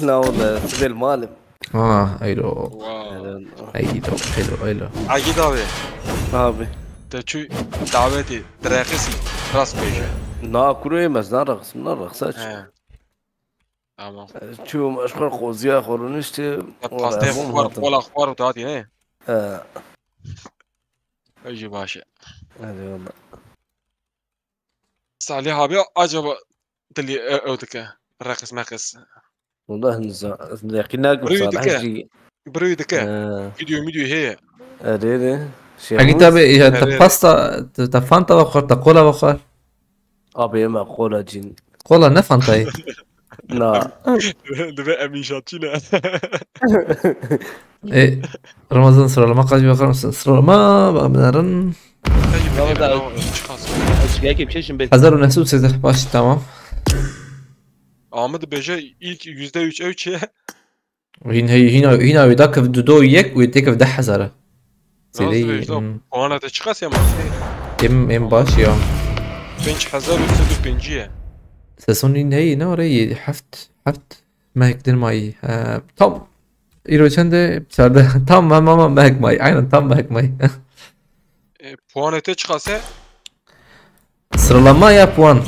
Na wele, sibê li mal im. Ha, eylo. Wow. Eylo, eylo, eylo. Egîd abi. Abi. Te çû davetê, direqisî, rast bêje. Na, kuro em ez nareqisim, nareqisa çi? He. Tamam. Çûm, ez xwe qoziya xwe rûniştim. Ya pastê xwar, kola xwar û datî, ne? He. Ew jî baş e. Hadi eyvallah. Salih abi acaba dilî ew, ew dike. Reqis meqis. Wala niza-, yaqîn nakim Birî Salih dike. jî. Birî dike. He. Video, video heye. Erê de. Egî Şêxmûs. Tabi ya te Erê. Pasta, te, te Fanta ve xwar, te kola ve xwar. Abi ema kola cin. Kola ne Fantayê. Na. Dibe em înşaatçî ne. E, Ramazan sıralama kaç bakar mısın? Sıralama bak binerin. Hadi bir Tamam, kere tamam. daha çıkarsın. Eşkıya kim şey şimdi? Hazar û neh sed û sêzdeh, baş, tamam. Ahmet Beje ilk yüzde üç ölçü. Hîn hey, hîna, hîna wê da kev du do yek, wê tê kev deh hezar e. Nasıl Sêdeyî, bir işte? Hmm. Puana da çıkarsın ama. Em, em baş ya. Pênc hezar û sed û pêncî ye. Sezon hîn hey, ne orayı? Heft, heft mehek din mayî. He, tam. Îro çend e? Çardeh. Tam mem ama mehek mayî. Aynen tam mehek mayî. E, puanê te çiqas e? Sıralama ya puan.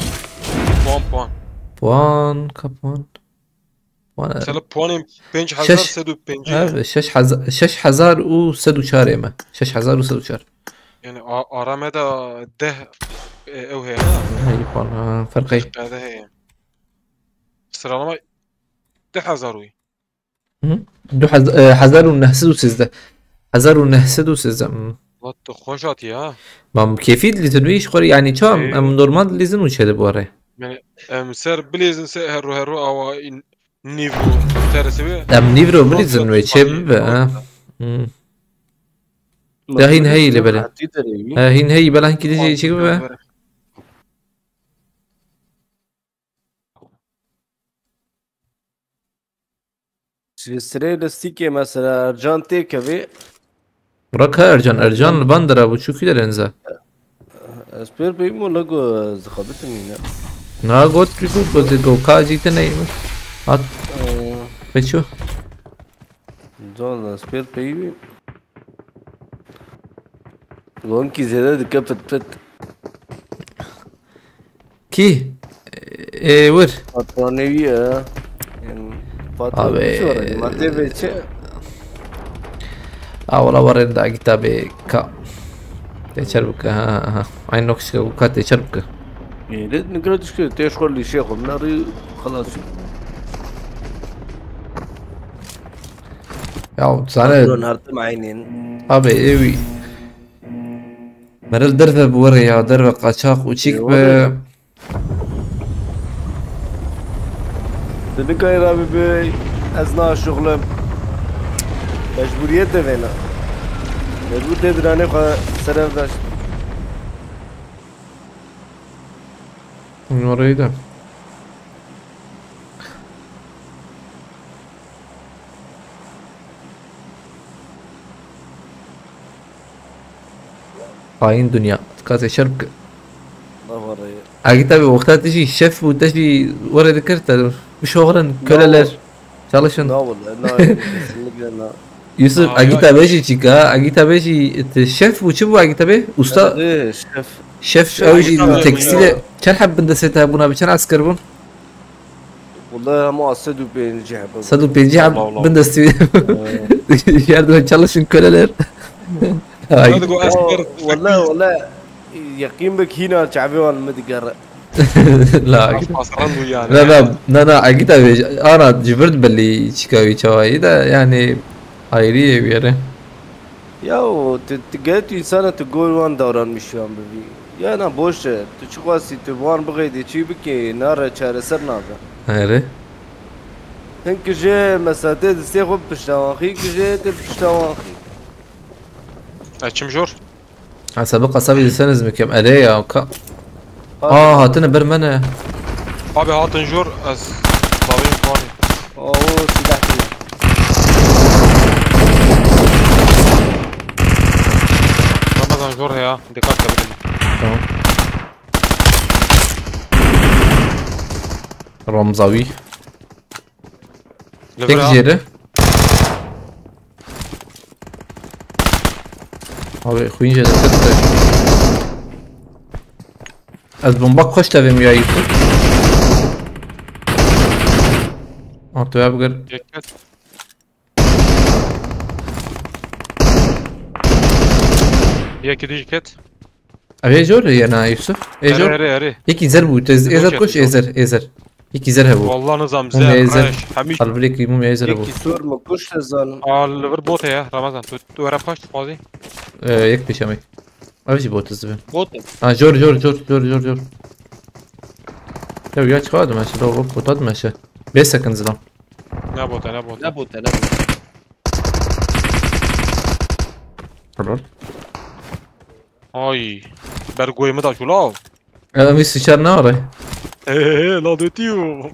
Puan, puan. Puan, ka puan. Puan. Mesela puanê pênc hezar sed û pêncî ye. Şeş, evet, şeş hezar, şeş hezar û sed û çar ême. Şeş hezar û sed û çar. Yani a-, arame de deh, e, ew heye ha. Hey, puan, ha, ferqey. Deh heye. Sıralama deh hezar wî. Hı? Du hez-, e, hezar û neh sed û sêzdeh. Hezar û neh sed û sêzdeh, hı. What the, xweş hatiye ha. Mam kêfî dilîzin wî ji xwe re, yani çawa Ê. Em normal dilîzin û çêdibe were. Yani em ser bilêzin se herro herro awa in-, nîvro tersi wê. Em nîvro bilîzin wê çê bibe, ha. Hı. Ya hîn heyî lê bele. Hatî derê wî. Ha, hîn heyî bela hinkî dijî çê bibe. Ji sirê listîkê mesela Ercan têkevê. Bırak ha Ercan, Ercan li bandira bu çûkî de lenze. Ez pêr peyim û lego zixabitim yine. Na got ki got got got ka jî te neyim. At. Ee. Peço. Can ez pêr peyim. Gonkî zêde dike pit pit. Kî? Ê, wir. Patronê wî ye. Em, patron Abi. Çi var? Madde ve çi? A, wala warên da kitabê ka. Têçer bike, ha, ha. Aynı nokşka bu ka têçer bike. Ê, ne, ne kadar düşkün. Têş xwe lîşê xwe. Min rî xelas. Ya, sana Patron her tim aynên. Abi, evi. Merel derve bu were ya, derve kaçak uçik Ê, be. were. Dedik ayra bibi, ez naşuxlim. Mecburiyet de vena. Mecbur tê diranê xwe serev daşt. Numarayı da. Hain dünya. Kasê şer bike. Navarayı. Agi tabi wexta te jî şef bû, te jî were dikir te. Bişoxrin, köleler. Çalışın. Na wala, na, kesinlikle na. Yusuf, Agi tabi jî çika, Agi tabi jî te şef bû, çi bû Agi tabi? Usta. Şef. Şef, ew jî tekstîle. Çend heb bin destê te hebûna, bi çend esker bûn? Wala hema sed û pêncî heb. Sed û pêncî heb bin destî. Yardım çalışın köleler. Wala, wala, yeqîn bik hîna çavê wan min digere. La. Na, na, na, na, Agi tabi, ana, ji vir belli çika wî çawayî de, yani, ayrı ye bir yere. Ya o, tu, tu gel tu insana tu gol wan davranmış şu an bibi. Ya na boş ver. Tu çi xwestî tu wan bixêdî çi bikê nare çareser nabe. Here. Hin ki jê mesela tê distê xwe pişta wan xî, ki jê tê pişta wan xî. Açım jor. Ha, sabı kasabı deseniz mi kem? Ele ya ka. Aa, hatine bir mene. Abi hatın jor, ez davayım puanı. Oo, silah değil. Ramazan jor ya, dikkat et. Tamam. Ramzavi. Tek jeri. Abi, xwîn jê dikir. Ez bomba koş tevim ya Yusuf. Artı ya bugün. Yekî dî jî ket. Ev ê jor ye na Yusuf. Ê Erê, jor. Erê, erê. Yekî zer bû. Tez Ê êzer jor, koş ê jor. Êzer, êzer. Yekî zer hebû. Wallah nizam Hûn zer, êzer. Reş, hemî. Alvirek îmûm êzer hebû. Yekî sor mu koş te zanim. Al, li vir bot heye, Ramazan. Tu, tu were paş dixwazî. Ee, yek pêşemê. Ev jî bot ez dibim. Bot mu? Ha, jor, jor, jor, jor, jor, jor. Ya, ya çiqadim eşe, la bot, bot adim eşe. Bê sekin zilam. Ne bot e, ne bot e. Ne bot e, ne bot e. Helal. Ay. Ber goyê min da şûla. Em wî sişer nare. Eee, la dötüyor.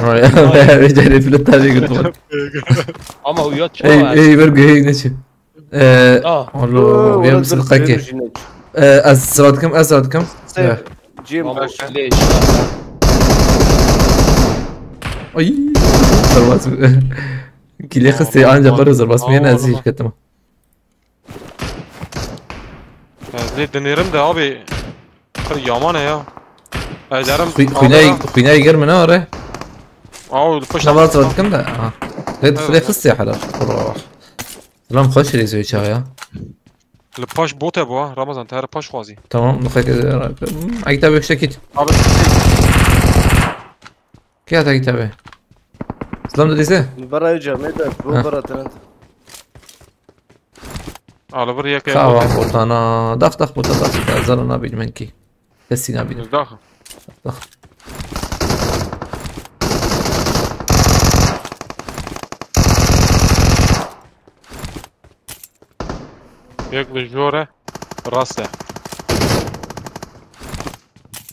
Ay, bir de refle tabii götürdüm. Ama uya çawa. Ey, ey, ber goyê ne çi? Ee, Ah. Allah, Oo, ya orada bir bir sıkı ki. Ee, ez sıratkem, ez sıratkem. Sen Ya. Cem Ama baş. Leş. Ay, zırbas. Kile Aa, xiste aman, ancak aman. Para zırbas. Aman, Yine ez aman. Iş kettim. Ez lê dinêrim de abi. Pir yaman e ya. Ez derim Xu-, xwînayî, xwînayî germ e ne are? Aw, pişt. Şuna bazı dikim de. Ha. Lê Evet, xwînayî evet. Xistê hala. Allah. Lan xweş rêz wê çax ya. Li paş bote bu ha. Ramazan, te her paş xwazî. Tamam, nixek. Ay tabi işte kit. Abi. Kiyata tabi. Slam da dize. Bara Cem, ne de, Ha. Bu bara tenent. Ala bir yek Kawa botana, dax dax bota dax, zara nabînim ki. Kesî nabînim. Dax. Dax. Yek li jor e, rast e.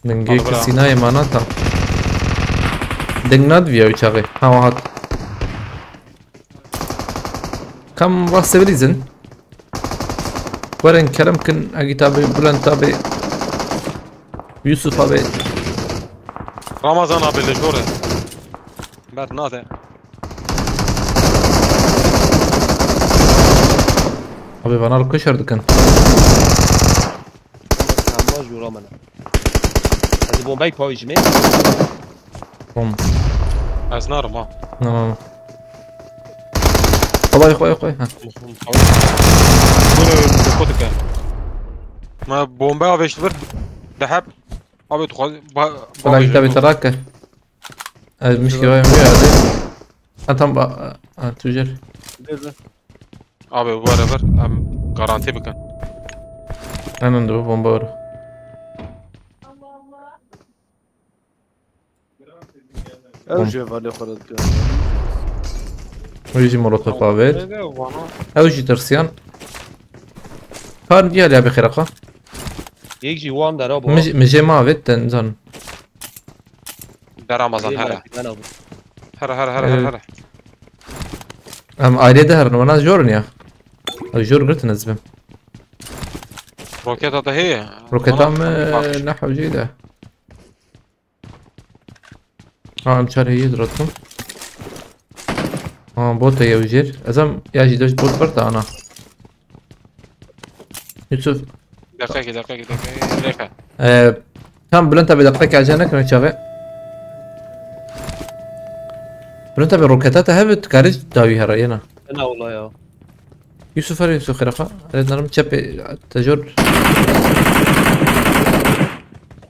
Dengê Al bira. Kesî nayê manata. Deng nadviya ew çaxê. Ha, hat. Kam rastê bilîzin. Werin kerem kin, Egît abi, Bülent abi, Yusuf abi. Ramazan abi li jor e. Ber nade. Abi bana rokê şer dikin. Tamam, jora min. Ez bombayî payî jimê. Bom. Ez narim ha. Tamam. Kolay, kolay, kolay. Ha. Dur, dur, dur, dur. Ma bomba avêşt vir. Deheb. Abi tu xwaz-, ba-, Kolay, tabii, taraka. Ez mişki vayım bir yerde. Ha, tam ba-, ha, tüccar. Abi, whatever, em garanti bikin. Hemen de bu bomba var. Ew Bom. Jê valê xwe re dike. Wî jî molotof avêt. Ew jî tirsiyan. Kar diya ya bi xêra xwe. Yek jî wan dera bû. Min jê, min jê ma avêt, te nizanim. Dera Ramazan, Ê, here. Merdiven abi. Here, here, here, here, Ee, here. Em ailê de herin, wana jor in ya. Ew jor girtin ez bim. Roketa te heye? Roketa Wana mi bak. Ne hewceyî de. Ha, em çar heye diratim. Ha, bot e yew jêr. Ez em ya jî deşt bot berta ana. Yusuf. Deqekê, deqekê, deqekê, deqekê. Ee, tam Bülent abi deqekê acele nekin çaxê. Bülent abi roketa te hebe, tu karî dawî hera yena. Ena wala ya. Yusuf her Yusuf xirafa. Evet, narim çepê te jor.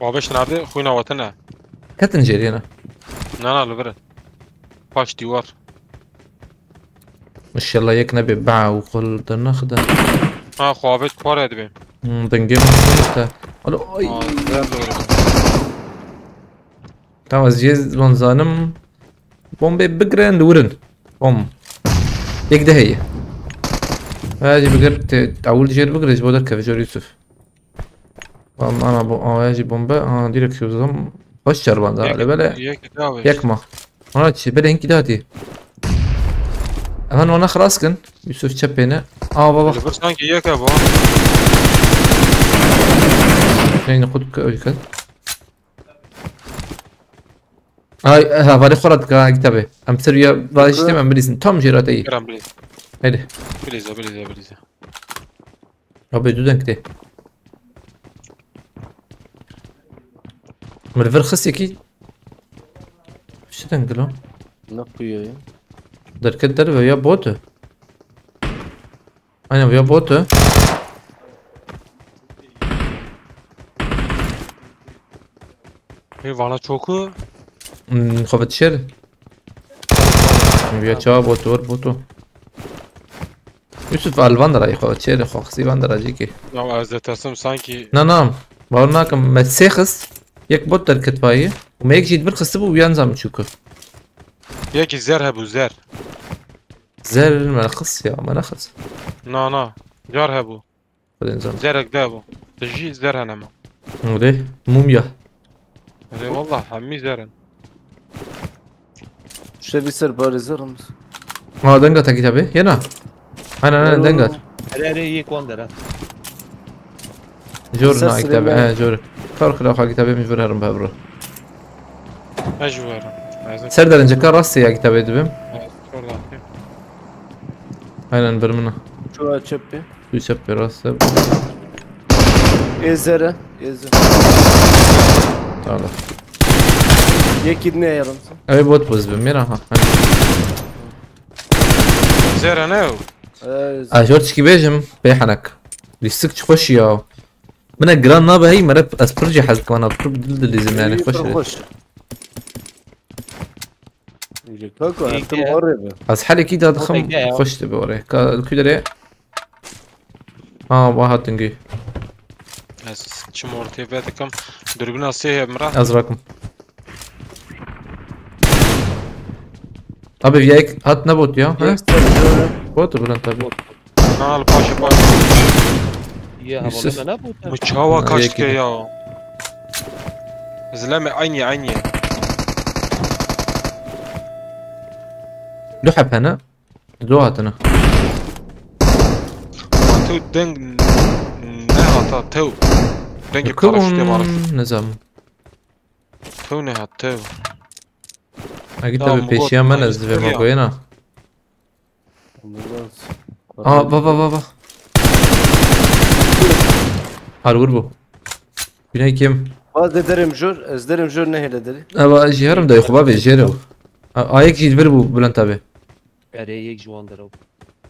Babeş nerede? Xuyna watine. Ketin jêr yena. Na, na, li vir. Paş dîwar. Înşallah yek nebe ba û xwe li dernaxide. Ha, xwe avêt xwe re dibê. Hmm, dengê min te. Alo, ay. Ha, güzel doğru. Tamam, ez jê zon zanim. Bombê bigirin, li wirin. Bom. Yek de heye. Ha, jî bigir, te, ewil jêr bigire, ji bo derkeve jor Yusuf. Bom, ana bo, aya jî bombe, ha, direkt şu zam. Baş çarban da, Yek, hele bele. Yek de abi. Yek ma. Ona çi, bele hinkî de hatî. Hemen ona xelas kin. Yusuf çepêne. Aa, baba. Li vir sanki yek e bu. Neyne, xud ki öyle kat. Ay, ha, vale xora dika, kitabê. Em ser ya vajîştim, em bilîzin. Tam jêra te yî. Kerem bilîz. Hadi. Bilîze, bilîze, bilîze. Abi, du deng tê. Min li vir xist yekî. Çi deng dilo? Ne quye ya? Derket derve ya bot e. Aynen, ya bot e. Pê vana çoku. Hmm, xwe ve dişêr. Ya çawa bot, wer bot. Yusuf, al van dera, xwe ve dişêr, xwe xisî van dera jî ki. Ya ez de tersim sanki. Na, na. Bawer nakim, me sê xist. Yek bot derket vayî. Û me yek jî di vir xistibû û yan zam çûku. Yekî zer hebû, zer. Zer me xist ya, me nexist. Na, na. Car hebû. Xwedên zam. Zerek de hebû. Di jî zer hene me. Hûdê, mumya. Erê wallah, hemî zer in. Şevî ser parêzer in. Ha, denga tekî tabi. Yena. Aynen, aynen, denga. Erê, erê, yek wan dera. Jor na kitabê, he, jor. Kar xira xwe kitabê min jor herim be bro. Ez jor herim. Ez Ser derince ka rastê ya kitabê dibim. Evet, şurada. Aynen bir mina. Şurada çöp bir. Şu çöp bir rast. Ezere, ezere. Tamam. Yekî ne yarım. Ev bot buz bim, mira ha. Zere ne o? Ee, A jor çiki bêjim, bê henek. Lîstik çi xweş ya. Min e giran nabe hey, mere ez pir jî hez dikim, ana pir dil dilîzim yani, xweş e. Kaka, her tim orê be. Ez helekî da dixim, xweş dibe orê. Ka, li ku derê? Ha, wa hatin gî. Ez çim ortê ve dikim. Dürbün asê hemra. Ez rakim. Abi, viyayek hat ne bot ya, he? Bot, Bülent abi. Na, li paşê, paşê. Ya, Yusuf. Hevalê me ne bot? Mi çawa kaçtike ya? Zileme, aynı, aynı. Du heb hene. Du hatine. Tew deng ne hata, tew. Dengê paraşütê maraşt. Nizam. Tew ne hat, tew. Agi tabi peşiya men ez divê ma goyena. Aa, va, va, va, va. Har vur bu. Güney kim? Vaz ederim jur, ez derim jur ne hele deri. Eva, jî herim dayı, xuba ve jêre. A, ayek jî vir bu, Bülent abi. Erê, yek ji wan dera.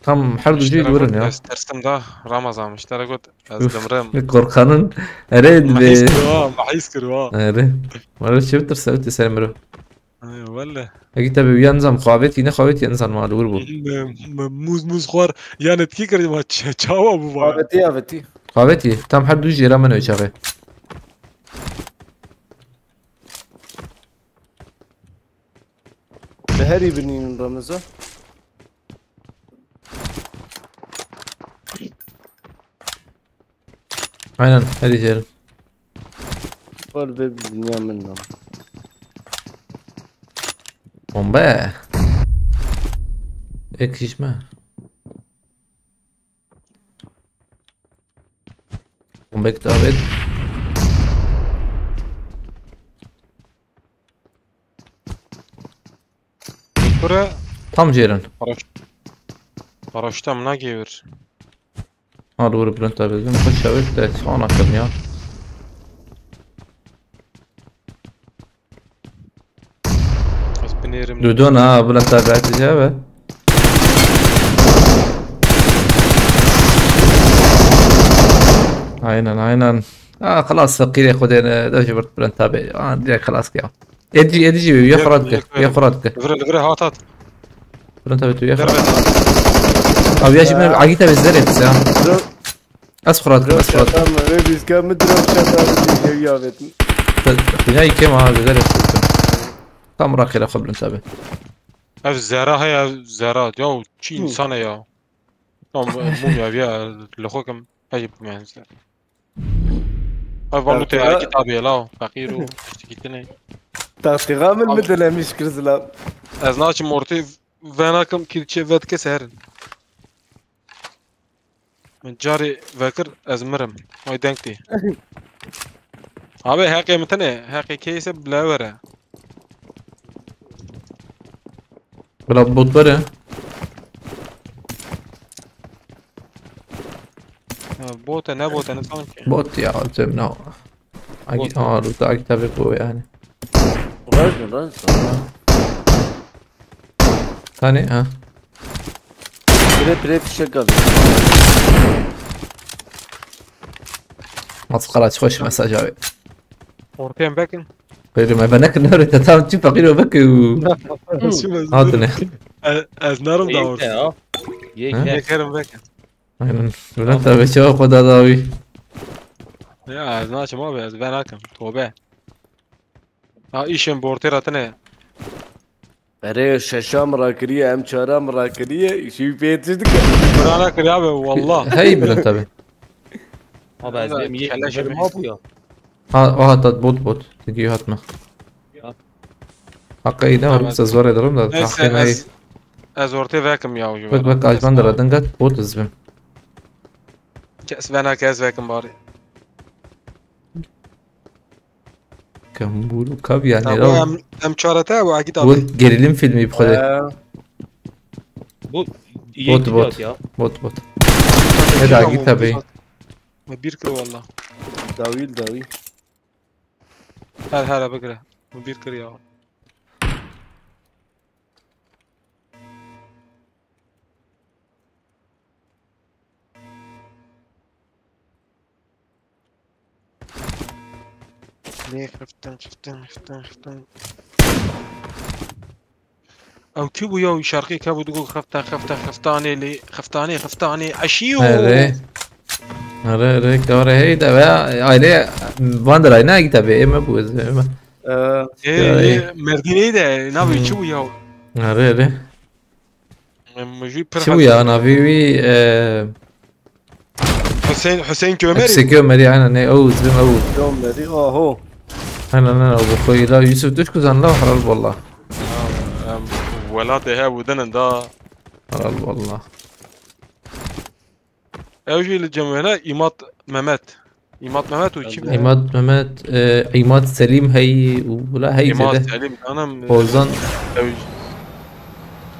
Tam her du jî durin ya. Ez tersim da, Ramazan, miştera got, ez dimrim. Korkanın, erê, me hîs kir wa, me hîs kir wa. Erê. Mara çi bitirse, bitirse miro. Ay, welle. Egi tabi uyan zam, xavêtî, ne xavêtî, insan ma li wir bû. Me, me, mûz, mûz xwar, yanê tikî kir, ma ç-, çawa bû vaya? Xavêtî, avêtî. Xavêtî, tam her du jêra min o çaxê. Bi herî binînin Ramiza. Aynen, herî jêrin. Var ve dünya min nam. Bombe. Ek şişme. Bombe kitabet. Kure. Tam jêrin. Paraş-, paraşüta min nagê vir. Ha, doğru, Bülent abi, dedim, kaç evet de, sonra akım ya. Ez binêrim. Duydun ha, Bülent abi, hadi şey abi. Aynen, aynen. Aa, xelas, feqîrê xwedê ne, de jibrt Bülent abi. Aa, direkt xelas ya. Êdî, êdî jî, ya xurat ke, ya xurat ke. Vire, vire, hat, hat. Bülent abi, tu ya xurat. Abi ya jî, Agît abi, zerê ya. Ez xurat, ez xurat. Tamam, ne biz ka mi drop çata, biz ya vetin. Dünyayı kim abi, zerê. Tam rakıyla xwe Bülent abi. Ev zera heye, ev zera. Ya çi insan e ya. Tam mum ya, ya, li xwe kim. Hecî bû yani. Ev valu te kitabê la, feqîr û tiştekî tune. Taxtîxa min mi dilemiş kir zilam. Ez naçim ortê venakim, kî çê vedike seherin. Min carê vekir, ez mirim. Ay deng tê. Abi heqê min tune, heqê keyse bile were. Bila bot bere. Ha, bot e, ne bot e, ne sanki. Bot ya, cem ne. Agi, bot. Aa, ruta agi tabi bu yani. Raz mı, raz mı? Tane ha. Pire pire fişek abi. Maskara, hoş mesaj abi. Ortaya bakın. Xêr me, me nekin, ne te tam çi feqîr û veke û hatine. Ez, ez narim da orta. Yek Ha? he. Yekerim veke. Aynen. Bülent abi çawa xwe da dawî. Ya ez naçim abi, ez venakim. Tobe. Ha, îşên bortê re tine. Erê, şeşa min rakiriye, em çara min rakiriye, şî pê tişt dike. Bira nekir abi, wallah. Hey Bülent abi. Abi ez Valla benim yek keleş benim yemeyiz. abi ya. Ha, o hatta bot bot. Gidiyor hatma. Ya. Hakkı iyi ne var? Tamam. Biz zor ederim da. Neyse Tahkeme iyi. ez, ez ortaya vekim ya ucu. Bak bak, Alman da radın gat bot izbim. Kes venak, ez vekim bari. Kamburu kav yani. Tamam, em, em çarete bu Agit abi. Bu gerilim filmi bu kadar. Ee, Bu Bot, yek bot. Ya. Bot bot. Hadi Agit abi. Bir kilo valla. Dawî dawî. Her her bigre. Bu bir kır ya. Ne xiftin xiftin xiftin xiftin. Ew kî bû ya, şarkî ke bû digot xiftin xiftin xiftanê lê xiftanê xiftanê eşîyo. Erê. Erê erê kare hey de ve aile van der ayna Agit abi, eme bu eme. Ee, Ê, Ya, ê, Merdîneyê de navê çi bû ya? Erê erê. Em jî pir Çi bu ya, navî wî e, Hüseyin, Hüseyin Kömerî. Hepsi Kömerî aynen ne o izbim o. Kömerî aho. Aynen aynen o bu koyu la Yusuf Düş kuzan la halal valla. Em, welatê he bû dinin da. Halal valla. Ew jî li cem wêne Îmat Mehmet. Îmat Mehmet û kim? İmad Mehmet, e, İmad Selim hey u bula hey Îmat zede. Selim canım. Ozan. Ew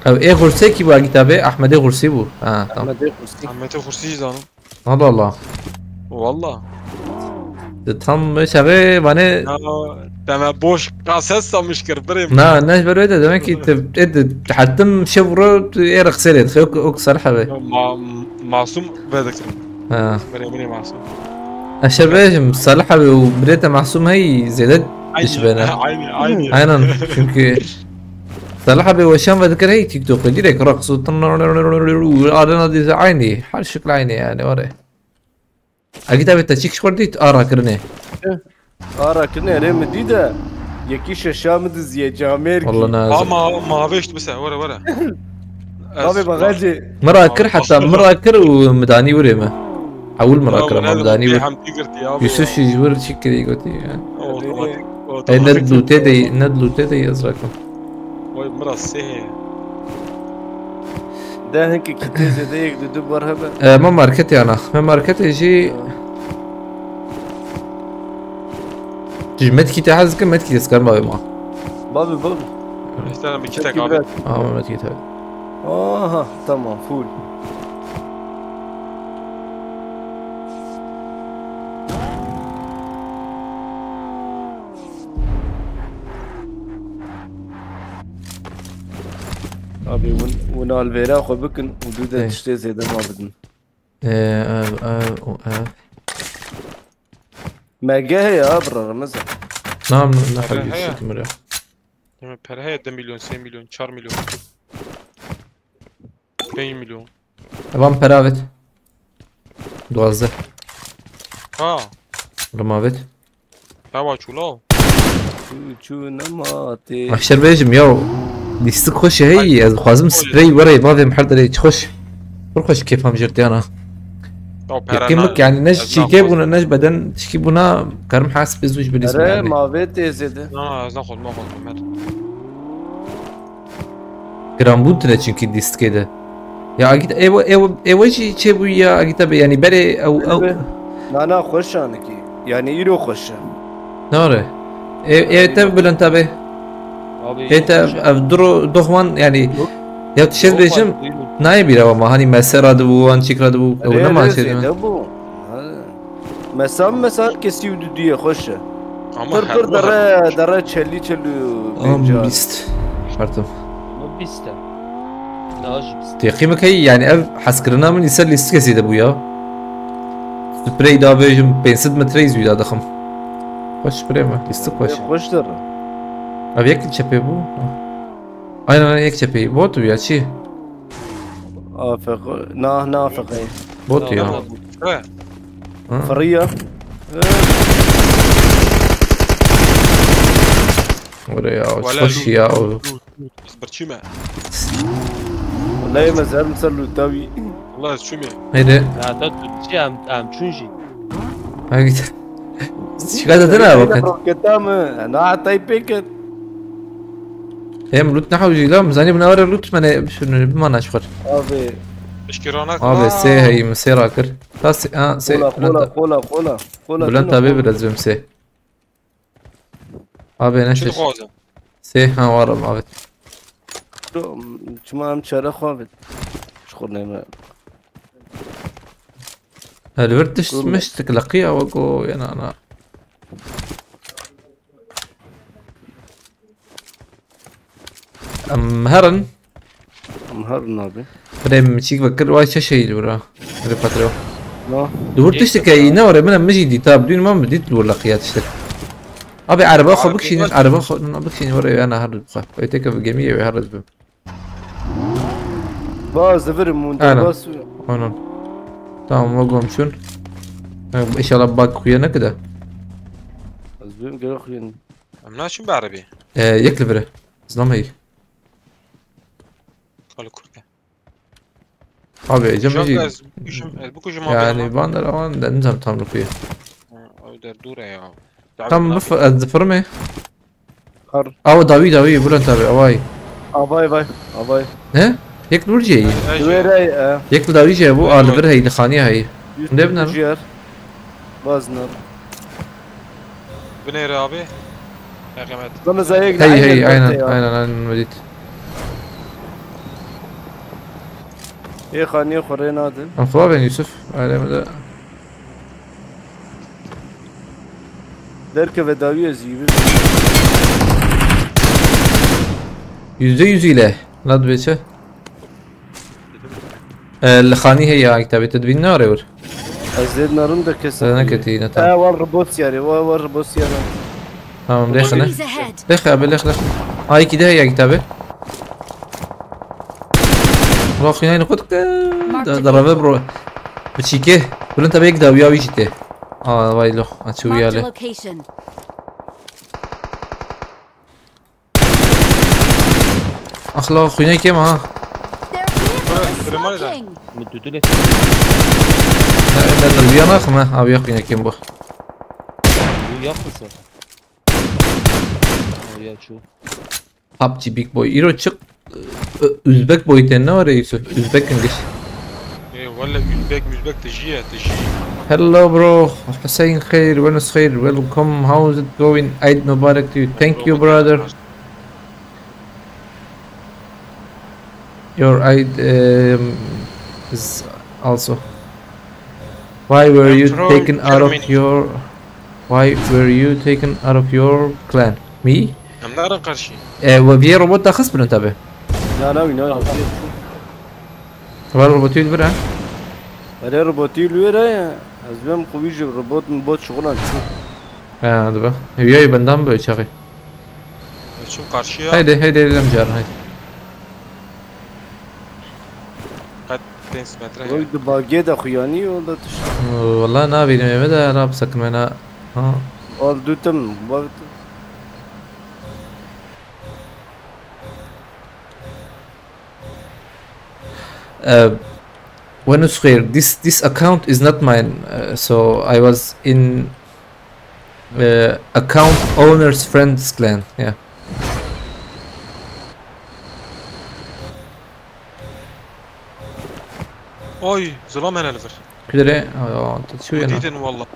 Ev e Xurse ki bu Agit abi, Ahmedê Xursi bu. Ha tamam. Ahmedê Xursi. Ahmetê Xursi jî zanim. Allah Allah. Walla. De tam şexe vane Ya, deme boş kaset samiş kir birê. Na, ne böyle de demek ki te, te, te, hattım şey vura, tu e rexsere, ok, ok sarha be. Ma, Masum vedik. Ha. Birê, birê Masum. Aşağı bejim, Salih abi u birete Masum hey zede dişbene. Aynı, aynı. Aynen, çünkü Salih abi weşan ve dikir hey TikTok'ta direkt raqs û tın-, arena dizi aynı, her şekil aynı yani, var ya. Agit abi te çik şkor dit ara kirine. Ara kirine erê mi dî de. Yekî şeşa mi diziye camêr kî. Vallahi ne yazık. Ama ma veşt bise, were were. Abi bagajê. Mira kir hatta mira kir û midani wire mi. Ewil mira kir ama midani wir. Hem tigirti ya. Yusuf şijwir çik kiri goti ya. Otomatik. E Otomatik. ne lute de, ne lute de yazrakim. Vay mira sehê. De hinkî kitê zêde yek du du bar hebe. E, me marketê ana. Me marketê jî. Tu ji metkî te hez dikin, metkî destkarma be ma. Babi babi. İşte bir iki Peki, tek abi. biraz. Ama metkî te. Aha tamam full. Abi win, win alvêra xwe bikin û du de Ê. Tiştê zêde ma bidin. Ee, ev, ev, o, ev. Me gehê ya bira Remeza. Nam, ne Pere hal heye. Yusuf Timur ya. Değil mi? Pere heye de milyon, sen milyon, çar milyon. Pênc milyon. Evan peravet. Duazde. Ha. Rimavet. Hava çula. Çû çû nema tê. Mahşer bêjim ya. Lîstik xweş e hey. Ez dixwazim sprey were bavê min her derê, çi xweş. Pir xweş kêfam jê tiyana. O pere Yekê na. Mik yani ne Ez ji çîkê naxwazim. Bûne ne ji beden tişkî bûna, karim hesib zû ji bilî Ere yani. mavê tê zêde. Na, ez naxwazim, naxwazim, Ömer. Giranbûn tune çünkü lîstikê de. Ya Agit ew ew ew jî çêbû ya Agit abi yani berê ew ew. Na na xweş anekî. Yani îro xweş e. Nare. E, e te Bülent abi. Abi. E te ev duro doxman yani. Ya tişet bêjim. Nayê bîra ma hani mesera de bû, an çikra de bû. Ew Erê, ne ma erê, çêdime. zêde bû. Ha. Mesam mesal kesî û dudiye xweş e. Ama Pir pir her dere dere çelî çelî Am pênca. bîst. Pardon. Ama bîst e. Daha jî bîst. Teqîmek hey yani ev heskirina min îser lîstikê zêde bû ya. Sprey da bêjim pênc sed metre zû da dixim. Xweş sprey me, lîstik xweş. Xweş dere. Abi yek çepê bû. Aynen, aynen, yek çepê. Bot ya çi? A F K. Na, na A F K. Bot ya. He. Ha? Fırıya. Oraya Wala hoş loot, ya. Loot, loot, loot. Ez birçî me. Wallahi me zer ser lutawi. Wala ez çûmê. Haydi. Ya da tu çi em em çûn jî. Haydi. Şikayet edin ha vakit. Roketa mı? Na hatay peket. Hem loot ne hawji la, mizani buna var loot mene şunu bir mana çıkar. Abi. Pişkî ranak. Abi se hey mi se rakır. Ta se ha se. Kola kola kola kola. Kola. Bülent abi biraz züm se. Abi ne Çi ses. Dixwazim? Se ha var abi. Çima em çare xwe bit. Şxur neyme. Elbert tişt miştik laqiya ve go yana ana. Em herin. Em herin abi. Rem çik vekir vay çe şey bura. Re patro. No. Dur tiştik ey ne ore mena miji dîta bidûn ma mi dît dur laqiya tiştik. Abi araba xo Abi, bikşînin bak- araba xo na bikşînin ore yana her xo. Öteke bi gemiye ve her zbim. Ba zivirim mun Ana. bas. Onun. Tamam o gomşun. Ha, inşallah bak kuya ne kadar. Zivirim gerek yeni. Em naçin bi erebî. Ee, yek li vire. Zlam hey. Kalı kurke. Abi ecem Şok miji. Ez bikujim, ez bikujim abi. Yani bandar awan da nizam tam rukiye. Ew der dûr e ya. Tam bif ez zifir mi? Har. Aw dawi dawi Bülent abi avay. Avay vay. Avay. Ne? Yek li vur ceyî. Duverey e. Yek li dawi ceyî bu Evet. Al bir hey li xaniye hey. Yüz Ne biner? Ciğer. Bazner. Binêre abi. Heqemet. Lan zayek. Hey hey aynen aynen aynen medit. Ê xaniye xwe rê nadin. Em xwe ben Yusuf. Aileme de. Derkeve dawiye zî. Yüzde yüz ile. Nadbe çi? Ee, li xanî heye ya kitabê te dibîn ne arê wir. Ez dê narin de kes. Te neketî ne Ha tamam. War robot yarê. War war robot yarê. Tamam lêxine. Enemies ahead. Lêxe abi lêx lêx. Ay ki de heye kitabê. Roxinayni kut. Mark Da the da rave bro. Biçîkê. Bulin tabi yek dawiya wî jî tê. Aa vay lo. Açı Marked a uyale. Location. Axla xwînekê me ha. Their vehicle is Kırmalı da. smoking. Min dudule Ne ne ne uyan axme. Abi yok xwînekê bu. Bu yakmasa. Ya şu. PUBG Big Boy. Îro çık. Üzbek boy tê ne var ya Yusuf? Üzbek English. Ê wele Üzbek Müzbek tijî ye tijî. Hello bro. Hussein Khair, Venus Khair, welcome. How is it going? Eid Mubarak to you. Thank you brother. Your Eid um, is also. Why were you taken out of your? Why were you taken out of your clan? Me? Em narin karşî. E, we viyê robot da xist birin tabi. Na na wî na. Var robotî li vir e. Erê robotî li wêre ye. Ez bêm xwî ji robot min bot şixulan çû. Ha, dibe. Hêviyayê bendan bi çaxê. Ez çûm karşiya. Haydi, haydi, haydi, haydi. Qet pênc metre. Oy di bagê de xuyanî yolda tişt. Wala nabînim ême de rap sekime na. Ha. Al dutim. Bak. Uh, Venus Khair, this this account is not mine, uh, so I was in uh, account owner's friend's clan. Yeah. Oy, zilam hene li vir. Kudere, aa, tu çu yana. Dîtin walla.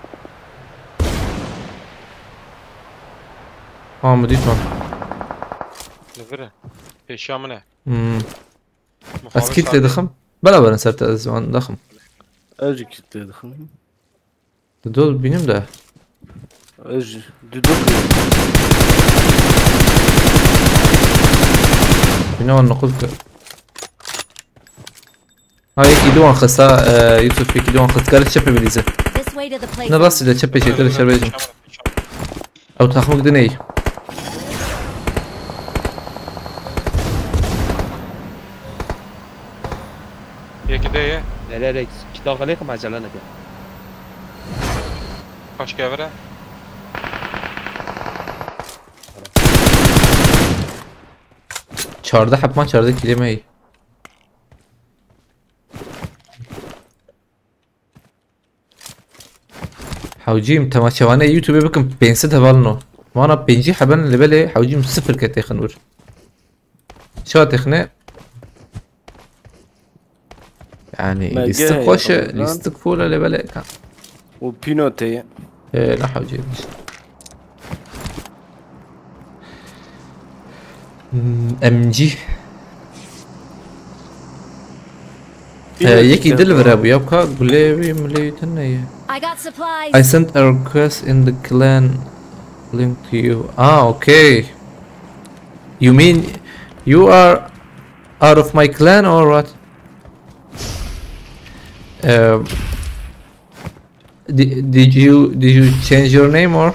Ha, mi dît man. Li vir e. Pêşiya min e. Hmm. Muxabir Ez kit saxê. lê dixim. Bela berin ser te ez wan dixim. Ez jî kit lê dixim. Tu dol bînim de. Ez jî. Duduk. Bîne wan nuqul ki. Ha yekî duwan xista, e, Yusuf yekî duwan xist. Kare çepê bilîze. This way to the place. Ne rastî de çepê çêtir şerbê jî. Ew taxmik diney. Hele hele, iki daxilê xim, acele neke. Kaç kevre? Çardeh hepman çardeh kîlê me yî. Hewcîm, temaşevanê YouTube bikim pênc sed hevalin o. Vana pêncî heben li belê hewcîm sifir ke têxin wir. Şa têxine. Yani Me lîstik gehê xweş e, xwezan. Lîstik full e lê belê ka. Û pîno tê ye. Ee, ne hewcî. Hmm, M G. Ee, yekî dil vire bû ya ka gulê wî milê wî tune ye. I got supplies. I sent a request in the clan link to you. Ah, okay. You mean you are out of my clan or what? Um, di- did you did you change your name or?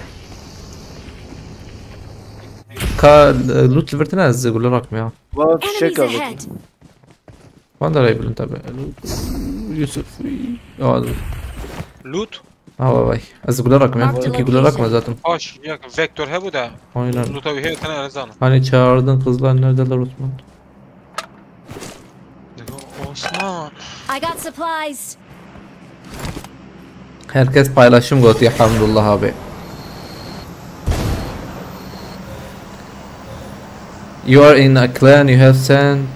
Ka e, loot li vir tine ez gule rakm ya. Va fişek Enemies avêt. Ahead. Van da raybilin tabi. Yusuf. Ya, Loot? ha vay vay. Ez gule rakm ya. Marked Çünkü gule rakm location. zaten. Baş, ya vektor he bu da. Aynen. Loot abi he tane erzan. Hani çağırdın kızlar neredeler Osman? Osman. I got supplies. Herkes paylaşım gotiye Hamdullah abi. You are in a clan, you have sent.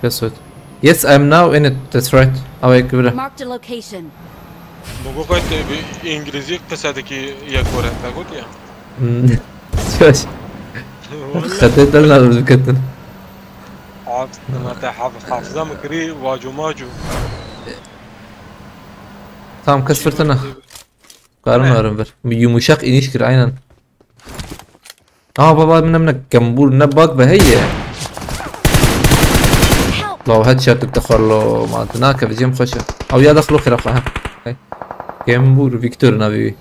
Guess what? Yes, I'm now in it. That's right. Away kibra. Marked a location. Bu bu kadar bir İngilizce kısadaki ya kore. Ne gut ya? Şaş. Xetê te lazim ketin. Hafız, te hafıza mı kiri, vacu macu. Tamam, kes fırtına. Karım varım ver. Yumuşak iniş kir aynen. Aa baba, min ne kembur ne bak be heye. Help! Law headshot te xwar lo ma te nake vecem xweşe. Ew ya daxilo xira xwe ha. Hey. Kembur Victor navê wî.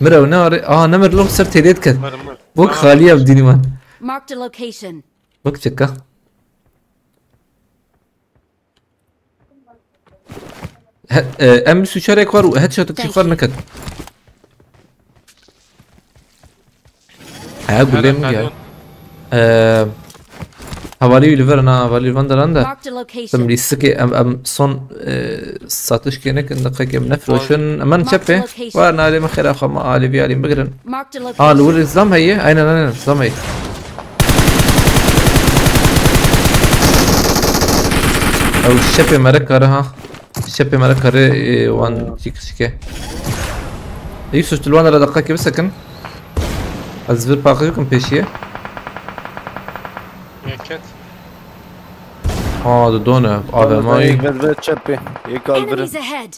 Mir ew ne are. Aa ne mir lo ser têlê diket. Mır mır. Bok xaliye ev dînî man. Marked a location. Bok çeka. He, e, em bir suçarek var, headshot ki xwar neket. Ha, gulê min ya. E, Havali li ver na, havali van daran da. Marked a Em location. lîstikê em, em son e, satış kênek in deqek em nefroşin. Em çepê. Marked location. Var nalê min xêra xwe ma alî vî alî bigirin. Marked a Aa, li location. wir zam heye. Aynen, aynen, zam heye. Ew şepê mere kare ha. Şepê mere kare e, wan çîk çîke. Yusuf, tu li wan re deqekê bisekin. Ez vir paqij bikim pêşiye. Yeket. Ha, di done. A V M. Yek ver ver çepê. Yek al birin. Enemies ahead.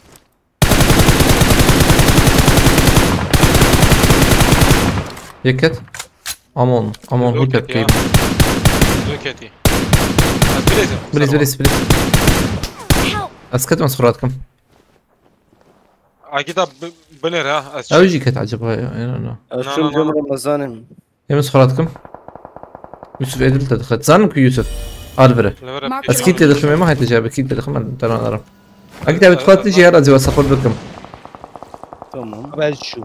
Yeket. Amon. Amon, who Roket kept ya. game? Roketi. Ha, bilezim. Please, please, please. Help! Ez ketim, ez xwe rahat kim. Akî da bi- binêr ha. Ez Ew jî ket acaba ya. I don't know. Ez Na, çûm na, cem na. Ramazanim. Em ez xwe rahat kim. Yusuf Edil te dixet. Zanim ku Yusuf. Al vire. Levere Mark Ez kît te dixim, ema hete cabe kît te dixim, ben te nadarım. Akî te bi Evet, dixwat evet. jî her ez ê support bikim. Tamam. Abi ez çû.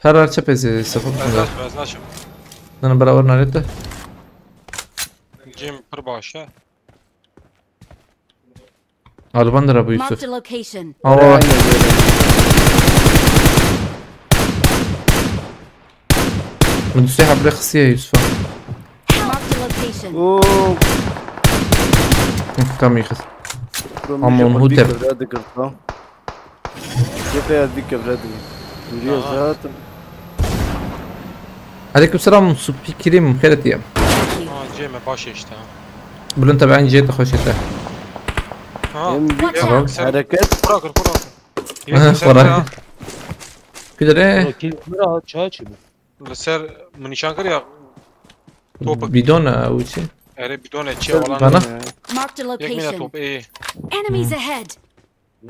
Her her çep ez ê support Ez bikim. naşim, ez naşim. Nana beraber narête. Cem pir baş e. Alban dira bu Yusuf. Marked a location. Aa. Min dustê hebre xistiye Yusuf'a. Marked a location. Oo. Tam iyi kız. From Ama bir onu şey hutep. Bir kevre dikir lan. Bir kevre dikir. Duriye Aha. zaten. Aleyküm selam, Supi Kirim, xêret ye. Ha, Cem baş e işte ha. Bulun tabi aynı jete hoş ete. Ha. Hem bir Watch Tamam. out! hareket. Kurak, kurak. Aha, Yek ser kurak. ya. Kudere. Kil mira çaçı bu. Li ser min nîşan kir ya. Topik. Bidon e, o için. Erê bidon e çi olan. Bana. Marked a Yek mine location. Top iyi. Enemies ahead!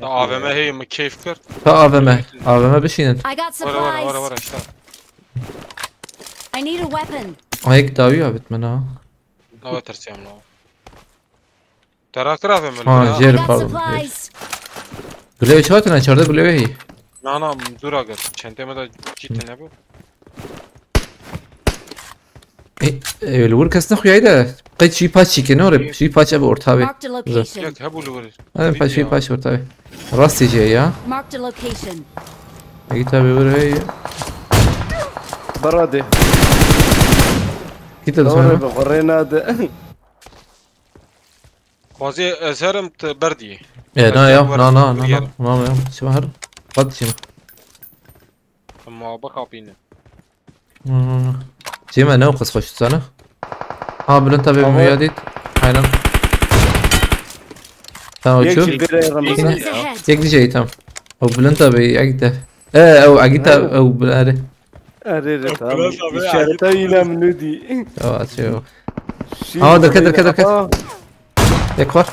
Da A V M heye mi keyf kir. Ta A V M. A V M bişînin. I got Wara wara wara supplies. Wara işte. I need a weapon. Ayek dawi ya bitmedi ha. Nava tersiyam la. Traktör avê min. Ha, Ha. jêr, Got pardon. Supplies. Gulê çawa tine çarde gulê wê hî. Na na, zora gel. Çentê me de çî tine bû. E, e, li wir kes nexuyayî de. Qey çî paç çî ke ne ore, çî paç ev orta wê. Marked a location. Yek hebû li wir. Ev paç çî paç orta wê. Rastî jê ya. Marked a location. Egi tabi wir hey. Bera de. Git de Doğru sonra. be, oraya nade. Xwazê ez herim te berdiyê. E, na ya, Berdiyê na na were na yer. na. Na ya. Sima her. Bak şimdi. Ama bixapîne. Na na na. Cema ne o kız hoş sana? Ha, Bülent abi Ama- müyadit. Aynen. Tamam Yek şu. jî vêrê remiz Enemies ya. ahead. Tek diyeceğim tam. O Bülent abi ya gitti. E, o Agita, Aynen. O Bülent. Erê re tamam. Bülent abi, İşarete ile mi nudi? Ya şey o. Ha, derket, derket, derket. Yek var.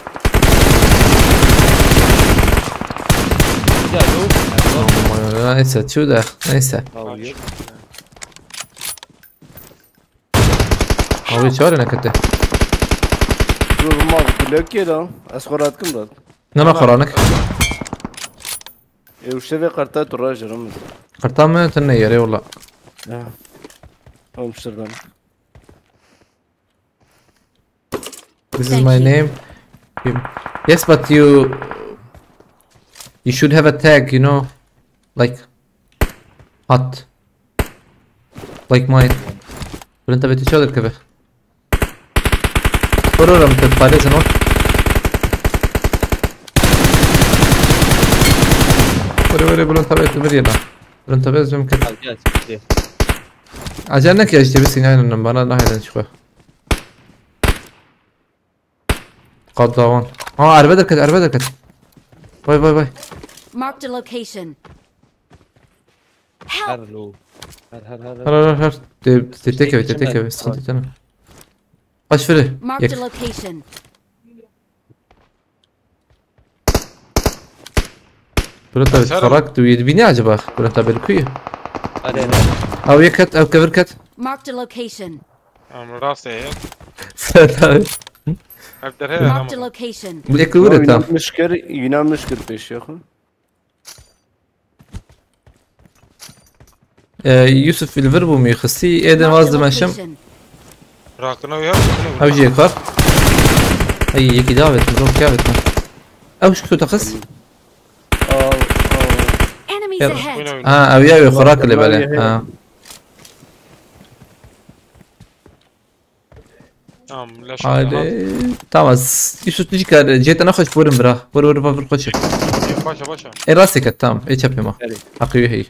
Neyse, çu da. Neyse. Abi çağır ne kötü. Dur ma bilek ye lan. Ez xorat kim lan. Ne ne karanlık. E uşte ve karta tura jerim. Karta mı? Tın ne yere yolla. Ya. Olmuştur ben. This is Thank my you. name. Kim? Yes, but you you should have a tag, you know, like hot, like mine. Bülent abi tu çadır kebe. Vururum tu paylaşın o. Vuru vuru Bülent abi tu bir yana. Bülent abi züm kır. Gel gel. Gel. Acele ne ki işte bir sinayla bana ne hayran çıkıyor. Kat dawan. Ha, araba derket, araba derket. Vay vay vay. Marked a location. Help! Her lo. Her her her. Her her her her. De, de tek eve, de tek eve. Sıkıntı etme. Kaç fırı? Marked Yek. A location. Burada bir Sarı. Karak tu yedi bini acaba? Burada bir kuyu. Hadi. Ev yek kat, ev kevir kat. Marked a location. Em rastê ye. Sen abi. Ev derhe Marked a ama. Location. Bu yek kevir tam. Yunanmış kir, Yunanmış kir peşiyor. Ee, Yusuf Ilver bu mu? Xistî êdin vaz dimeşim. Rakına uyar. Ew jî yek var. Ay, yekî davet, zor kâvet mi? Ew şu kutu taxis. Al, al. Enemies Gel. ahead. Oyna oyna. Ha, ew ya, ew xorak Bak, lê bele. bak, Ha. Tamam, leş. Haydi. Tamam. Yusuf tu jî kar, cête nexweş, vur bira. Vur, vur, vur, vur, xweş. Başa başa. E, rastê ket, tamam. E, çepê ma. Erê. Haqî wê heyî.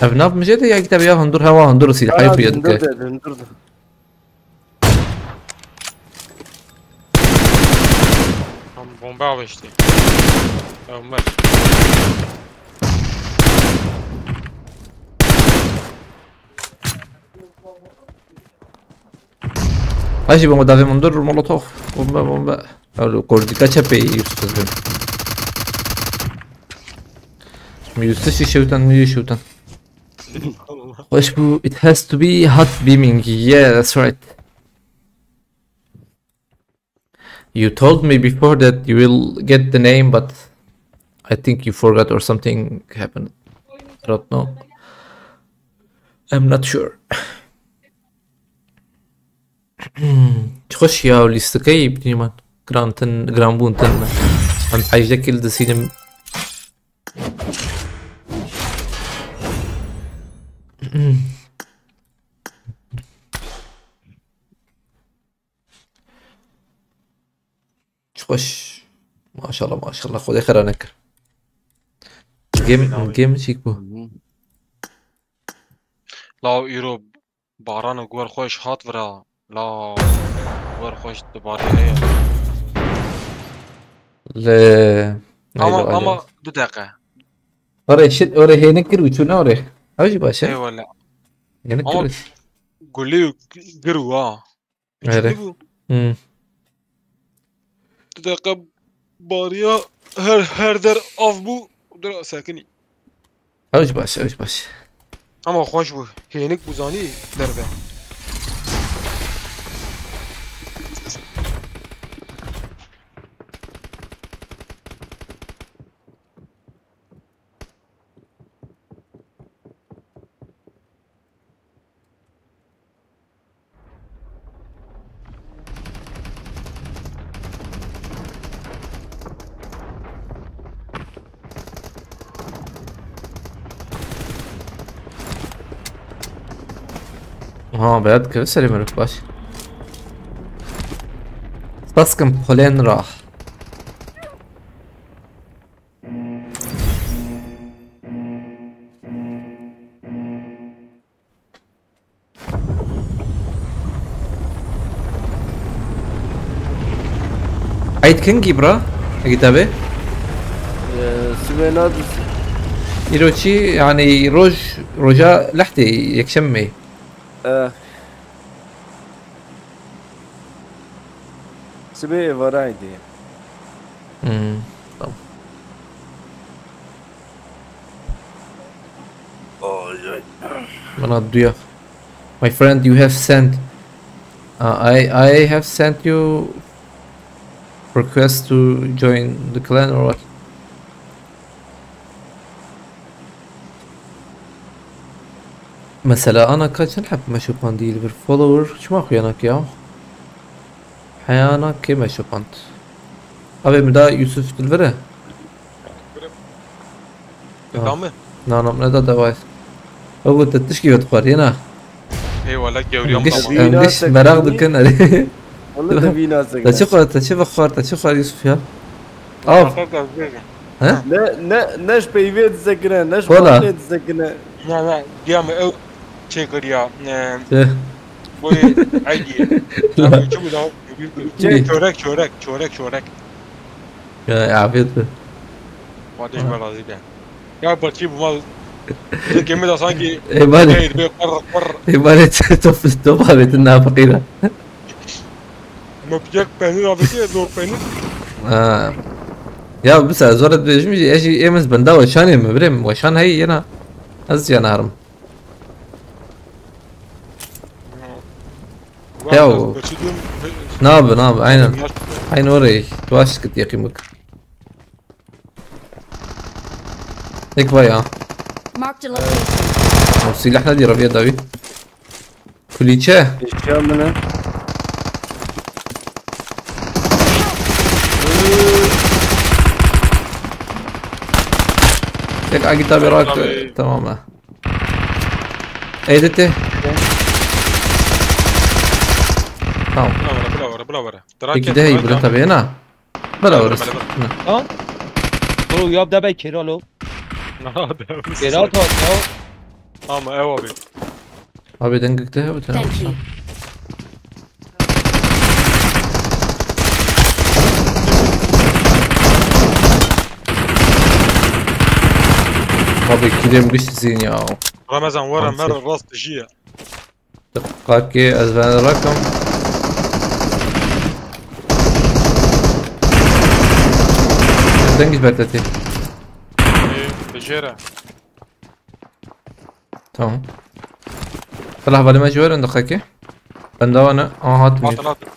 Ev nav mi jê de ya kitap ya hundur hewa hundur sîl hayf ya dike. Hundur de, hundur de. Tamam, bomba alıştı. Ömer. Hajî bomba davê hundur molotof. Bomba, bomba. Ew kurdika çepê Yusuf bin. Yusuf şî şewtan, mi şewtan. Xweş bû. It has to be hot beaming. Yeah, that's right. You told me before that you will get the name, but I think you forgot or something happened. I don't know. I'm not sure. Çi xweş ya, lîstikeyê bidîman. Girantin, giranbûn tin. Em hejde kil disînim. Çi xweş. Maşallah, maşallah. Xwedê xera nekir. Game, game çîk bû. Law îro baran û guher xweş hat vira. Law guher xweş dibare heye. Le. Ama, Aylo, ama aylo. Du deqe. Ore shit, ore hênik kir û çûne ore. Ew jî baş e. Eyvallah. Hênik Ama kir. Gulê û g-, gir û ha. Erê. Bû. Hmm. Du deqe bariya her, her der av bû. Dura sekinî. Ew jî baş, ew jî baş. Ama xweş bû. Hênik bû zanî derve. Ha, beyaz kırı seri mi baş? Baskın polen rah. Eyd kengî bira? Egi tabi. Ee, Sibê nadis. Îro çi? Yani roj, roja lehtê yekşemê. Ee, Sibê êvara Eydê. Hmm, tamam. Oy, oy. Bana duya. My friend, you have sent. Uh, I, I have sent you request to join the clan or what? Mesela ana ka çend heb meşopandî li vir follower çima xuyanak ya? Heyana kê meşopand? Abi mi da Yusuf dilvere? Tamam mı? Na, na, ne da dawayız. O bu tişkî yot xwar yena. Eyvallah, gevriyan. Giş, baba. Em giş merak dikin. Onu da bir nasıl? Te çi xwar, te çi xwar, te çi xwar Yusuf ya? Av. He? Ne, ne, ne ji peyvê dizekine, ne ji Kola. Xwarê dizekine. Ne, ne, diya me ew çêkiriya, e, Çi? Boy Eydî. Çi bu da? Çi? Çörek, çörek, çörek, çörek. Ya, afiyet be. Wadê ji me razî be. Ya, parçî bu mal. Zikê me de sanki Ê, bari. Ey, be qar, qar. Ê, bari, top, top avêtin na feqîra. Me bir yek peynir avêtiye, zor peynir. Ha. Ya, bu sefer zor dibêjim jî, ez jî êm ez benda weşanê me, birêm, weşan heyî yena. Ez jî narim. Ya o. Nabe, nabe, aynen. Aynen orayı. Tuvaş kıt yakayım bak. Ek var ya. Marked a location. O silah ne diyor abi ya davi? Kuliçe. Eşya mı ne? Tek agita bir rak. Tamam ha. Edit'i. Tamam. Bila were, bila were, bila were. Peki de iyi, bila tabii, na. Bila were. Ha? Bro, ya da ben kiralo. Kira to, ya. Ama ev abi. Abi, dengik de bu taraf. Thank you. Abi, kilim güçlüsün ya. Ramazan, were mer rast jiye. Diqqakê ez ben rakam. Dengî bertetî. Ee, bijêre. Tamam. Silah balime ji werin diqqakê. Ben dawa ne? Aha, hatmıyor. Hatın, hatın.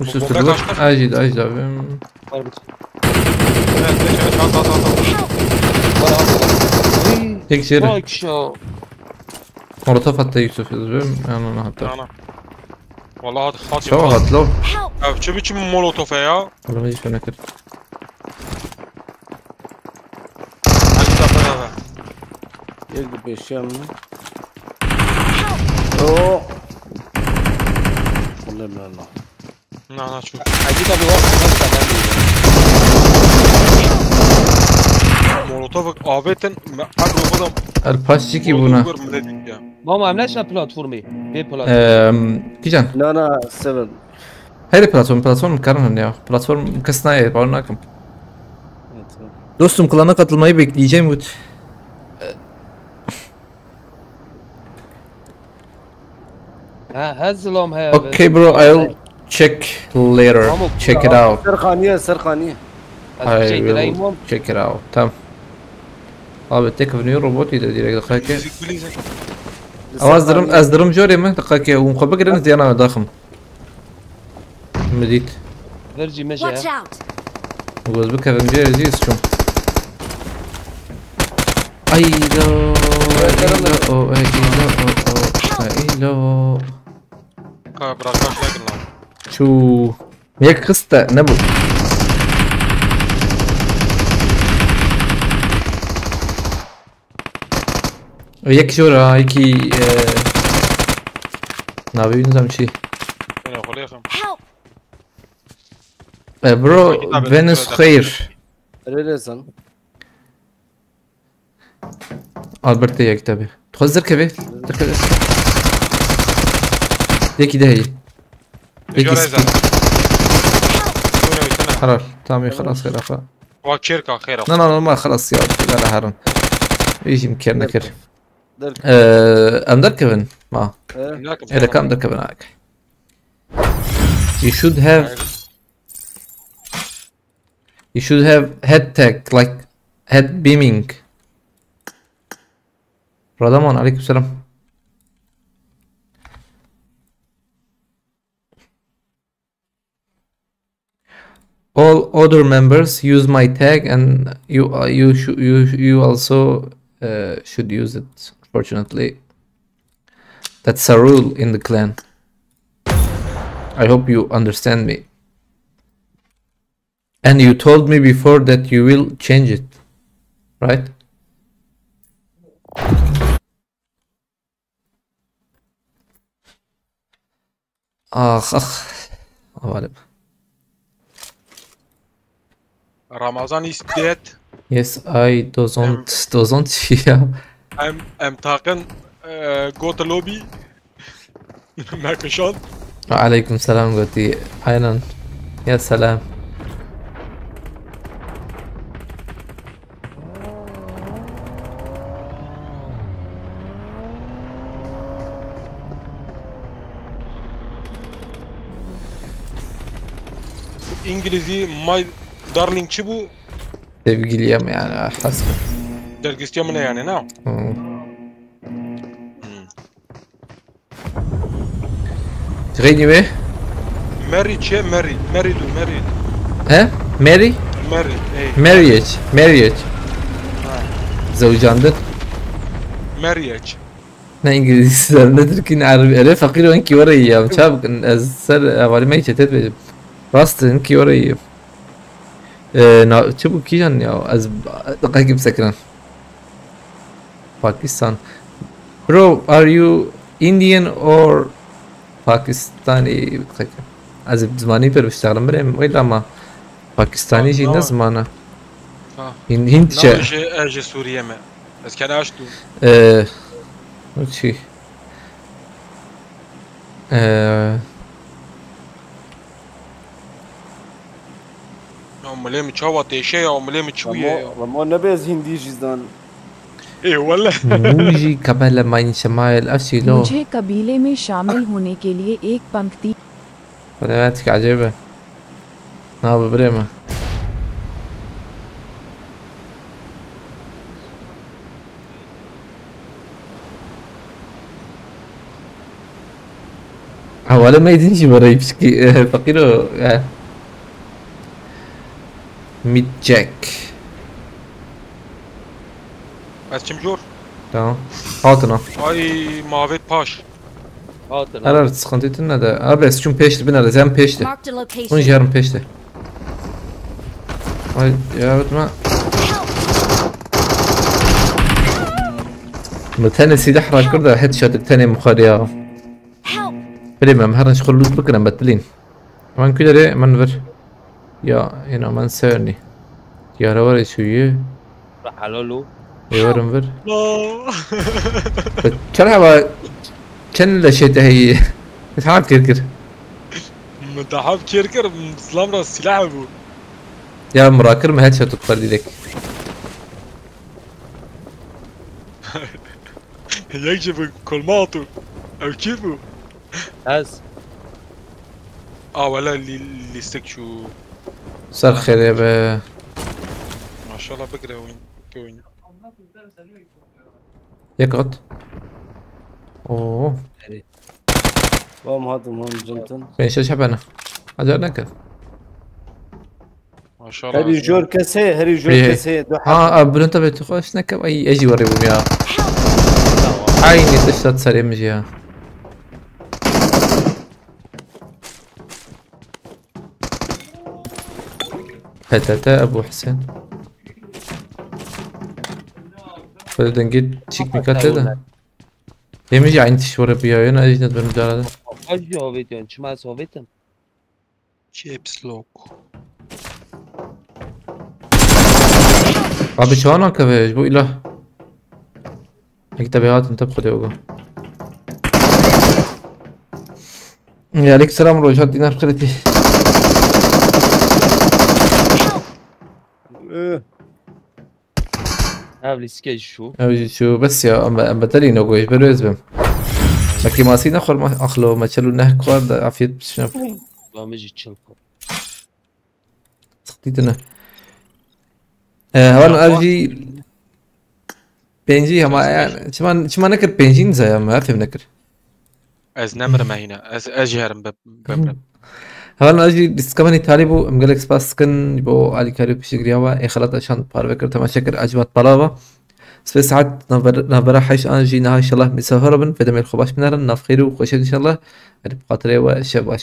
Üst üste dur. Bomba kaçtı. Acil, acil abi. Var bir şey. Evet, evet, evet, at, at, at, at. Var abi, var. Ay, tek içeri. Bak şu. Molotof attı Yusuf yazıyorum. Yani onu hatta. Ana. Vallahi hat, hat. Çok hat lo. Help! Ya, şu biçim molotof ya. Oğlum hiç örnek yok. Hadi, tamam, tamam. Geldi beşe mi? Oh! Allah'ım ya Allah. Na, na, çok. Hadi tabii, bak, bak, bak, bak. Molotof avêtin, me, agro adam. El paşçiki buna. Molotof gör, millet ya. Mama, em neşna platformê. Vê platformê. Ehm, Kijan. Na, na, seven. Her platform, platform karin ya. Platform kes nayê, bawer nakim. Evet, evet. Dostum, klana katılmayı bekleyeceğim, Umut. Ha, her zilam heye. Okay, bro, I'll check later. Tamam, check it out. Serxaniye, serxaniye. I will check it out. Tamam. Abi, tek viniyor robot ile direkt dakika. Ew ez dirim, ez dirim jorê min, diqeke hûn xwe bigirin, ez yana daxim. Min dît. Vercî me jê. Watch out! Goz bikevim jê, ez jî çûm. Ay lo, ay lo, ay lo, ay lo. Ka bırakmak ne lan? Çû. Yek xist te, ne bû? Yek jora, yekî, e, navê wî nizam çi. Yine kolay yakın. Help! E, bro, Venus xeyr. Erê rezan. Albert yek tabi. Dixwaz derkeve. Derkeve. Yekî de heyî. Yekî Jora spî. Ezan. Buyurun, bir tane. Helal. Tamam, xelas, xêr axa. Wa kêr ka xêr axa. Na, na, normal, xelas ya. Gala herin. Îş imkan nekir. Derkeve. Ee, em derkevin. Ha. Ee? Em derkevin. Ere kam derkevin, ha. You should have, you should have head tag, like, head beaming. Radaman, aleykümselam. All other members use my tag, and you, uh, you should, you, you also, uh, should use it. Unfortunately, that's a rule in the clan. I hope you understand me. And you told me before that you will change it, right? Ax, ax. Avalim. Ramazan is dead. Yes, I doesn't, doesn't ya. Em, em taqin, e, go to lobby. Me kişand. Aleyküm selam gotî. Aynen. Ya selam. İngilizî my darling çi bû? Sevgiliyim yani, ah, hasbı. Dergistiya min e yani, ne? Hı. Hı. Çi xeynî wê? Mary çi? Mary. Mary du, Mary. He? Mary? Mary, ey. Marriage. Marriage. Ha. Zewcandin. Marriage. Ne İngilizce, ne Türkçe, ne Arap. Erê feqîr, hinkî were yiyam. Ça bikin? Ez ser hevalî me çete dibêjim. Rast, hinkî were yiyam. Ee, na, çi bû kîjan ya? Ez qekî bisekirin. Pakistan. Bro, are you Indian or Pakistani? Ez bi zimanî pir biştaxlim birêm. Wê ama Pakistanî jî ne ziman e. Ha. Hin-, Hintçe. Nawe ji, ez ji Sûriyê me. Ez kene aştû. Ee, çi? Ee, Ya milê min çawa têşe ya, milê min çi bûye ya? Remo, Remo nebe ez hindî jî zan. Ê wele. Mûjî kabele mayîn şemail ev çîlo. मुझे कबीले में शामिल होने के लिए एक पंक्ति। Xwedê me tik ecêb e. Na bi birê me. Hewale meydin jî were piçkî, eh, feqîro, eh. Meat Jack. Ez çim jor. Tamam. Hatuna. Ay, mavêt paş. Hatin. Her her sıkıntı tune de. Abi ez çûm pêş de, binere, ez herim pêş de. Marked a location. Hûn jî herin pêş de. Ay, ya, bitme. Help! Min tenê sîleh rakir de headshot tenê mixwar ya. Help! Bilê me, em herin ji xwe loot bikin, em betilîn. Van ku derê, min vir. Ya, êna min ser nî. Diyare were sûyî. Helal o. Ê werin vir. No. Çer heva çend leşê te heyî? Hat kir kir. Min te haf kêr kir, zilam ra sîlah bû. Ya min rakir, min headshot tu xwar direk. Yek jî bi kolma hatû. Ew kî bû? Ez. A wele lî-, lîstik çû. Ser xêrê be. Maşallah bigire wîn. Ke wîn. Yek at. Oo. Erê. Vam hatim, vam cintin. Pênc şeş hebene. Acar neke. Maşallah. Herî jor kes heye, herî jor kes heye. Du ha, hebe. A, birin tabi tu xweş neke, ay, ez jî werê bûm ya. Aynî tişt hat serê min jî ya. P T T Ebu Hüseyin. Xwedê dengê çîk mîka te de. Hêmî jî eynî tişt were biya, yena ez jî nedibim cara de. Kaç jî avêtiyan, çima ez avêtim? Caps lock. Abi çawa nakeve ji bo îlah. Eke te bê hatin te bi Xwedê ogo. Aleyk selam Rojhat Dinar Xireti. Ev lîstikê jî şû. Ew jî çû bes ya, em, em betelî no goyş berwêz bim. Belkî masî nexwar ma axlo me çel û neh xwar de afiyet bişne. Ba min jî çil xwar. Sıktı ne? Ee, heval ev jî pêncî hema yani çima, çima nekir pêncî nizaya me fêm nekir. Ez nemirim hîna. Ez, ez jî herim bimirim. Heval ev jî lîstika min îtalî bû. Em gelek spas dikin ji bo alîkarî û piştgiriya we. Ê xelat eşan parve kir, temaşe kir, ecmat pala ve. Sibê saet navber-, navbera heşt an jî niha inşallah misafir bin. Fedemê xwe baş binerin. Nav xêr û xweşet inşallah. Hadi bi xatirê we şev baş.